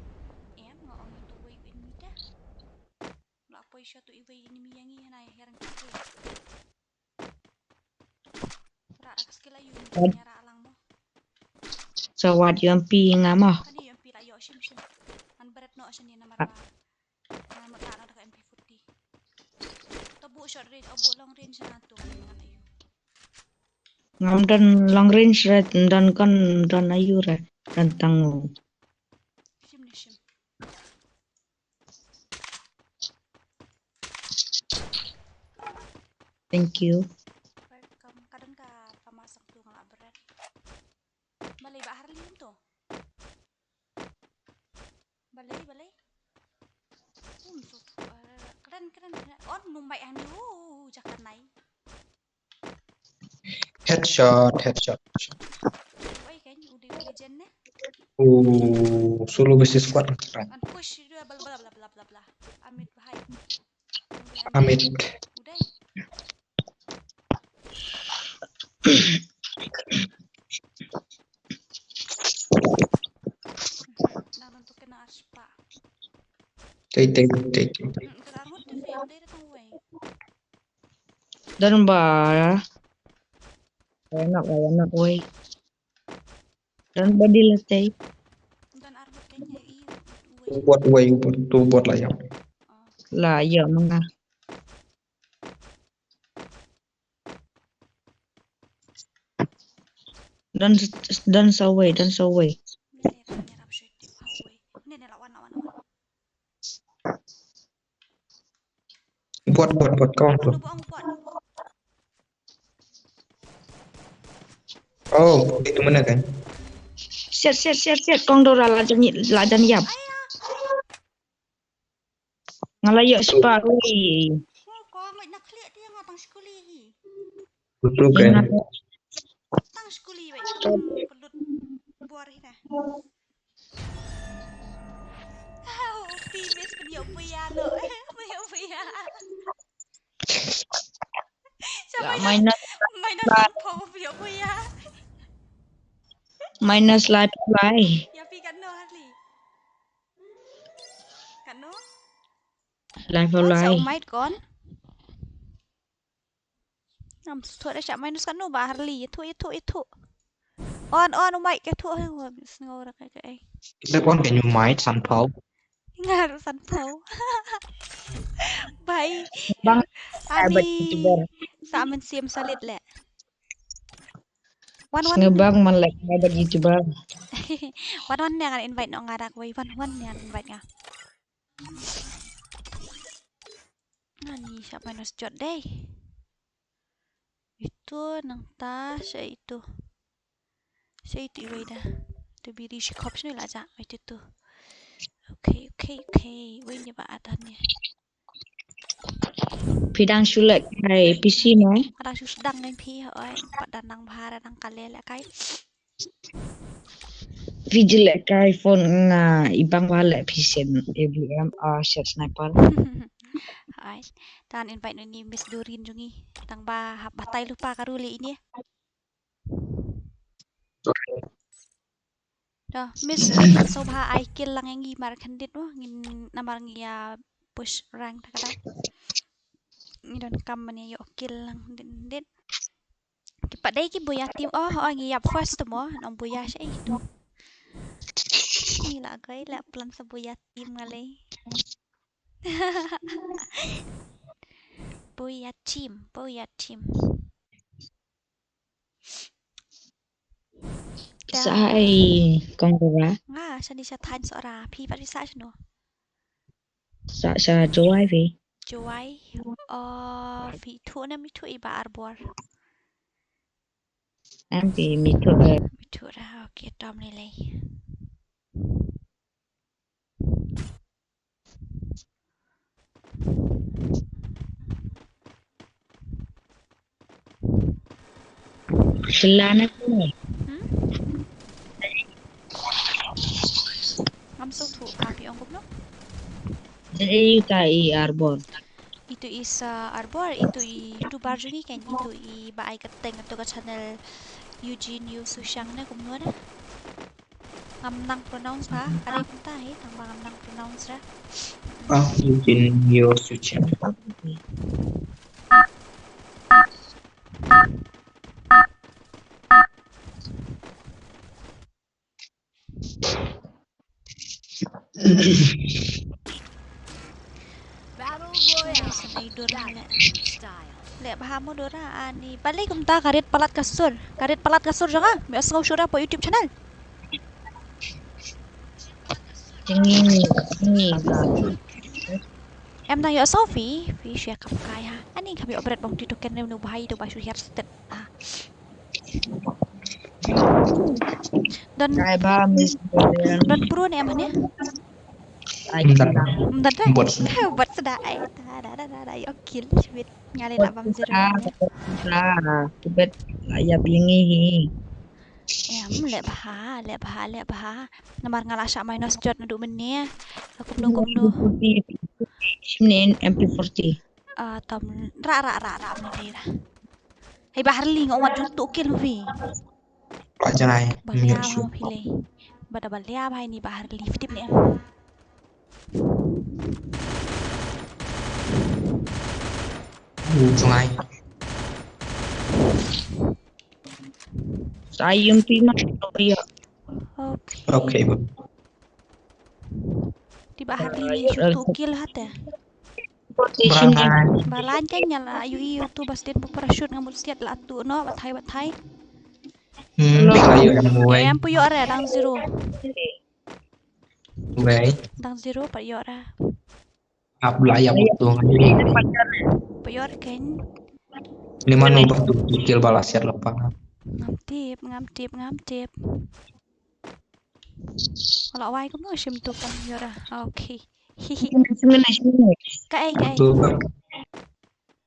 Sa wat U M P nga mo. Ngam don long range re, don kon don ayu re, don tang u. Thank you. Welcome. Ka don ka FAMAS sangtu nga la bret. Balei Bah Harley to? Balei, balei? Um, so, eh, kren, kren, kren. On numbai ani u jakanai. Headshot, headshot. Oi kan, u dei u legend ne. U solo versus squad kren. An push dia bla bla bla bla bla bla. Amit bhai. Amit. Tei, tei, tei, tei. Don ba. Anak wei, anak wei. Don ba di la tei. Bot wei, bot tu bot la ïa. La ïa ma nga. Don, don sa wei, don sa wei. Bot, bot, bot, kong tu. Oh, itu mana kan? Siat, siat, siat, siat. Kong Dora la jan, la jan ïap. Nga la ïoh spah ruh. Betul kan? Tang skuli wei. Pelut bor hi dah. Au, pi mes pynïoh puya lo. Pynïoh puya. Minus. Minus san phew pynïoh puya. Minus lai phew lai. Ïa phi katno Harley? Katno? Lai phew lai. Sa u mait kon. Ngam sngewthuh da sha minus katno ba Harley, ïathuh, ïathuh, ïathuh. On, on, u mait ka thuh, he, wa, sngew ra ka, ka, eh. Kita kon ka ñu mait san phew. Nga ruh san phew. Bai. Bang, ani. Sa mynsiem solid leh. Wan, wan. Sngew bang man leh ba YouTuber. Wan, wan ne ngan invite noh nga rak wei. Wan, wan ne ngan invite nga. Ani sha minus jot dei. Itu nangta sha itu. Sha itu iwei da. Tu biri shi khop shini la ja. Itu tu. Okay, okay, okay. Wei ni ba atan ni. Phi dang shu leh kai P C mo? Ka dang shu sdang ngan phi, oi. Pat dang nang bha, dang kale leh kai. Phi ju leh kai phone nga, i bang wa leh phi sien A B M, ah, sien sniper. Ai, tan invite ni Miss Doreen jong ngi. Tang ba hap batai lypa ka rule ini. Doh, Miss, eh, sngewbha ai kill lang ïa ngi mar khyndiat mo, ngin namar ngi ïa push rank ta ka dang. Ngi donkam ban ïa ïoh kill lang khyndiat. Ki pat dei ki buya team. Oh, oh, ngi ïap first mo, nong buya sha ïa tu. Ngi la goi la plan sa buya team nga lei. Buya team, buya team. Sa ai kong Dora. Nga shani sha thaiñ Sohra, phi pat phi sah shano? Sa sha Jowai phi. Jowai. Oh, phi thuh ne mi thuh i ba Arbor? Em phi mi thuh. Mi thuh ra, okay, tom lei lei. Shlana ko. Hmm? Ngam sngewthuh, phi ong kumno? Dei ita i Arbor. Itu i sa Arbor, itu i YouTuber jong ngi kan, itu i ba ai ka teng to ka channel Eugene Yu Sushang ne kumno ne? Ngam nang pronounce ba, ka dei kumta hi, tang ba ngam nang pronounce ra. Ah, Eugene Yu Sushang. Leh bha mo Dora, ani. Balei kumta ka rit palat ka sur. Ka rit palat ka sur jong nga. Me sngew shuh da po YouTube channel. Em nang ïoh sngew phi, phi shu ïa kap kai ha. Ani kham ïoh bret bong ti token ne nu bhai to ba shu hiar stet. Ah. Don, don pro ne em hane? Ai, ym don. Ym don re? Bot. Bot sda ai. Da, da, da, da, da. Ïoh kill shibit. Nga lei la bam zero. Bot sda. Tibet la ïap ïa ngi hi. Em, leh bha, leh bha, leh bha. Namar nga la shah minus jot naduh mynne. Kumno, kumno. M P forty. Shim ne M P forty. Ah, tam ra ra ra ra mane dei ra. Hei Baharli nga ong wat jong tu kill movie. Ba janai. Ba lia ma phi lei. Ba da ba lia ba ini Baharli fitip ne. Janai. Sayum pi ma ya. Okay. Okay. Di Baharli ni shu tu kill hate. Balan. Balan kan nyala yu i tu bas din parachute ngamut siat la tu no bathai bathai. Hmm, bik la yu em wei. Em pu yo re dang zero. Wei. Dang zero pa yo re. Ap la ya pu tu. Pa yo re kan. Ni mano ba tu kill bala siat lepas. Ngam tip, ngam tip, ngam tip. Wala wai kumno shim tu kam yora. Okay. Hihi. Shim ne, shim ne. Ka ai, ka ai. Tu.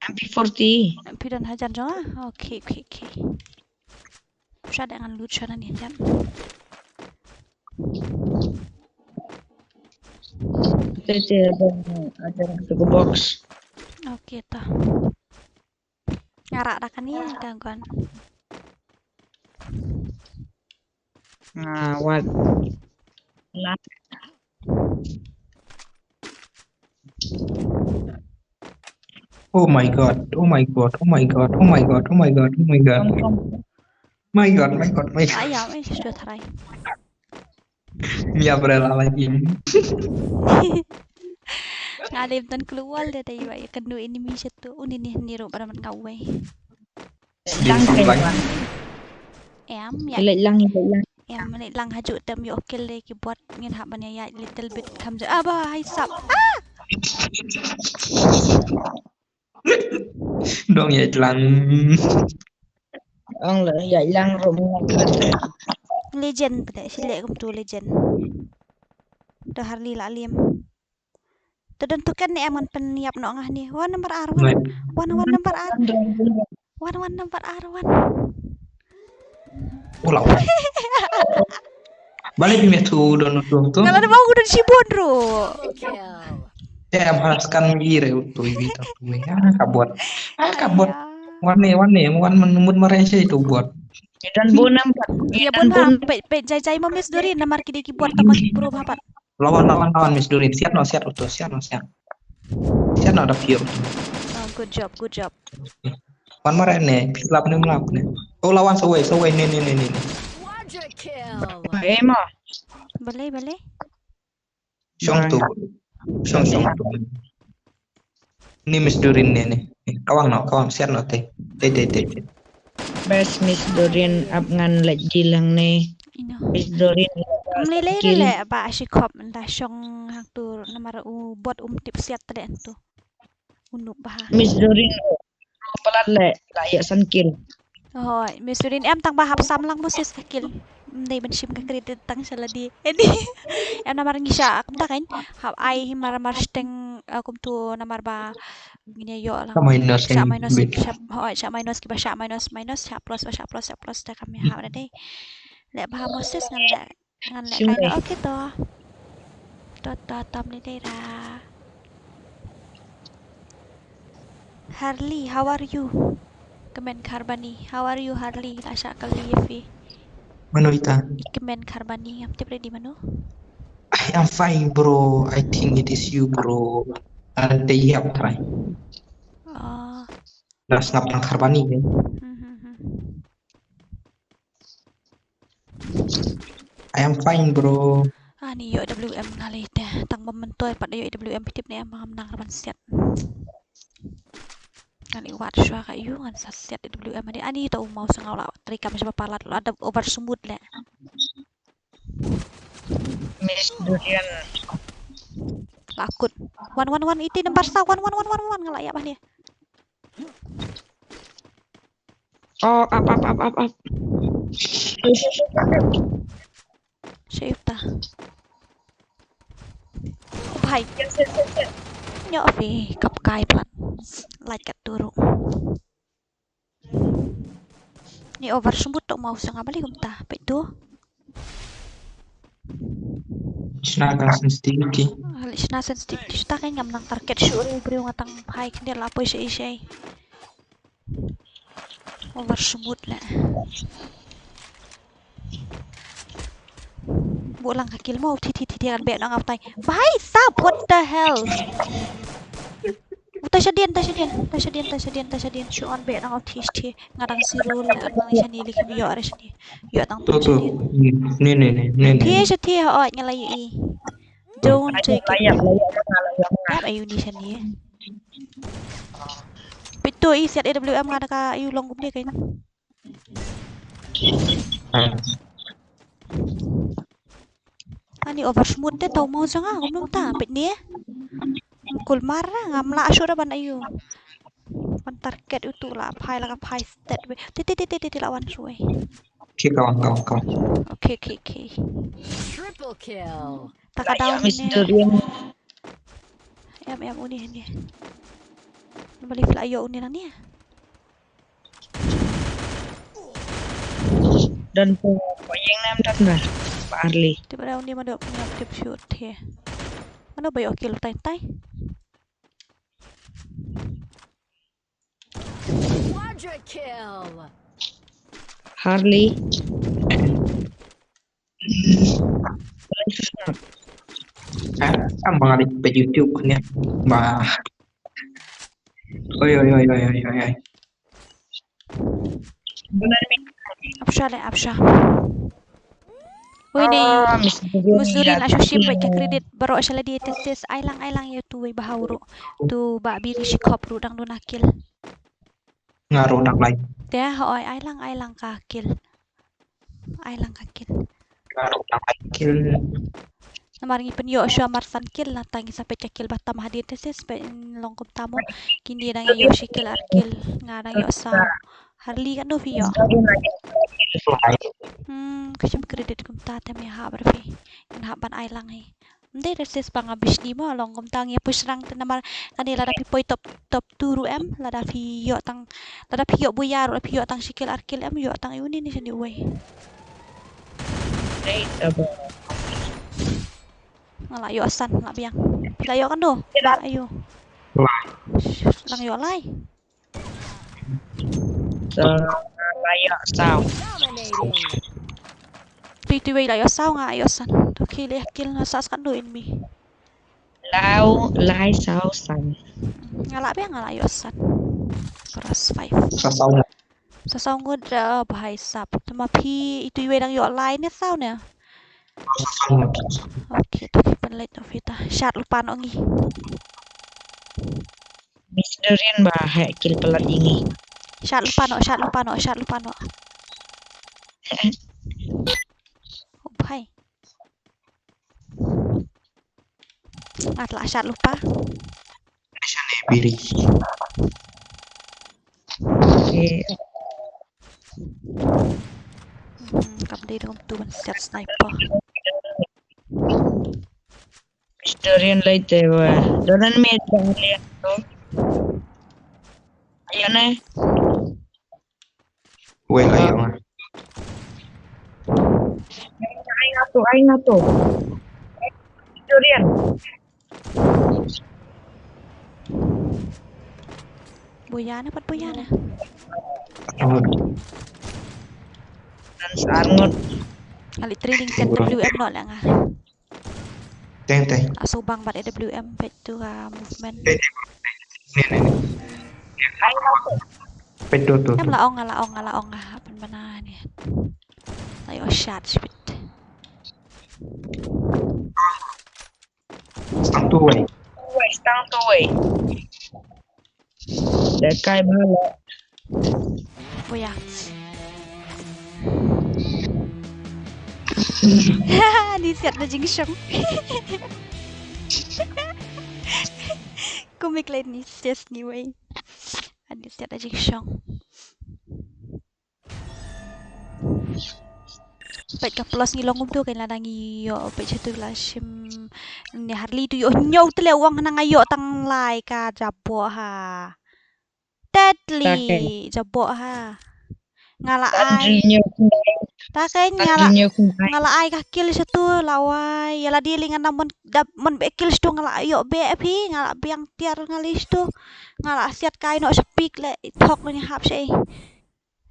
M P forty. Phi don hajan jong ah. Okay, okay, okay. Sha da ngan lut sha na ni hajan. Te te ada ada satu box. Okay ta. Ngara da kani ka gon. Ah, wat. Nah. Oh my god, oh my god, oh my god, oh my god, oh my god, oh my god. Kom, kom. My god, my god, my god. Ayam, eh, sudah try. Mia brel ala ini. Nga dei bynta keluar dia dei wa ya kenu ini mi satu. Uni ni ni ro pada man kawai. Lang kai wan. Em ya. Lek lang, lek lang. Em lek lang haju tem yo kill dei keyboard ngin hap ban ya little bit kam je. Aba hai sap. Ah! Dong ya lang. Ang la ya lang rum. Legend pede sile kum tu legend. Dah Harli la lim. Te don token ne em ngan pynïap noh nga ne. Wan number ar wan. Wan wan number ar. Wan wan number ar wan. Ulau. Balik ni tu don tu tu. Nga la da bau don shibun ru. Em halas kan gire tu ibi tu ya kabot. Ah kabot. Wan ne wan ne wan menmut marai sai tu bot. Dan bun nampak. Iya bun ha. Pe pe jai jai ma Miss Dorin namar ki dei ki bot taman pro hapat. Lawan lawan lawan Miss Dorin. Siat no siat uto siat no siat. Siat no da pio. Oh, good job, good job. Wan marai ne, phi lap ne lap ne. Oh lawan sawai sawai ne ne ne ne. Ema. Balei balei. Shong tu. Shong shong tu. Ni Miss Dorin ne ne. Kawang no kawang siat no te. Te te te te. Best Miss Dorin ap ngan lek jilang ne. Ino. Miss Dorin. Mlele le ba ashi khop nda shong hang tu namar u bot um tip siat tade tu. Unup ba. Miss Dorin. Palat le la ya san kill. Hoi, Miss Dorin em tang ba hap sam lang Moses ka kill. Mdei ban shim ka credit tang sha ladi. Edi. Em namar ngi sha kumta kan. Hap ai hi mar mar shteng kum tu namar ba ngin ïa ïoh lang. Sha minus sha minus sha hoi sha minus kiba sha minus minus sha plus ba sha plus sha plus ta kam ïa hap da dei. Le ba Moses ngan le ngan le kai. Okay to. To to tam ni dei ra. Harley, how are you? Kmen Kharbani, how are you Harley? La shah kali ya fi. Mano ita? Kmen Kharbani, am tip ready mano? I am fine bro. I think it is you bro. Ante yap try. Oh. Dah sngap tang Kharbani kan. Hmm, hmm, hmm. I am fine bro. Ani ïoh W M nga lei te tang ba myntoi pat ïoh W M phi tip ne em ba ngam nang ra ban siat. Ani wat shuwa ka ïoh ngan sa siat W M ani ani to u mau sngap la tri kam sha ba palat la da over smooth le. Miss Durian. La kut. Wan wan wan iti nambar sa wan wan wan wan wan nga la ïa ba ni. Oh, ap ap ap ap ap. Save ta. Oh bhai. Nyo fi kap kai plat. Like kat turu. Ni over sumut to mau sanga balik kumta. Pet tu. Sna ka sensitivity. Hali Shna sensitive, shna ka ngam nang target shuh re briew, nga tang phai khyndiat la poi sha i sha i. Over smooth le. Buh lang ka kill mo, thi thi thi thi, kan beh nang au tai. Bhai sab, what the hell? Utai shadien, tai shadien, tai shadien, tai shadien, tai shadien. Shu on beh nang au thi thi. Nga dang zero le, nang shani li kim yo re shani. Yo tang tu tu. Ni ni ni ni. Thi sha thi ha oi nga la i. Don't take it. Yap ayu ni shani. Pitu i siat A W M nga da ka ayu long kumne kain. Ani over smooth te tau mau janga kumnum ta pit ni. Kulmar ngam la sure ban ayu. Ban target utu la phai la ka phai stet we. Ti ti ti ti ti la wan shuwe. Ki kawan kawan kawan. Okay okay okay. Triple kill. Taka down ni. Em em uni ni. Bali fila yo uni nang ni. Dan po payeng nam dat na. Barley. Tiba dah uni madu punya tip shoot he. Mana bayo kill tai tai. Quadra kill. Harley. Eh, am bang adik pe YouTube ni. Bah. Oi oi oi oi oi oi. Apsha le apsha. Wei ni. Musurin la shushim baik ka credit baroh shala di tesis. Ai lang ai lang ya tu wei bahau ru. Tu ba biri shikop ru dang duna kill. Nga ru dang lai. Te ha oi ai lang ai lang ka kill. Ai lang ka kill. Nga ru dang lai kill. Namar ngi pynyoh shuwa mar san kill na tang ngi sa peit ka kill ba tam hadien te sis peit long kumta mo. Kini dang ïoh shi kill ar kill nga dang ïoh saw. Harli kan do phi ïoh. Hmm, ka shim credit kumta te me hap bar phi. Ngan hap ban ai lang hi. Nde te sis ba nga bishni mo long kumta ngi push rang te namar kani lada phi poi top top two ruh em lada phi ïoh tang lada phi ïoh buya ruh lada phi ïoh tang shi kill ar kill em ïoh tang uni ni shani uwei. Nga la ïoh san la biang. Phi la ïoh kan do? La ayu. Lang ïoh lai. So, la ïoh saw. Phi tu wei la ïoh saw nga ïoh san. Tu kill eh kill na sas kan do in mi. Lau lai saw san. Nga la biang nga la ïoh san. Cross five. Sa saw. Sa saw ngut da bhai sap. Tuma phi itu iwe dang ïoh lai ne saw ne. Okay, to keep on late of it. Shat lupa no ngi. Mister Rian ba ha kill pelat ini. Shat lupa no, shat lupa no, shat lupa no. Oh bhai. At la shat lupa. Shane biri. Okay. Hmm, kam dei dong tu ban siat sniper. Mister Rian lai te wa. Donan me dong lian to. Ayo ne. Wei la ïoh nga. Ai nga tu, ai nga tu. Durian. Buya ne pat buya ne. Nan sa arngut. Ali training set W M no la nga. Teng teng. Asu bang bat A W M pet tu ka movement. Pet tu tu. Em la ong la ong la ong ha pen bana ni. Ayo shot speed. Stang tu wei. Wei stang tu wei. Dekai bala. Oh ya. Ni siat na jingshong. Kumik lain ni sias ni wei. Ni siat na jingshong. Peit ka plus ngi long kumtu kan lada ngi ïoh peit sha tu la shim. Ni Harley tu ïoh ñiew tle wang na nga ïoh tang lai ka jabo ha. Tetli jabo ha. Nga la ai. Tadri nyo kumbai. Ta kein nga la, tadri nyo kumbai. Nga la ai ka kill shatu la wai. Ïa lade lei ngan ym mon dap mon beh kill shatu nga la ïoh beh phi, nga la biang tiar nga lei shatu. Nga la siat kai noh sha pik leh, thok lei hap sha ei.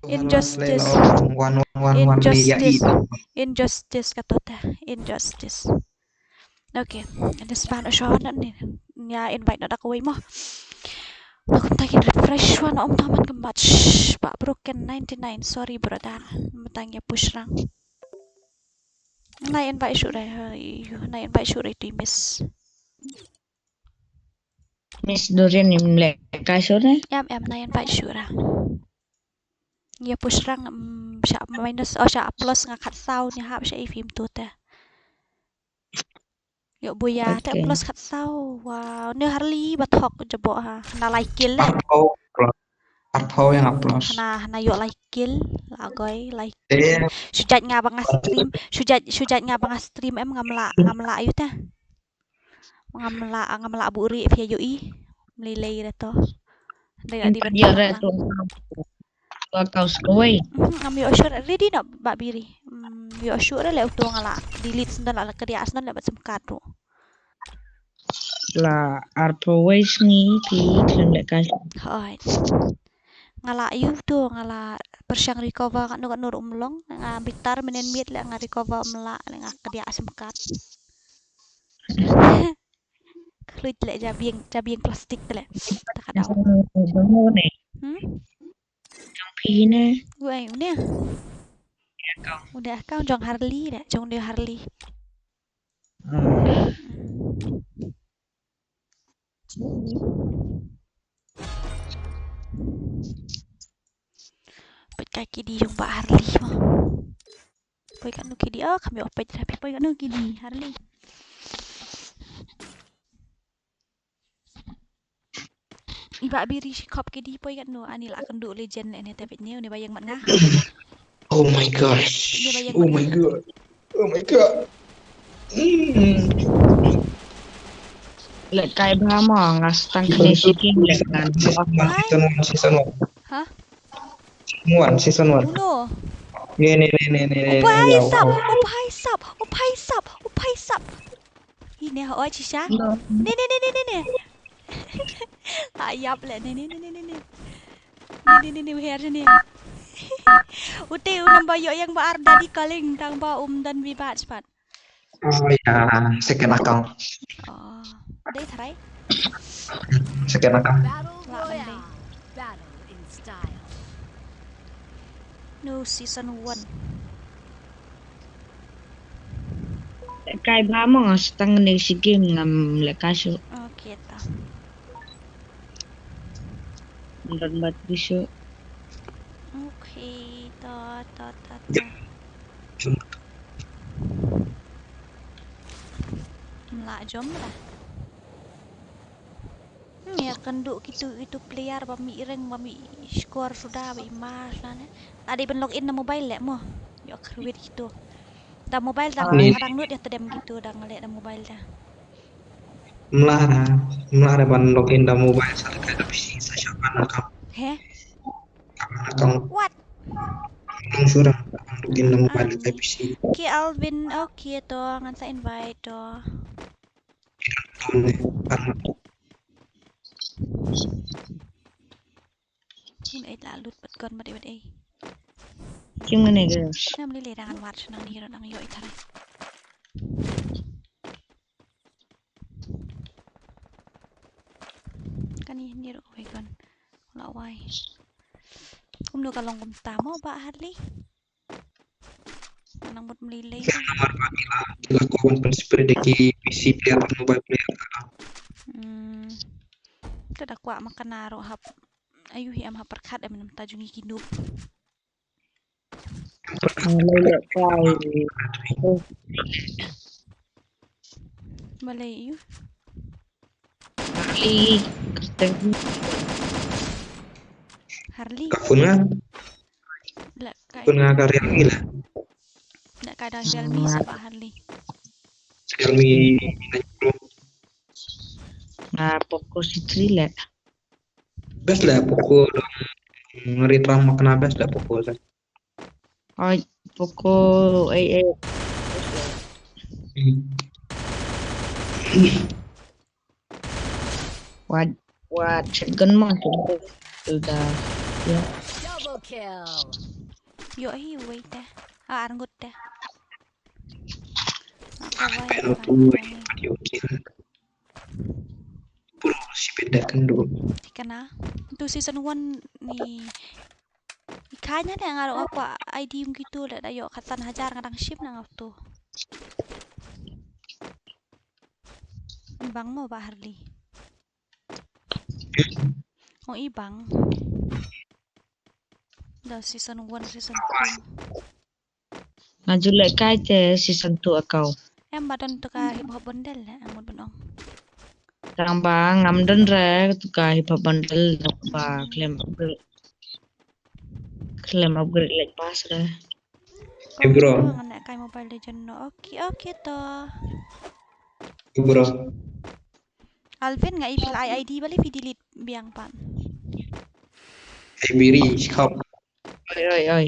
Injustice. Injustice. Injustice kato te. Injustice. Okay, and this ban shuwa na ni. Ïa invite na da kawei mo. Ba kumta kin refresh shuwa na, ym tang ban kynbat. Shh, ba broken ninety-nine. Sorry brother. Mynta ngi push rang. Na invite shuh re. Ïa, na invite shuh re tu miss. Miss Doreen im leh kai shuh re. Em, em, na invite shuh re. Ïa push rang, mm, sha minus, oh, sha plus nga khatsaw ni hap sha i film tu te. Ïoh buya te. Okay. Plus khatsaw. Wow, ne Harley ba thok jabo ha. Na lai kill le. Arphew plus. Arphew ïa nga plus. Hana, hana ïoh lai kill. La goi lai kill. Eh. Shu jait nga ba nga stream, shu jait, shu jait nga ba nga stream em ngam lah, ngam lah ïa u te. Ngam lah, ngam lah buh rieh phi ïohi. Mlei lei re to. Dei adi ban ïa re to. To kau skawei. Mhm, ngam ïoh shuh ready na ba biri. Hmm, ïoh shuh re le uto nga lah delete sendon lah, lah kediah sendon le bad sim card tu. La arphew wei sngi phi khlem leh kai. Hooid. Nga lah ïa uto nga lah pyrshang recover katno katno ruh ym long. Nga bitar mynnin miet le nga recover ym lah le nga kediah sim card. Khluit le jabieng, jabieng plastik te le. Ta ka daw. Jong u ne. Hmm? Jong phi ne. Wei, u ne. Account. U ne account jong Harley le, jong u ne Harley. Hmm. Peit ka kidi jong ba Harley mo. Poi katno kidi, oh, kham ïoh peit, poi katno kidi, Harley. I ba biri shi khop kidi poi katno, ani la kynduh legend ne te peit ne, une ba ïeng mat nga. Oh my gosh. Une ba ïeng mat nga. Oh my god. Oh my god. Hmm. Leh kai bha mo, nga stang kane shi game leh kan. Season one, season one. Ha? Season one, season one. Uno. Ne, ne, ne, ne, ne, ne. Oh, bhai sab, oh, bhai sab, oh, bhai sab, oh, bhai sab. Ine ho, oh, shisha. No. Ne, ne, ne, ne, ne, ne. Ta ïap le, ne, ne, ne, ne, ne, ne. Ne, ne, ne, ne, u her ne. Ute, u number ïoh ïeng ba ar daddy calling, tang ba um don bi bat spat. Oh, ya, second account. Oh, dei tharai? Second account. Battle Royale. Battle in style. No, season one. Kai ba mo nga stang ne shi game ngam leh kai shuh. Okay, ta. Don bat shuh. Okay, ta, ta, ta, ta. Mla jom lah. Hmm, ïa kynduh kitu, kitu player ba mih rank, ba mih score suda, ba i mar suda ne. Ta dei ban log in na mobile leh mo. Ïoh kyrwit kitu. Da mobile da, ah, ni. Arang nud ïa tdem kitu da ngaleh da mobile da. Mla, mla da ban log in da mobile sa da ka da P C sa sha ban account. He? Account. What? Account sura, log in da mobile da ka P C. Ki Alvin, okay to, ngan sa invite to. Kim ei la lut pat kon mat ei mat ei. Kim ngane ga. Nam lile dang an war nang ni ro nang yo itara. Kani ni ro wai kon. La wai. Kumno ka long kumta mo ba Harley. Nang mut mlilei. Ïa namar ba ki la, ki la ko wan pynspray da ki P C player bad mobile player. Hmm. Te da kwah ma kane ruh hap. Ayu hi em hap pyrkhat em namta jong ngi ki noob. Pyrkhat. Balei leh kai. Balei yu? Harley, Harley. Ka phone nga. Leh kai. Phone nga ka Realme lah. Leh kai da Realme sa ba Harley. Realme nine Pro. Nga Poco C three leh. Best leh Poco dong. Ngari tram makna best leh Poco leh. Oi, Poco, eh, eh. Wat, wat, shotgun ma, shotgun. Sudah. Ya. Double kill. Yo, hi, wait deh. Ah, arngut deh. Apa wai? Pero tu, yo, kira. Bro, si beda kan dulu. Kana. Tu season one ni. Ikanya deh ngaruh apa I D gitu deh, dah yo katan hajar ngadang ship nang tu. Bang mau Bah Harli. Oh, i bang. Da season one, season two. Nga ju leh kai te season two akau. Em ba don tu ka hip hop bundle, eh, em ban ong. Tang ba ngam don re tu ka hip hop bundle ba khlem upgrade. Khlem upgrade leh pass re. Hey, bro. Ngan leh kai Mobile Legend no. Okay, okay to. Hey, bro. Alvin, nga i phi la ai I D bali phi delete biang pat. Hey, Biri, sikap. Oi, oi, oi.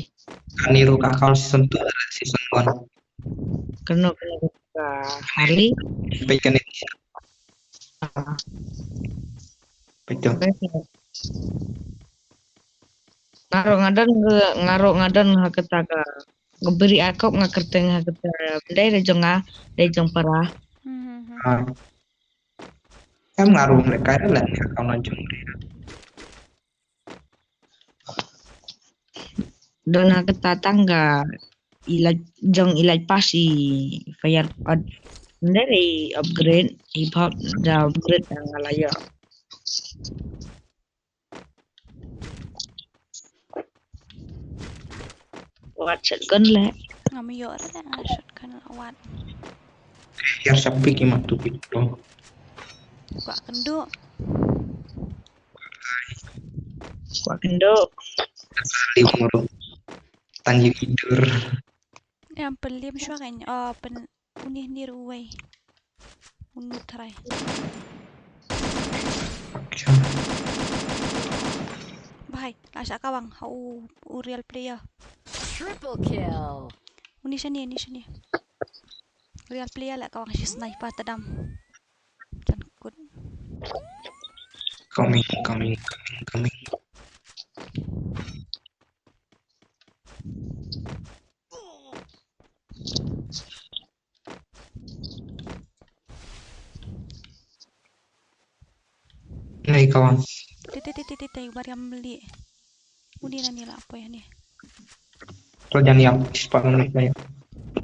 Kani ruh ka account season two, season one. Kano, kano ka Harley? Peit kane. Ah. Peit tu. Peit tu. Nga ruh nga don, nga ruh nga don ha kata ka. Nga bri akop nga kyrteng ha kata. Dei re jong nga, dei jong para. Hmm, hmm, hmm. Ah. Em nga ruh leh kai leh account jong nga. Don ha kata tang ka ilaj jong ilaj pass i fire ad. Ndere i upgrade i pop da upgrade nga la ïoh. Wat shotgun leh. Ngam ïoh re da shotgun la wat. Ïa sa pik i mat tu pik tu. Kwah kynduh. Kwah kynduh. Liu muru. Tang ïa ki dur. Em, pynliem shuwa kan. Oh, pyn-, unih ni ruh uwei. Unu trai. Acha. Bhai, la shah kawang ha u, u real player. Triple kill. Uni shane, uni shane. Real player la kawang shi sniper tadam. Jan kut. Coming, coming, coming, coming. Nei kawan. Te te te te te te, Mariam li. Uni nani la apoy ni. Kau jangan yang ispat menit saya.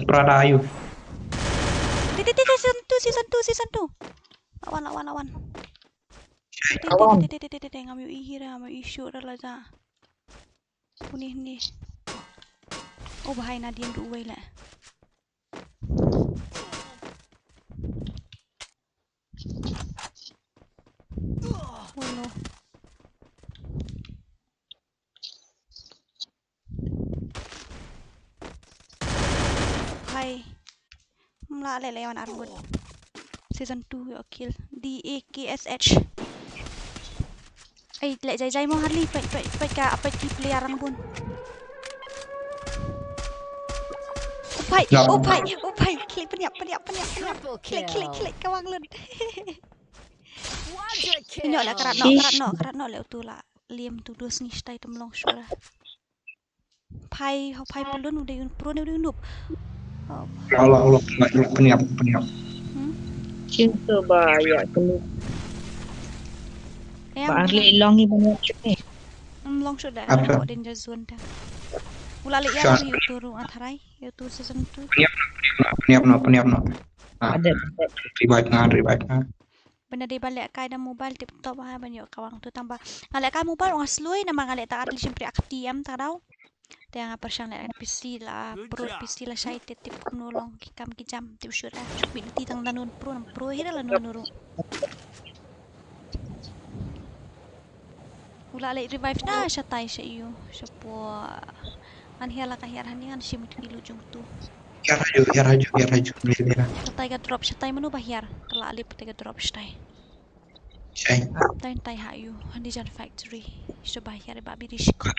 Prada ayu. Te te te te, season two, season two, season two. Lawan, lawan, lawan. Te te te te te te te, ngam ïohi ra, ngam ïohi shuh ra la ja. Uni ni. Oh, bahai Nadine ruh uwei la. Oh no. Hai. Mla leh leh wan armut. Season two ïoh kill. D A K S H. Ai, leh jai jai mo Harley, peit, peit, peit ka, peit ki player rangbun. Upai, upai, upai. Klik pynïap, pynïap, pynïap, pynïap. Klik, klik, klik, kawang lut. Ïoh leh karat noh, karat noh, karat noh leh utu la. Liam tu dus ngi shtai tum long shura. Phai, ho phai pylun u dei un pro ne u dei un noob. Oh. Olo, olo, pynïap, pynïap, pynïap. Hmm? Chin to ba ïa kenu. Ba arli long hi ba ïa kenu. Hmm, long shuh da. Apa? Danger zone da. Ula le ïa ri tu ru atharai, ïa tu season two. Pynïap, pynïap, pynïap, pynïap. Ah. Ada. Revive nga, revive nga. Bynda dei ba leh kai da mobile tip top ha ban ïoh kawang tu tang ba. Nga leh kai mobile nga sloi namar nga leh ta arli shim priak T M ta daw. Te nga pyrshang leh P C la pro P C la shai te tip kumno long ki kam ki jam tip shut ah. Chuk bit ti tang da nun pro nam pro hi da la nun nuru. Ula leh revive na shatai sha ïu sha po. Ngan hiar la ka hiar hani ngan shim tu ki lu jong tu. Hiar haju, hiar haju, hiar haju. Shatai ka drop, shatai manu ba hiar. Ka la lip te ka drop shatai. Shai. Tai tai ha ïu, hani jan factory. Sha ba hiar ba biri shikot.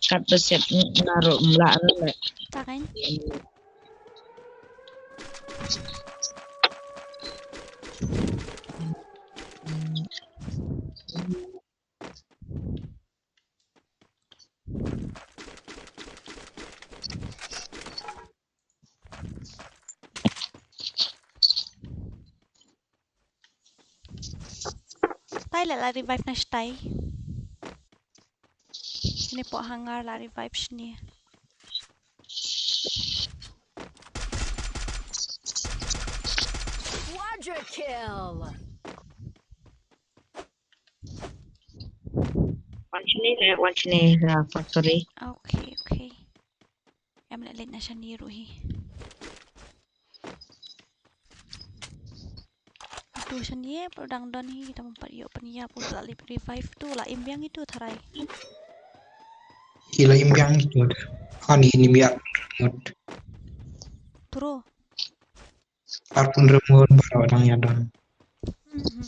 Kat ba siat na ruh mla na le. Ta kan. Stai le la revive na stai. Ini po hangar la revive sini. Quadra kill. Wan sini le, wan sini ha factory. Okay, okay. Em le leit na shane ruh hi. Tu shane pyrthei dang don hi, kita mumpat ïoh pynïap, u la lip revive tu la im biang itu tharai. Ki la im biang itu. Ani ni miat mut. Turo. Arpun remut baru dang ïa don. Mhm.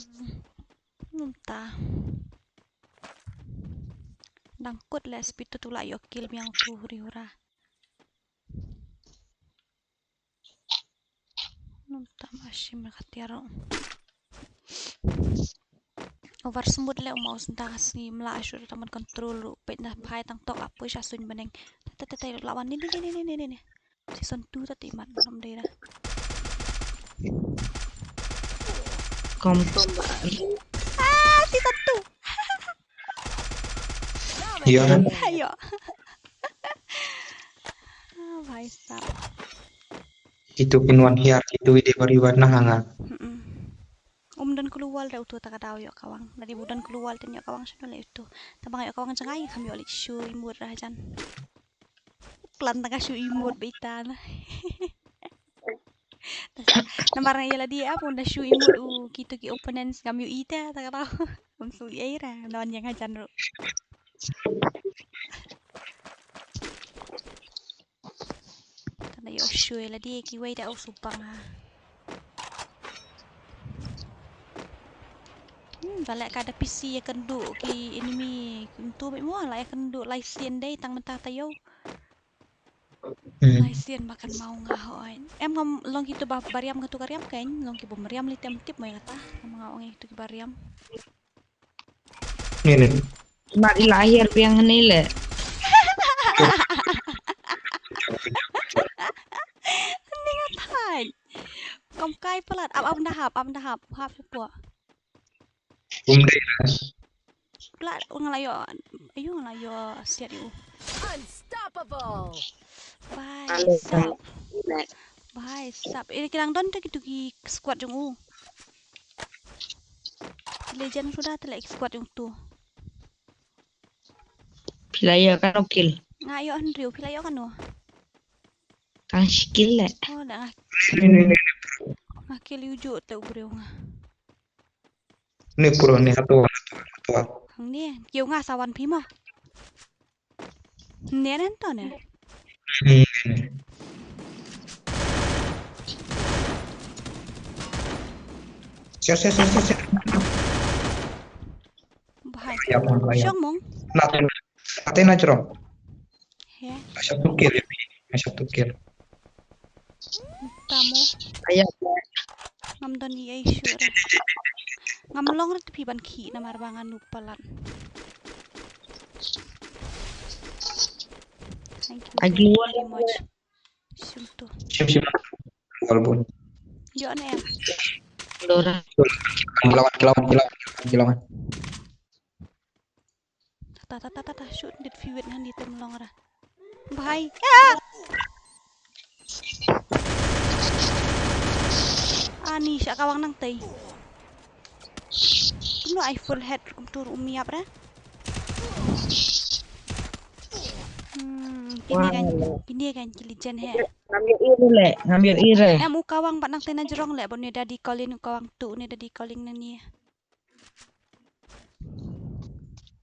Nunta. Dang kut le speed tu la ïoh kill biang tu huri hura. Nunta ma shim ka tiar. Over smooth le u mouse nta ka sngi mla shu ta man control ruh peit na phai tang tok la pui sha suin baneng. Te te te la wan ni ni ni ni ni ni. Season two ta ti mat ngam dei da. Kom tom ba. Ah, season two. Ïa. Ayo. Ah, bhai sahab. Itu pynwan hiar itu ide bari wat na hanga. Mm-mm. Um don kulu wal da utu ta ka daw ïoh kawang. Dari bu don kulu wal ten ïoh kawang shano le utu. Ta bang ïoh kawang jangai kham ïoh le shu imut rajan. Plan ta ka shu imut beta na. Namar ïa la di ap unda shu imut u kitu ki opponents ngam ïoh ita ta ka daw. Ngam su ïa ira don yang hajan ruh. Tanda ïoh shu ïa la di kiwei da u supang ha. Hmm, ba leh ka da P C ïa kynduh ki enemy kumtu bad mo la ïa kynduh lai sien dei tang mynta ta ïoh. Hmm. Lai sien ba kan mau nga hoi. Em ngam long kitu ba bariam katu kariam kan long ki bom riam li tem tip mo ïa kata. Ngam nga ong ïa kitu ki bariam. Ni ni. Mat ila akhir biang ni le. Ni ngatai. Kom kai pelat ap ap dah hap ap dah hap hap sepo. Um dei lah. Pelat ngalayo ayu ngalayo siat yu. Unstoppable. Bye sap. Bye sap. Ini kilang don tu kitu ki squad jong u. Legend sudah telek squad jong tu. Phi la ïoh kano kill? Nga ïoh hynriew, phi la ïoh kano? Tang shi kill le. Oh, da nga. Nga kill ïa u juh te u briew nga. Ni pro ni hato, hato, hato. Hangne, kiew nga sa wan phi mo. Hangne ne hanto ne. Hmm. Siap, siap, siap, siap, siap. Bahai. Siap, siap. Shong mong. Nate, nate na jrong. He. Asap tukir ya, asap tukir. Tamo. Ayo. Ngam don i ai sure. Ngam long rit pi ban ki namar ba ngan u palat. Thank you very much. Shim tu. Shim, shim. Walaupun. Yo ne. Dora. Kilawan, kilawan, kilawan, kilawan. Ta ta ta ta ta shoot dit fiwit ngan di tem long ra. Bhai. Ah! Ani sha kawang nang tei. Kumno ai full head kum tur um yap ra. Hmm, kini kan, kini kan kili jen he. Ngam ïoh ire le, ngam ïoh ire. Em u kawang bat nang tei na jrong le, bon ni dadi calling u kawang tu, ni dadi calling na ni.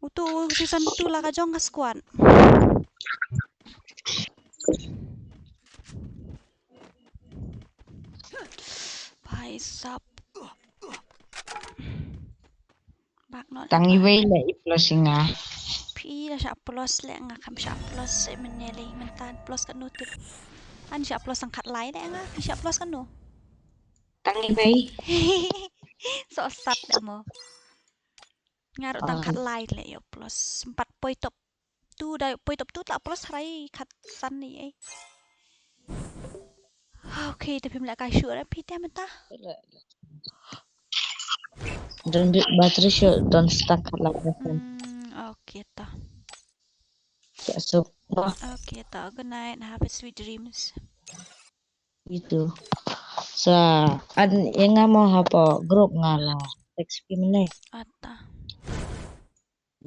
Utu season two la ka jong ka squad. Bhai sap. Bak no. Tang iwei le i plus nga. Phi Ïa sha plus leh nga kham sha plus se mynne lei mynta plus katno tip. Ani sha plus tang khatlai leh nga phi sha plus katno. Tang i mei. So sat leh mo. Nga ruh tang khatlai leh ïoh plus empat poi top. Tu da poi top tu tla plus hrai khatsan ni ei. Okay, te phim leh kai shuh ra phi te mynta. Don't be battery shuh, don't stuck khatlai percent. Hmm, okay ta. Ya so. Okay ta. Good night. Have a sweet dreams. Itu. Sa an ïa nga mo hapoh group nga la text phi mynne. Ata.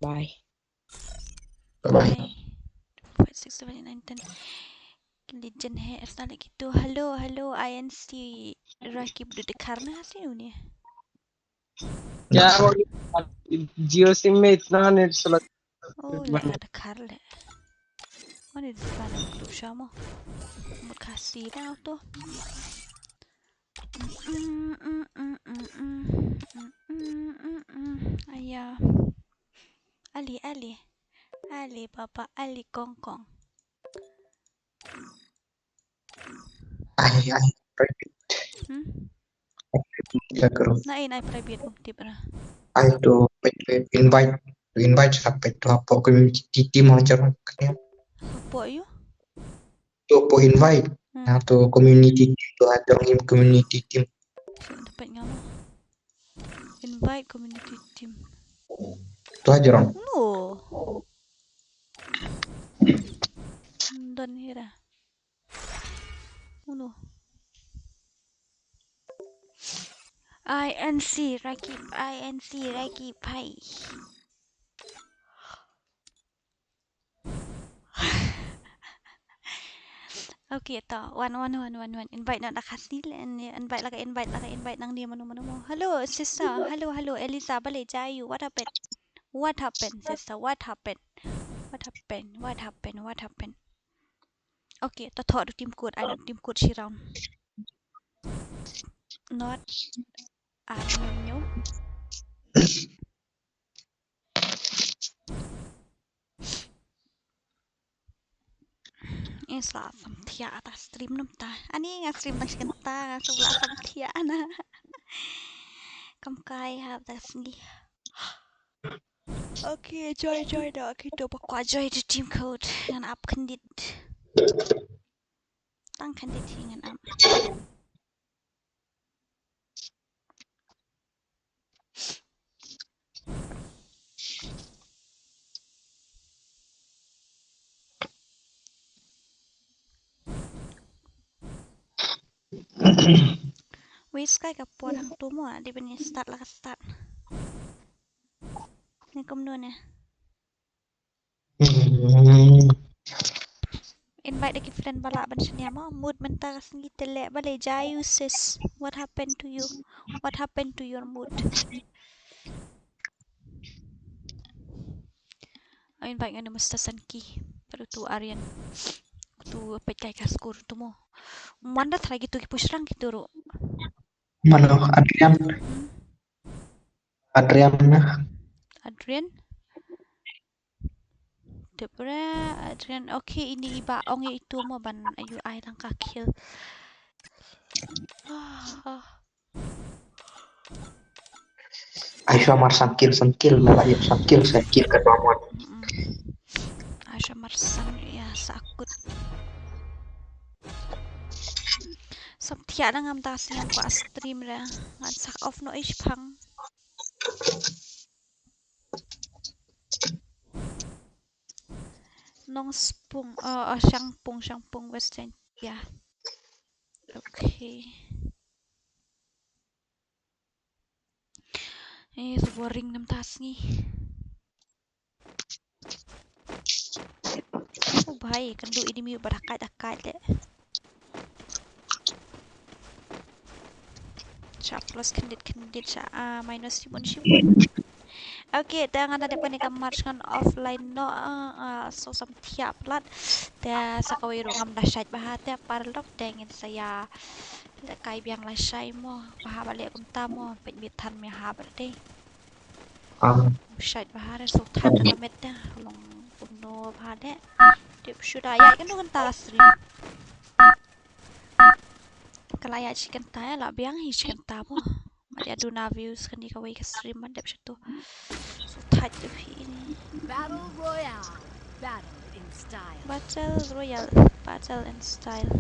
Bye. Bye. Five, six, seven, eight, nine, ten. Legend hai, ersa lagi tu. Hello, hello, I N C Rakib du dekar na si uni. Ya, Jio sim me itna net sala. Oh, le dekar le. Mane di bana klu shamo. Mut kasi da tu. Aya. Ali, Ali. Ali, Papa, Ali, Kong Kong. Ai, ai, private. Hmm? La group. Na in ai private um tip ra. Ai to page, page invite, to invite sa page to hapoh community team ha jrong kane. Hapoh ïu? To hapoh invite. Hmm. Na to community team to ha jrong im community team. Shu dapat ngam. Invite community team. To ha jrong. No. Don hira. Uno. I N C Rakib, I N C Rakib, hai. Okay, to. One, one, one, one, one. Invite na da khasi le, invite laka, invite laka, invite nang ni manu, manu, manu. Hello, sister. Hello, hello, Elisa. Bale, Jayu. What happened? What happened, sister? What happened? What happened? What happened? What happened? Okay, to thoh du team code, ai team code shi round. Not a new new. Is la sam thiah ta stream num ta. Ani nga stream ta shi kan ta nga su la sam thiah na. Kam kai ha ta sni. Okay, joy, joy da kito ba kwah joy da team code ngan ap khyndiat. Tang khyndiat hi ngan ap. Wei skai ka por hangtu mo, dei ban ïa start la ka start. Ne kumno ne? Invite da ki friend ba lah ban shaniah mo, mood mynta ka sngi te leh balei, Jayu sis, what happened to you? What happened to your mood? Invite ngan u Mister Sanki, bad utu Aryan. Utu peit kai ka skur utu mo. Manda trai kitu ki push rang kitu ruh. Mano, Adrian. Hmm? Adrian na. Adrian? Debra, Adrian. Okay, ini iba ong ïa itu mo ban ayu ai lang ka kill. Ah, ah. Aisha mar sangkil sangkil na la ïa sangkil sangkil ka tuan. Mm-mm. Aisha mar sang ïa sakut. Sam thiah na ngam da sngem ka stream ra. Ngan sak off no ish phang. Nongspung, oh, oh, Shangpung, Shangpung West Jaintia. Okay. Eh, so boring nam ta sngi. Oh bhai, kan du ini mi ba da kai da kai de. Sha plus khyndiat khyndiat sha, ah, minus shibun shibun. Okay, te ngan da dep kane ka match ngan offline no, ah, ah, so sam thiah palat. Te sa kawei ruh ngam da shait bha te paralok te ngin sa ïa lehkai biang lashai mo. Bha ba leh kumta mo, peit mi than mi ha ba dei. Ah, Shait bha re so than ka met te long. No bha de. Tip shu da ïa kano kynta ka stream. Ka la ïa shi kynta ïa la biang hi shi kynta mo. Mat ïa duna views kane kawei ka stream ban dep sha tu. So tight to phi ni. Battle Royale. Battle in style. Battle Royale. Battle in style.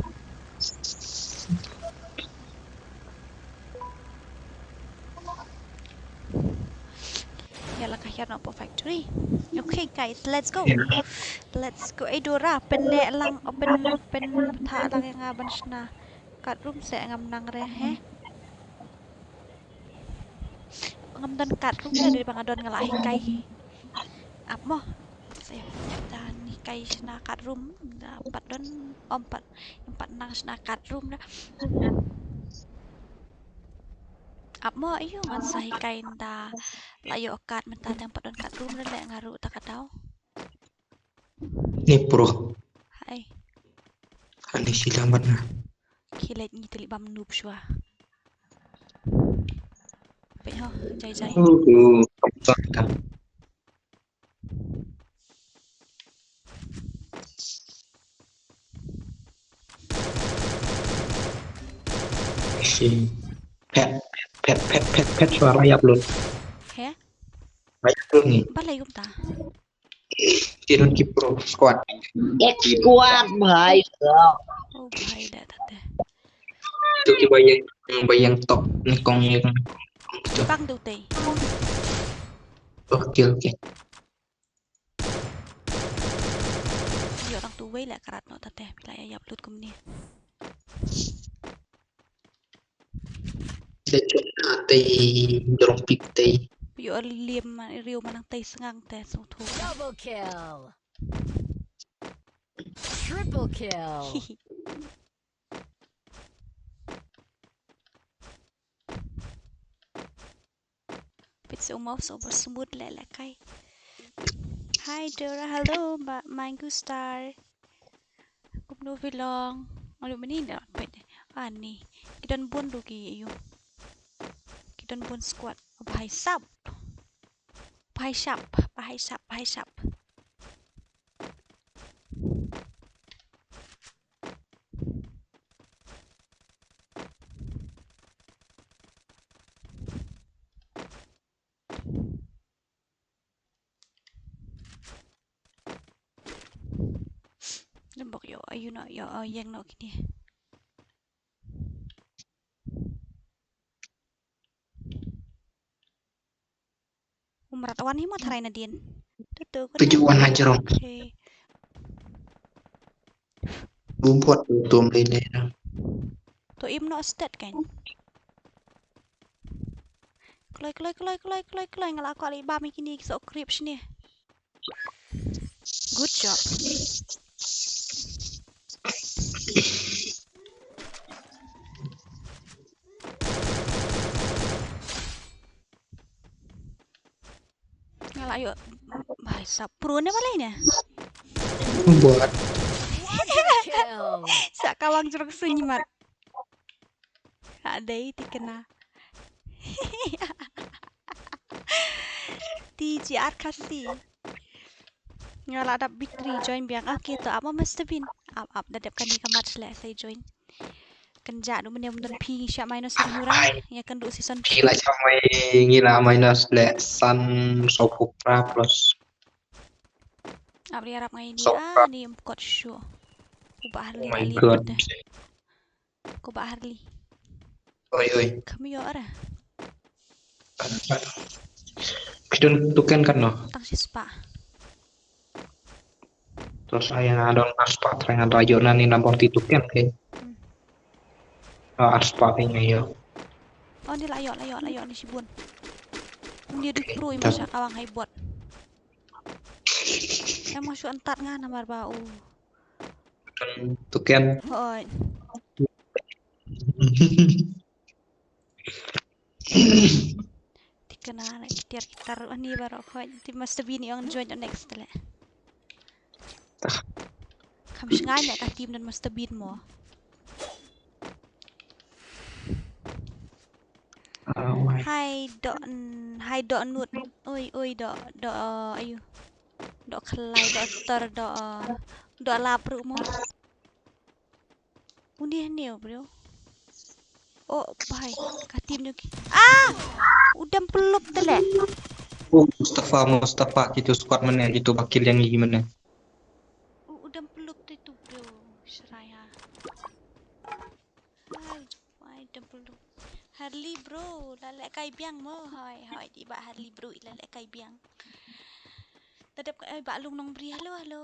Ïa la ka hiar na po factory. Okay guys, let's go. Let's go. Ei Dora, pynleh lang, pyn, pynbthah lang ïa nga ban shna kat room se ngam nang re he. Ngam don kat room re, dei ba nga don nga la hikai. Ap mo. Se da ni kai shna kat room, da pat don, om pat, em pat nang shna kat room re. Ap mo, ayu ngan sa hikai nda la ïoh kat mynta dang pat don kat room re leh nga ruh ta ka daw. Ni pro. Hai. Ani silang bat na. Ki leh ngi teli bam noob shwa. Peit ho, jai jai. Uh, uh, tak, tak. Phet, phet, phet, phet, phet, suara rayap lu. He? Rayap lu ni. Balei kumta? Ti don ki pro squad. X squad, bhai sahab. Oh, bhai, da, da, da. Tu ki bayang, bayang top ni kong ni. Bang tu tei. Okay, okay. Ïoh rang tu wei leh karat noh ta te, phi la ïa ïap lut kumne. Te chok na te jrong pik te. Ïoh liam ma, riu ma nang te sngang te sngewthuh. Double kill. Triple kill. Pit sa u mouse over smooth leh leh kai. Hi Dora, hello, ba Mango Star. Kumno phi long? Alu mani da pit. Ani. Ki don bun ruh ki ayu. Ki don bun squad. Bhai sap. Bhai sap. Bhai sap. Bhai sap. Lembok yo, ayu no, yo, oh, yang no kini. Umrat wan hi mo tharai nadien. Tutu, tujuh wan hajrong. Okay. Bumbot tum lele na. To im no stat kan. Kloi, kloi, kloi, kloi, kloi, kloi. Nga la kwah leh ba mi kini ki so creep shini. Good job. Nga la ïoh. Bhai sab, pro ne balei ne? Bot. Sa kawang jrong sunyi mat. Ka dei tikna. T G R Khasi. Nga la dap B three join biang. Okay, to ap ma Mister Bean. Ap, ap, da dep kane ka match leh sa join. Kynjah du mynne don phi sha minus ri hura. Ïa kynduh season. Ngi la sha mai, ngi la minus leh san sawphew phra plus. Ap ri arap ngai ni, ah, ni em kot shu. Ubah Harley. Oh my God. Ko ba Harley. Oi, oi. Kam ïoh ara. Phi don token kan no? Tang shi spah. Terus ai nga don ar spah, trai nga da ïoh na ni number ti token ke. Hmm. Ah, ar spah ke nga ïoh. Oh, ni la ïoh, la ïoh, la ïoh ni shibun. Ni du pro i masha kawang hai bot. Em ma shu antat nga namar ba u Token. Hooid. Tikna na ki tiar ki tar ani baroh hooid. Team Master Bean ïong join next leh. Kham shngain ïa ka team don Master Bean mo. Oh my. Hai do, hai do nut. Oi, oi, do, do, ayu. Doh khlai, doh ter, doh, doh lap ruh mo. Uni hynne bro. Oh bhai, ka team nyo ki. Ah! U dam pyllup te le. Oh, Mustafa, Mustafa, kitu squad mynne, kitu ba kill ïa ngi mynne. U, u dam pyllup te tu bro. Shrai ha. Hai, hai, dam pyllup. Harley bro, la leh kai biang mo. Hai, hai, di ba Harley bro, la leh kai biang. Ta dep ka, eh, ba lung nong bri, hello, hello.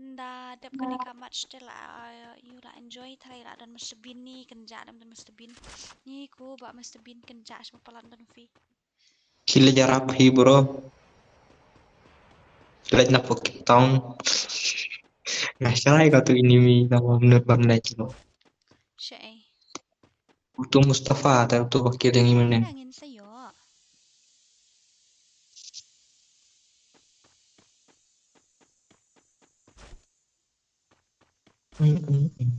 Nda dep kane ka match te la, eh, ïu la enjoy, tharai la don Mister Bean ni, kynja dang don Mister Bean. Ni ko ba Mister Bean kynja sha palat don phi. Ki leit ïarap hi bro. Leit na pok tong. Nga shai ka tu enemy na wa minute ban leit bro. Shai. Utu Mustafa, ta utu ba kill ïa ngi mynne. Ngin sa ïoh. Mm, mm, mm.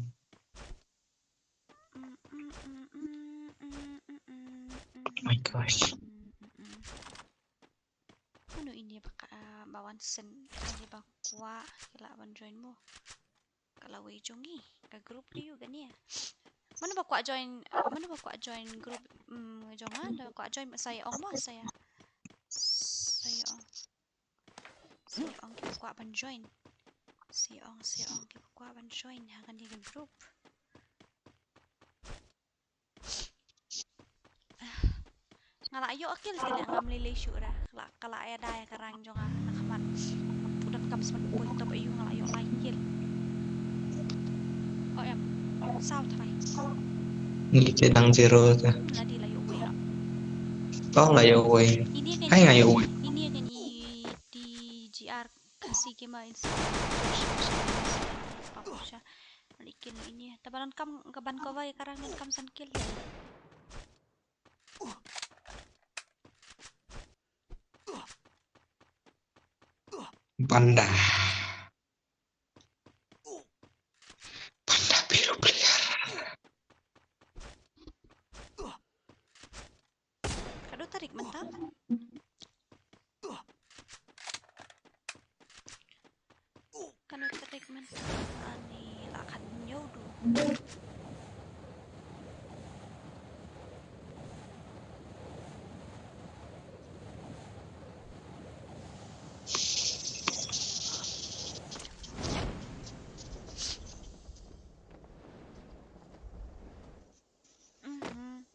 Oh my gosh. Mano ine ba ka, ah, ba wan send, ine ba kwah, ki lah ban join mo. Ka lawei jong ngi, ka group ka ïu kane. Mano ba kwah join, mano ba kwah join group, mm, jong nga, da kwah join sa ïa ong mo, sa ïa. Sa ïa ong. Sa ïa ong kiba kwah ban join. Sa ïa ong, sa ïa ong kiba kwah ban join ha kane ka group. Nga la ïoh kill te leh, ngam lei lei shuh ra. Ka la, ka la ïada ïa ka rank jong nga na khmat. Ngam pu donkam smat poi top aïu, nga la ïoh lai kill. Oh em. Saw tharai. Ngi te dang zero te. Hmm, la dei la ïoh wei. Tang la ïoh wei. Ini kan, ai nga ïoh wei. Ini kan i T G R Khasi Gamer Insta. Pap sha. Li kill ini. Te ba donkam, ka ban cover ïa ka rank donkam san kill. Banda. Banda biru player. Kado tarik mynta? Kano tarik mynta? Ani la khat hynñiew du. Mhm.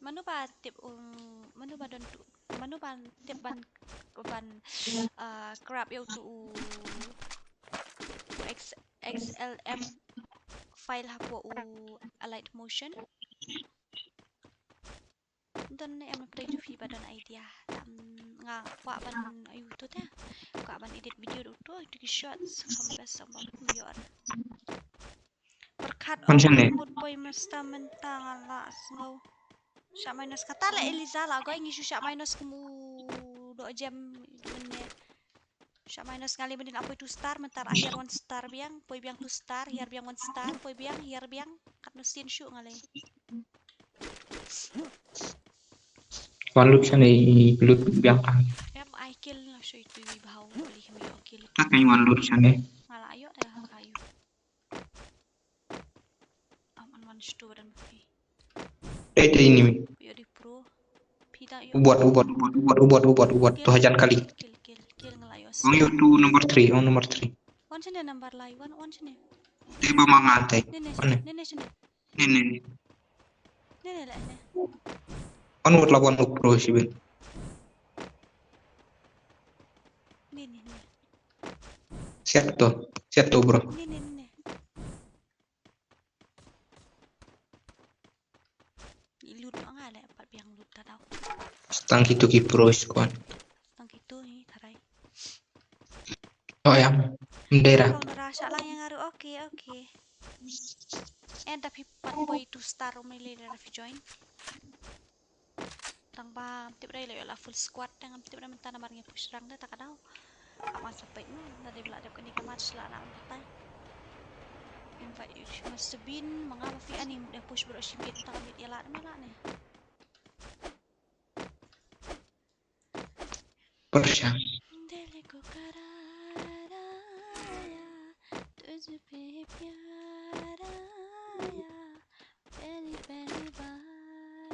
Mano ba tip, um, mano ba don tu, mano ba tip ban, ban, uh, grab ïa utu u X, X L M file hapoh u Alight Motion. Don ne em update ju phi ba don idea. Tam nga kwah ban ïa utu te. Kwah ban edit video utu, utu ki shorts, kham best, kham best kum yor. Pyrkhat. Wan shane. Mut poi mynta mynta nga la sngew. Shah minus kata la Eliza la goi ngi shu shah minus kum u doh jem mynne. Shah minus nga lei mynne la poi two star mynta la hiar one star biang, poi biang two star, hiar biang one star, poi biang, hiar biang. Katno sien shuh nga lei. Wan lut shane i lut biang ka. Em ai kill la shu itu i bhau li hmi kill. Ka kan wan lut shane. Nga la ïoh da ka ïoh. Am an wan stu badan phi. Dei dei ini mi. Ïoh di pro. Phi da ïoh. Ubot, ubot, ubot, ubot, ubot, ubot, ubot. Tu hajan kali. Kill, kill, kill nga la ïoh. Ong ïoh tu number three, ong number three. Wan shane number lai, wan, wan shane. Dei ba ma nga tai. Ne ne. Wan ne. Ne ne shane. Ne ne ne. Ne ne la ne. Wan wot la wan u pro shibit. Ne ne ne. Siap tu, siap tu bro. Ne ne ne. Lut ma nga le pat biang lut ta dau. Stang kitu ki pro squad. Stang kitu hi tharai. Oh ya. Ndera. Kong dara sha lang yang aru. Okay, okay. En tapi pat boy two star um le le fi join. Tang ba tip dai la full squad tang tip dai mynta namar ngi push rang da ta ka dau. Ama sa pek ma da dei bla dep kani ka match la na mynta. Invite you to Mister Bean ma nga ma phi ani de push bro shi bit ta ka bit ya la ma la ne. Persian. Dele ko karara. Yada, ya, peli, peli, ba,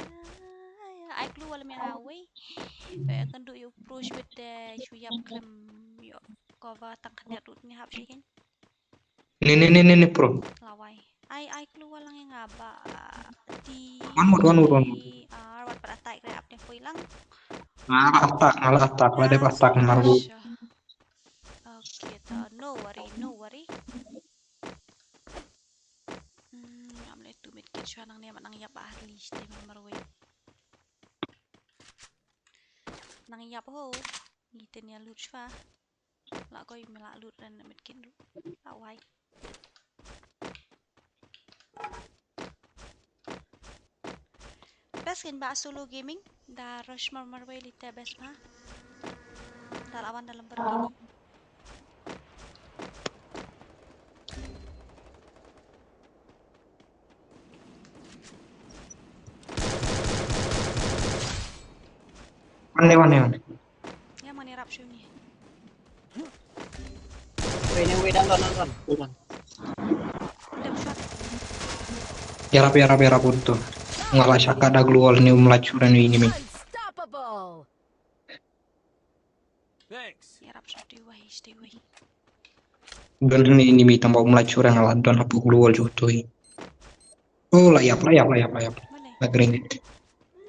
ya, ya. Ai clue wala me ha wei. Ba kan du yu pro shwit de shu yap klem yu cover tang khyndiat rut ni hap shi hin. Ni, ni, ni, ni, ni, pro. Lawai. Ai, ai clue wala ngi nga ba, ah, di, One more, one more, one more. Di, ah, wat pat attack re ap ne poi lang. Nga la attack, nga la attack, la dep attack, nga la. Sure. Okay, ta, no worry, no worry. Hmm, am le tu medkit shwa nang ne ma nang yap ahli shte mar marwei. Nang yap ho, ngi ten ya lut shwa. La koi me la lut ren medkit du. La wai. Best kin ba solo gaming da rush mar marwei lite best ma. Da lawan da Lamborghini. One day, one day, one day. Ya mani rap shuni. Wait, wait, hold on, hold on, hold on. Yarap, yarap, yarap untuk. Nga la shaka da global ni um la chura ni ini mi. Unstoppable. Thanks. Yarap shuni wai, shuni wai. Don ni ini mi tamba um la chura nga la don hapu global jutu hi. Oh, la yap, la yap, la yap, la yap. Mana? La grenade.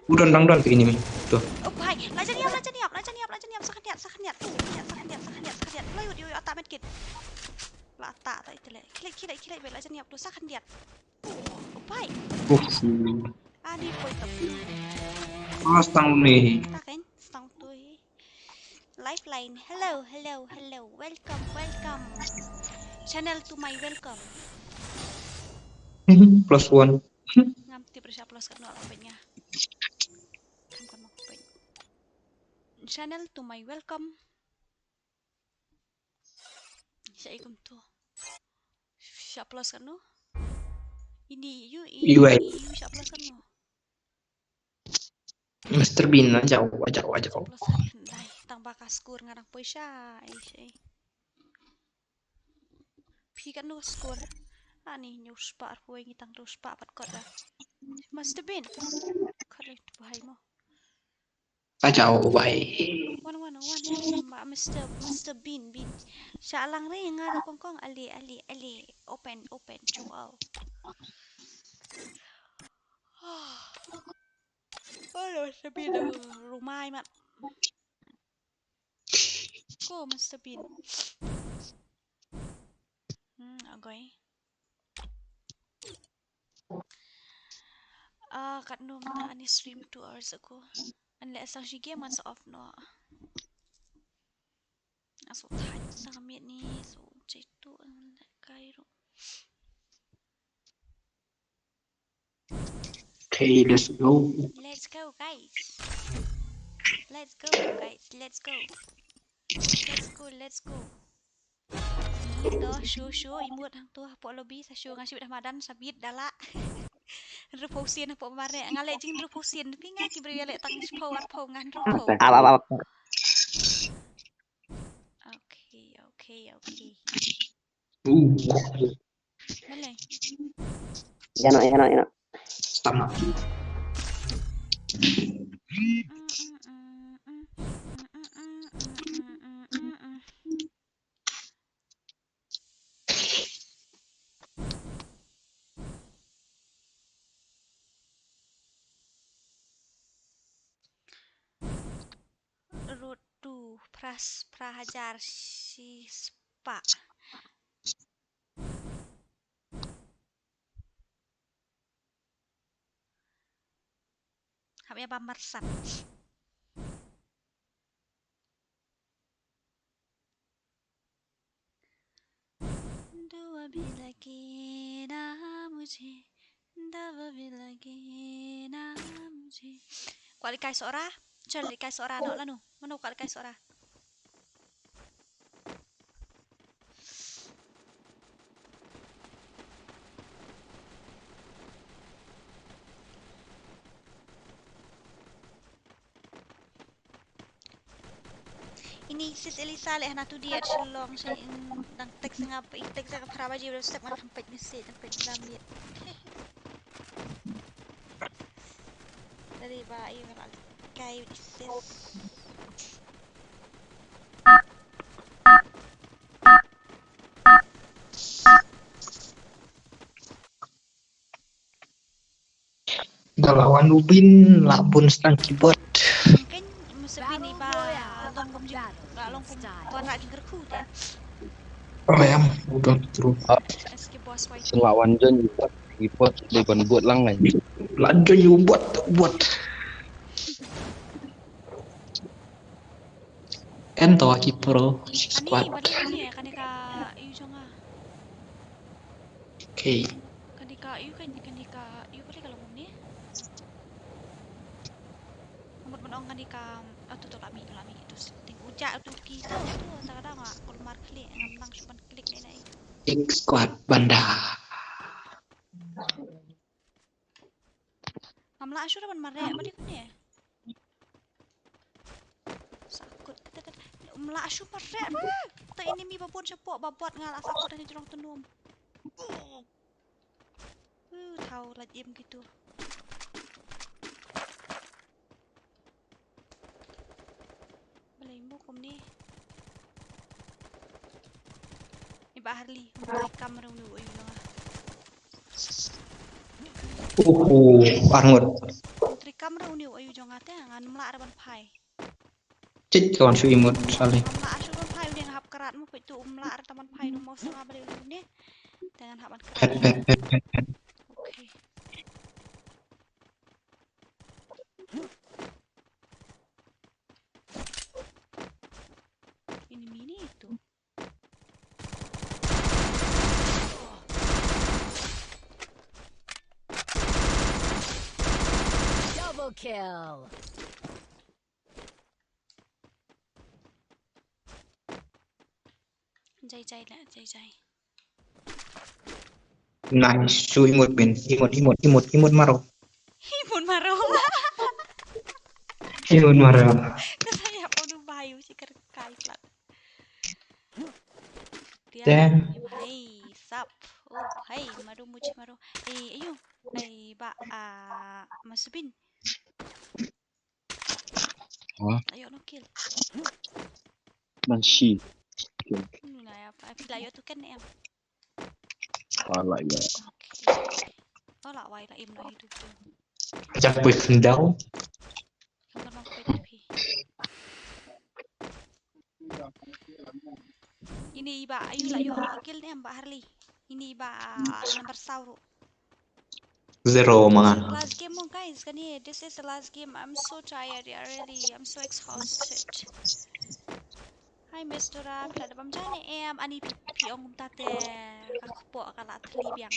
Udon dang don begini mi. Tuh. Oh, bhai. Lajan yap, lajan yap, lajan yap, lajan yap. Sakan yap, sakan yap. Tuh, sakan yap, sakan yap, sakan yap. Layu, yu, yu, atak medkit. La atak, atak itu le. Kilat, kilat, kilat, be lajan yap. Tuh, sakan yap. Oh, bhai. Uh. Ani poi tap. Ah, stang ni. Takin, stang tu hi. Lifeline. Hello, hello, hello. Welcome, welcome. Channel to my welcome. Plus one. Ngam tip re sha plus kat no la penya. Kam kam penya. Channel to my welcome. Sha ikum tu. Sha plus kat no. Ini yu, ini yu sha plus kat no. Mister Bean, ajaw, ajaw, ajaw. Plus, dai, tang ba ka score nga dang poi sha, ai, sha. Phi katno score? Ani, nyu spah arphew ngi tang dua spah pat kot da. Mister Bean. Kare tu bahai mo. Ajaw, bai. Wan, wan, wan, wan, ba Mister, Mister Bean, Bean. Sha lang re nga da kong kong, ali, ali, ali. Open, open, chung au. Oh, Mister Bean, uh, rumai mat. Ko Mister Bean. Hmm, agoi. Ah, kat num ta ani stream two hours ago. An le sang shi game an sa off no. Aso thai sang miet ni so chai tu an le kai ro. Okay, let's go. Let's go, guys. Let's go, guys. Let's go. Let's go, let's go. To, shu, shu, imut hang tu, hapoh lobby, sa shu, nga shu dah madan, sa bit, dala. Hynriewphew sien, hapoh mare, nga leh jing hynriewphew sien, phi nga ki briew ïa leh tang shiphew, arphew, nga hynriewphew. Ap, ap, ap. Okay, okay, okay. Uh. Balei? Ïa no, ïa no, ïa no. Tama. Road to phra, phra hajar shi spah. Hap ïa ba marsat. Dua bi lagi na mujhe, dua bi lagi na mujhe. Kwah leit kai Sohra? Chal leit kai Sohra noh lano. Mano kwah leit kai Sohra? Ini sis Elisa leh hana tu dia Shillong sha in dang text nga, i text nga phra baje bro, step nga thempet message thempet lamit. Dari ba ayu nga kai sis. Da la wan u Bin la bun sdang keyboard. Kan masa Bin i ba long kum jing, ba long kum wan ra jingkyrkhu te. Oh em, u don tru. As ki boss white. Sila wan jon i bot, i bot dei ban bot lang ngai. La jon i bot, bot. En to ki pro Ani squad. Balik ni kane ka ayu jong nga. Okay. Kane ka ayu kan, kane ka ayu balik ka long ni. Amut ban ong kane ka, ah, tu tu lami, lami tu ting uja tu ki tu tu ta kadang ah kulmar klik ngam nang shu ban klik ni nai. Big squad banda. Ngam lah shu ban mareh balik ni. Sakut kata kata. Ngam lah shu mareh. Ta enemy babun shapoh babot nga lah sakut ani jrong tenum. Uh, thaw lait im gitu. Balei mo kumne. Ni ba Harley, um trei kam rau ni u ayu jong nga. Uhu, arngut. Um trei kam rau ni u ayu jong nga te ngan mlah ra ban phai. Chit ka wan shu imut sali. Mlah shu ban phai u ding hap karat mo peit tu mlah ra taman phai no mo sa nga balei u ne. Te ngan hap ban karat. Pet pet pet pet pet. Okay. Ini mini itu. Double kill. Jai jai la, jai jai. Nice, shu imut bin, imut, imut, imut, imut maro. Imut maro. Imut maro. Ka saya pau du bayu si kerkai plat. Damn. Hai, sap. Oh, hai, maro muji maro. Eh, ayu. Hai, ba, ah, masubin. Hah? Ayo no kill. Banshee. Kill. Hmm, na ya, pa pila ayo tu kan em. Ala ya. Okay. Oh, la wai la im no hidup tu. Aja pui kendau. Yang pernah pui tapi. Ini iba ayu la yo kill ni em ba Harley. Ini iba, ah, number sauru. Zero manga. Last game mo guys, kane this is the last game. I'm so tired, yeah, really. I'm so exhausted. Hi Miss Dora, phi la da bam jane em ani phi ong kumta te ka kpoh ka la thli biang.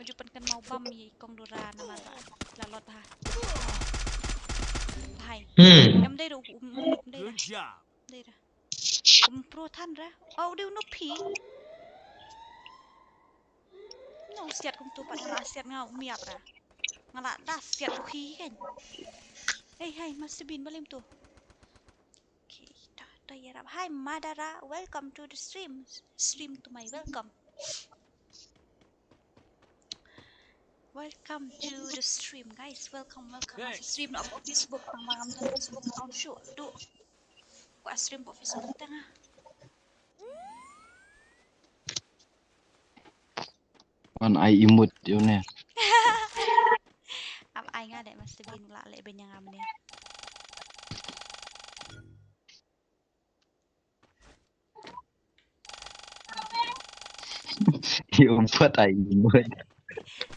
Maju pen kan mau bam i kong Dora nama la la lot bha. Bhai. Hmm. Em dei ru um um dei ra. Good job. Dei ra. Um pro than ra. Au dei u no phi. No siat kum tu pat nga la siat nga um yap ra. Nga la da siat u hi kan. Hey hey masih bin balim tu. Okay, ta ta yarap. Hi Madara, welcome to the stream. Stream to my welcome. Welcome to the stream guys. Welcome welcome. Thanks. Stream of Facebook tang mangam Facebook tang shu tu. Kwa stream of Facebook tang ah. Wan ai imut ïa une. Ap ai nga dei mesti bin la leh bin ïa nga mene. Ïa umpat ai imut.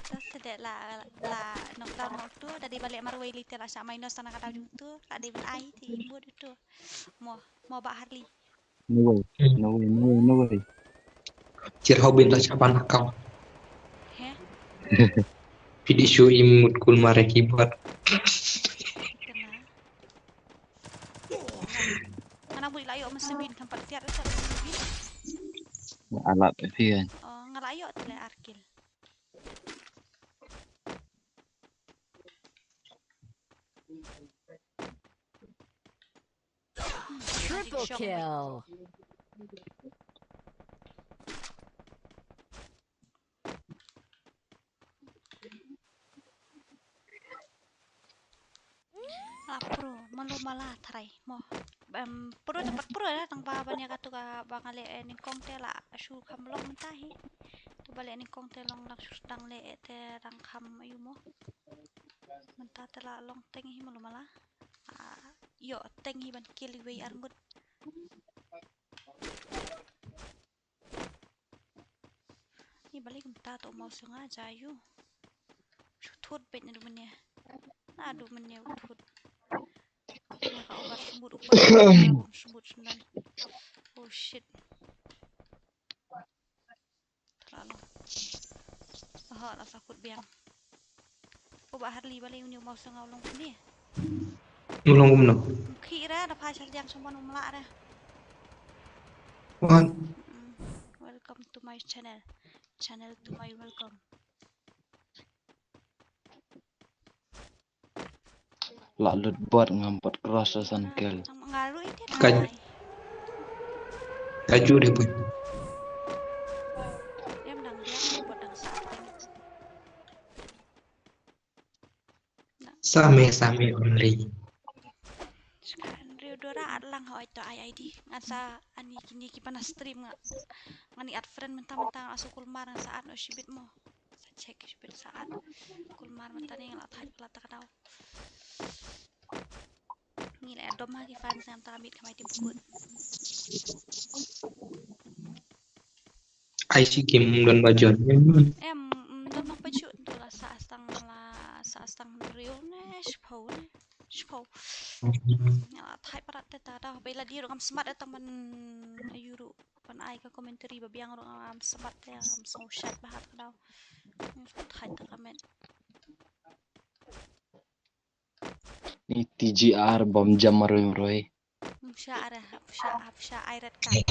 Sa sede la la knockdown waktu tadi balik marwei lite la sha minus sana kata jutu la dei bin ai ti imut itu. Mo mo ba Harley. No way. Hmm. No way, no way, no way. Kir hobin la chaban account. He? Pidi shu imut kul mare keyboard. Kena. Mana bui layo masih bin kan pat tiar sa masih bin. Alat phi kan. Oh, ngalayo tele arkil. Triple kill. La pro, malu mala tharai mo. Em, pro te pat pro da, tang ba ban ïa katu ka ba nga leh, eh, nyngkong te la shu kham long mynta hi. Tu ba leh nyngkong te long dang shu dang leh, eh, te dang kham ayu mo. Mynta te la long teng hi malu mala. Ah, ïoh teng hi ban kill iwei arngut. Ni bali kumta to mau sunga jayu. Shu thut bet na du mene. Na du mene u thut. Na ka obat sumut upat. Sumut sunan. Oh shit. Terlalu. Aha, la sakut biang. Ko ba harli bali uni mau sunga ulong ni. Ulong kumno? Khi ra da phai sar jang someone umla ra. What? Mm, welcome to my channel. Channel to my welcome. La lut bot ngam pat cross san kill. Ka ju de pun. Em dang dia bot dang sa. Same, same only. Andrew Dora at lang hoi to I I D. Ngan sa ani kini ki pana stream nga. Ngani at friend mentang mentang asu kulmar ngan sa at no shibit mo. Sa check shibit sa at. Kulmar mentang ni ngan la thaj pala ta ka dau. Ngi la dom ha ki fans ngam ta ka mit ka mai tim pukut. Ai shi kim don ba jon. Em, mm, don nong pa chu tu la sa stang la sa stang riu ne shpau ne. Shpau. Nga la thai parat te ta da ba la di ru ngam smat ta man ayu ru. Pan ai ka commentary ba biang ru ngam smat te ngam sngau shat ba hat ka dau. Thai ta ka met. Ni T G R bom jam maroi maroi. Psha ara, psha, psha ai red card.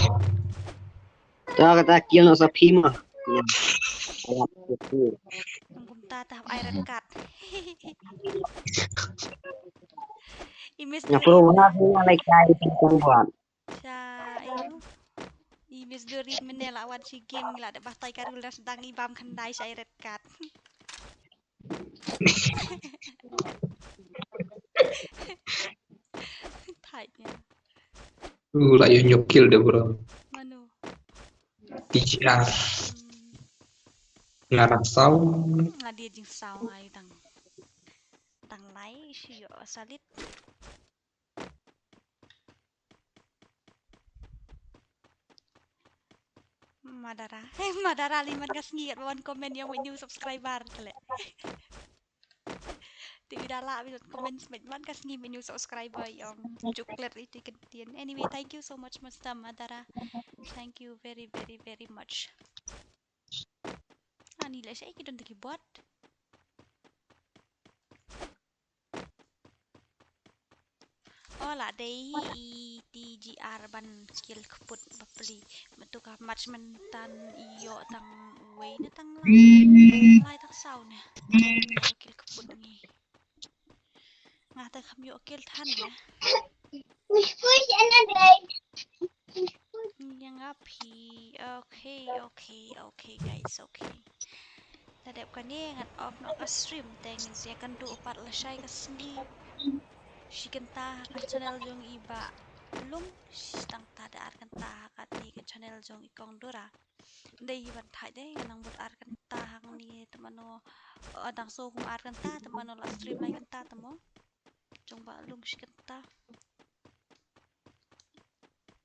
Ta kata kill no sa phi ma. Kumta ta ai red card. Imis. Nga pro na na lai kai ti kum buat. Sha ayu. Imis duri mene la wan shi game la da batai karul das dang ibam khandai sha ai red card. Thait nia. Uh, la ïoh nyok kill de bro. Mano? T G R. Hmm. Nga dang saw. Nga dia jingsaw ngai tang. Tang lai shi ïoh salit. Madara. Hey, Madara li man ka sngi kat wan comment ïong new subscriber kale. Ti dala bi comment man ka sngi new subscriber ïong chocolate ri ti ktien. Anyway, thank you so much Master Madara. Thank you very very very much. Ani le sha ki don ki bot. Ola dei i T G R ban kill kput bapli. Matu ka match mentan ïoh tang wei ne tang lai. Lai tang saw ne. Kill kput ngi. Nga ta kham ïoh kill than ne. Yang api. Okay, okay, okay guys, okay. Ta dep kane ngan off noh ka stream te ngin sa ïakynduh pat lashai ka sngi. Shi kynta ha ka channel jong i Bah Lum, shi tang ta da ar kynta ha kane ka channel jong i Kong Dora. Dei hi ban thait dei ngan nang bud ar kynta hangne te mano, eh, dang so kum ar kynta te mano la stream lai kynta te mo. Jong Bah Lum shi kynta.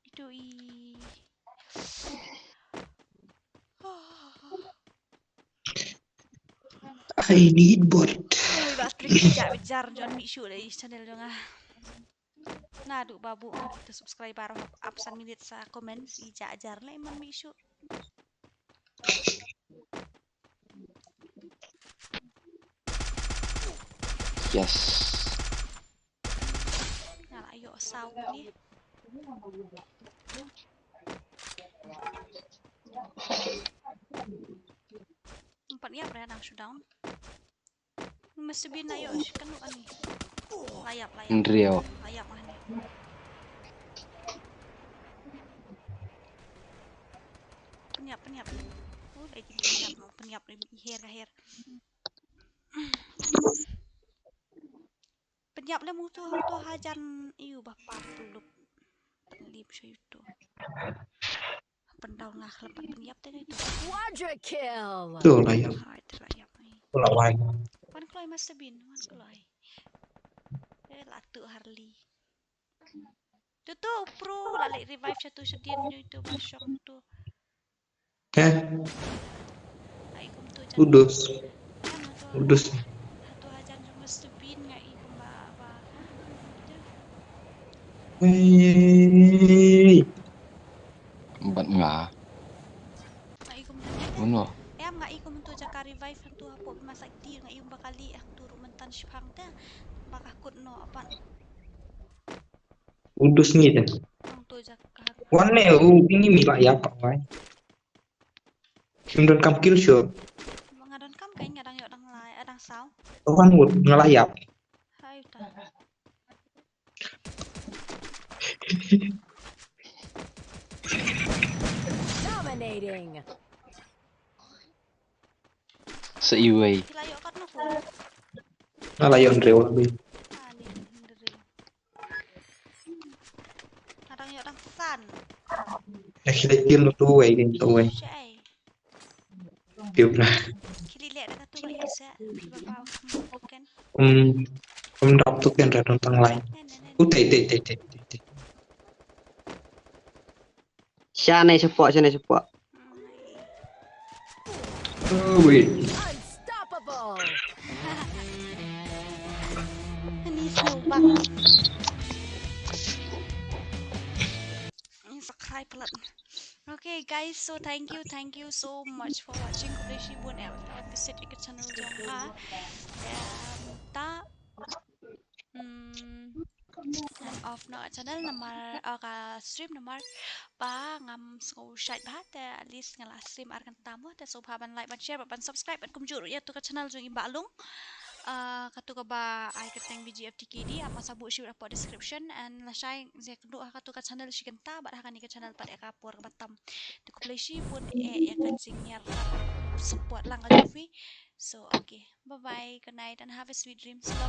Itu i. I need bot. Oi, ba trik ja bejar jon mi shu dei channel jong ah. Na du babu kita subscriber hop up san minit sa comment si ja jar le man mi shu. Yes. Nga la ïoh saw ni. Empat ïap re dang shutdown. Mesti bina ïoh shi kanu ani. Layap layap. Ndriaw. Layap ani. Pynïap, pynïap, i her ka her. Pynïap le mutu to hajan iu ba par tu lup. Pynlip sha yutu. Pyndaw nga khlem pat pynïap te ngai tu. Quadra kill. Tu la ïap. Hai, tu la ïap ai. Tu la wai. Wan kloi Master Bean, wan kloi. Eh, la tu Harley. Tu tu pro la leh revive sha tu sha dien nyu tu ba shong tu. Eh, Ai kum tu jan. Udus. Jan tu. Udus. Tu hajan jong Master Bean nga i kum ba ba. Hei. Bat nga. Nga i kum tu jan. Uno. Em nga i kum tu jaka revive tu hapoh masak ti nga i kum ba kali ak tu ru mentan shipang te. Ba ka kut no apan. Udus ni te. Wan ne u ini mi la ïap wai. Kim don kam kill shot. Nga don kam ka nga dang ïoh dang lai, ah, dang saw. Wan mut nga la ïap. Hai ta. Dominating. Sa iwei. Ki la ïoh kat no ko. Nga la ïoh hynriew la bi. Ah, ni hynriew. Nga dang ïoh dang san. Dah kita kill tu wei, tu wei. Shai. Piu lah. Kili leh dah tu wei sa. Pi ba ba ken. Um, um dap tu ken dah tang lai. Nen, nen, nen. Utai, tai, tai, tai, tai. Sha ne support, sha ne support. Oh, wait. Unstoppable. Ni snow bang. Ni sakrai pelat. Okay, guys, so thank you, thank you so much for watching. Khublei shibun eh, visit ïa ka channel jong nga. Em, ta Mm, ngan off noh ka channel namar, ah, ka stream namar ba ngam sngew shait bha te at least nga la stream ar kynta mo te sngewbha ban like, ban share, ban subscribe, ban kumjuh ruh ïa tu ka channel jong i Bah Lung. Ah, katu kaba ai kyrteng B G F T K D, ap ma sa buh shuh hapoh description and lashai ïa kynduh ha katu ka channel shi kynta bad ha kane ka channel pat ïa ka por kaba tam. Te khublei shibun eh ïa ka jingïar ka support lang ka jong phi. So, okay. Bye bye. Good night and have a sweet dreams. Love.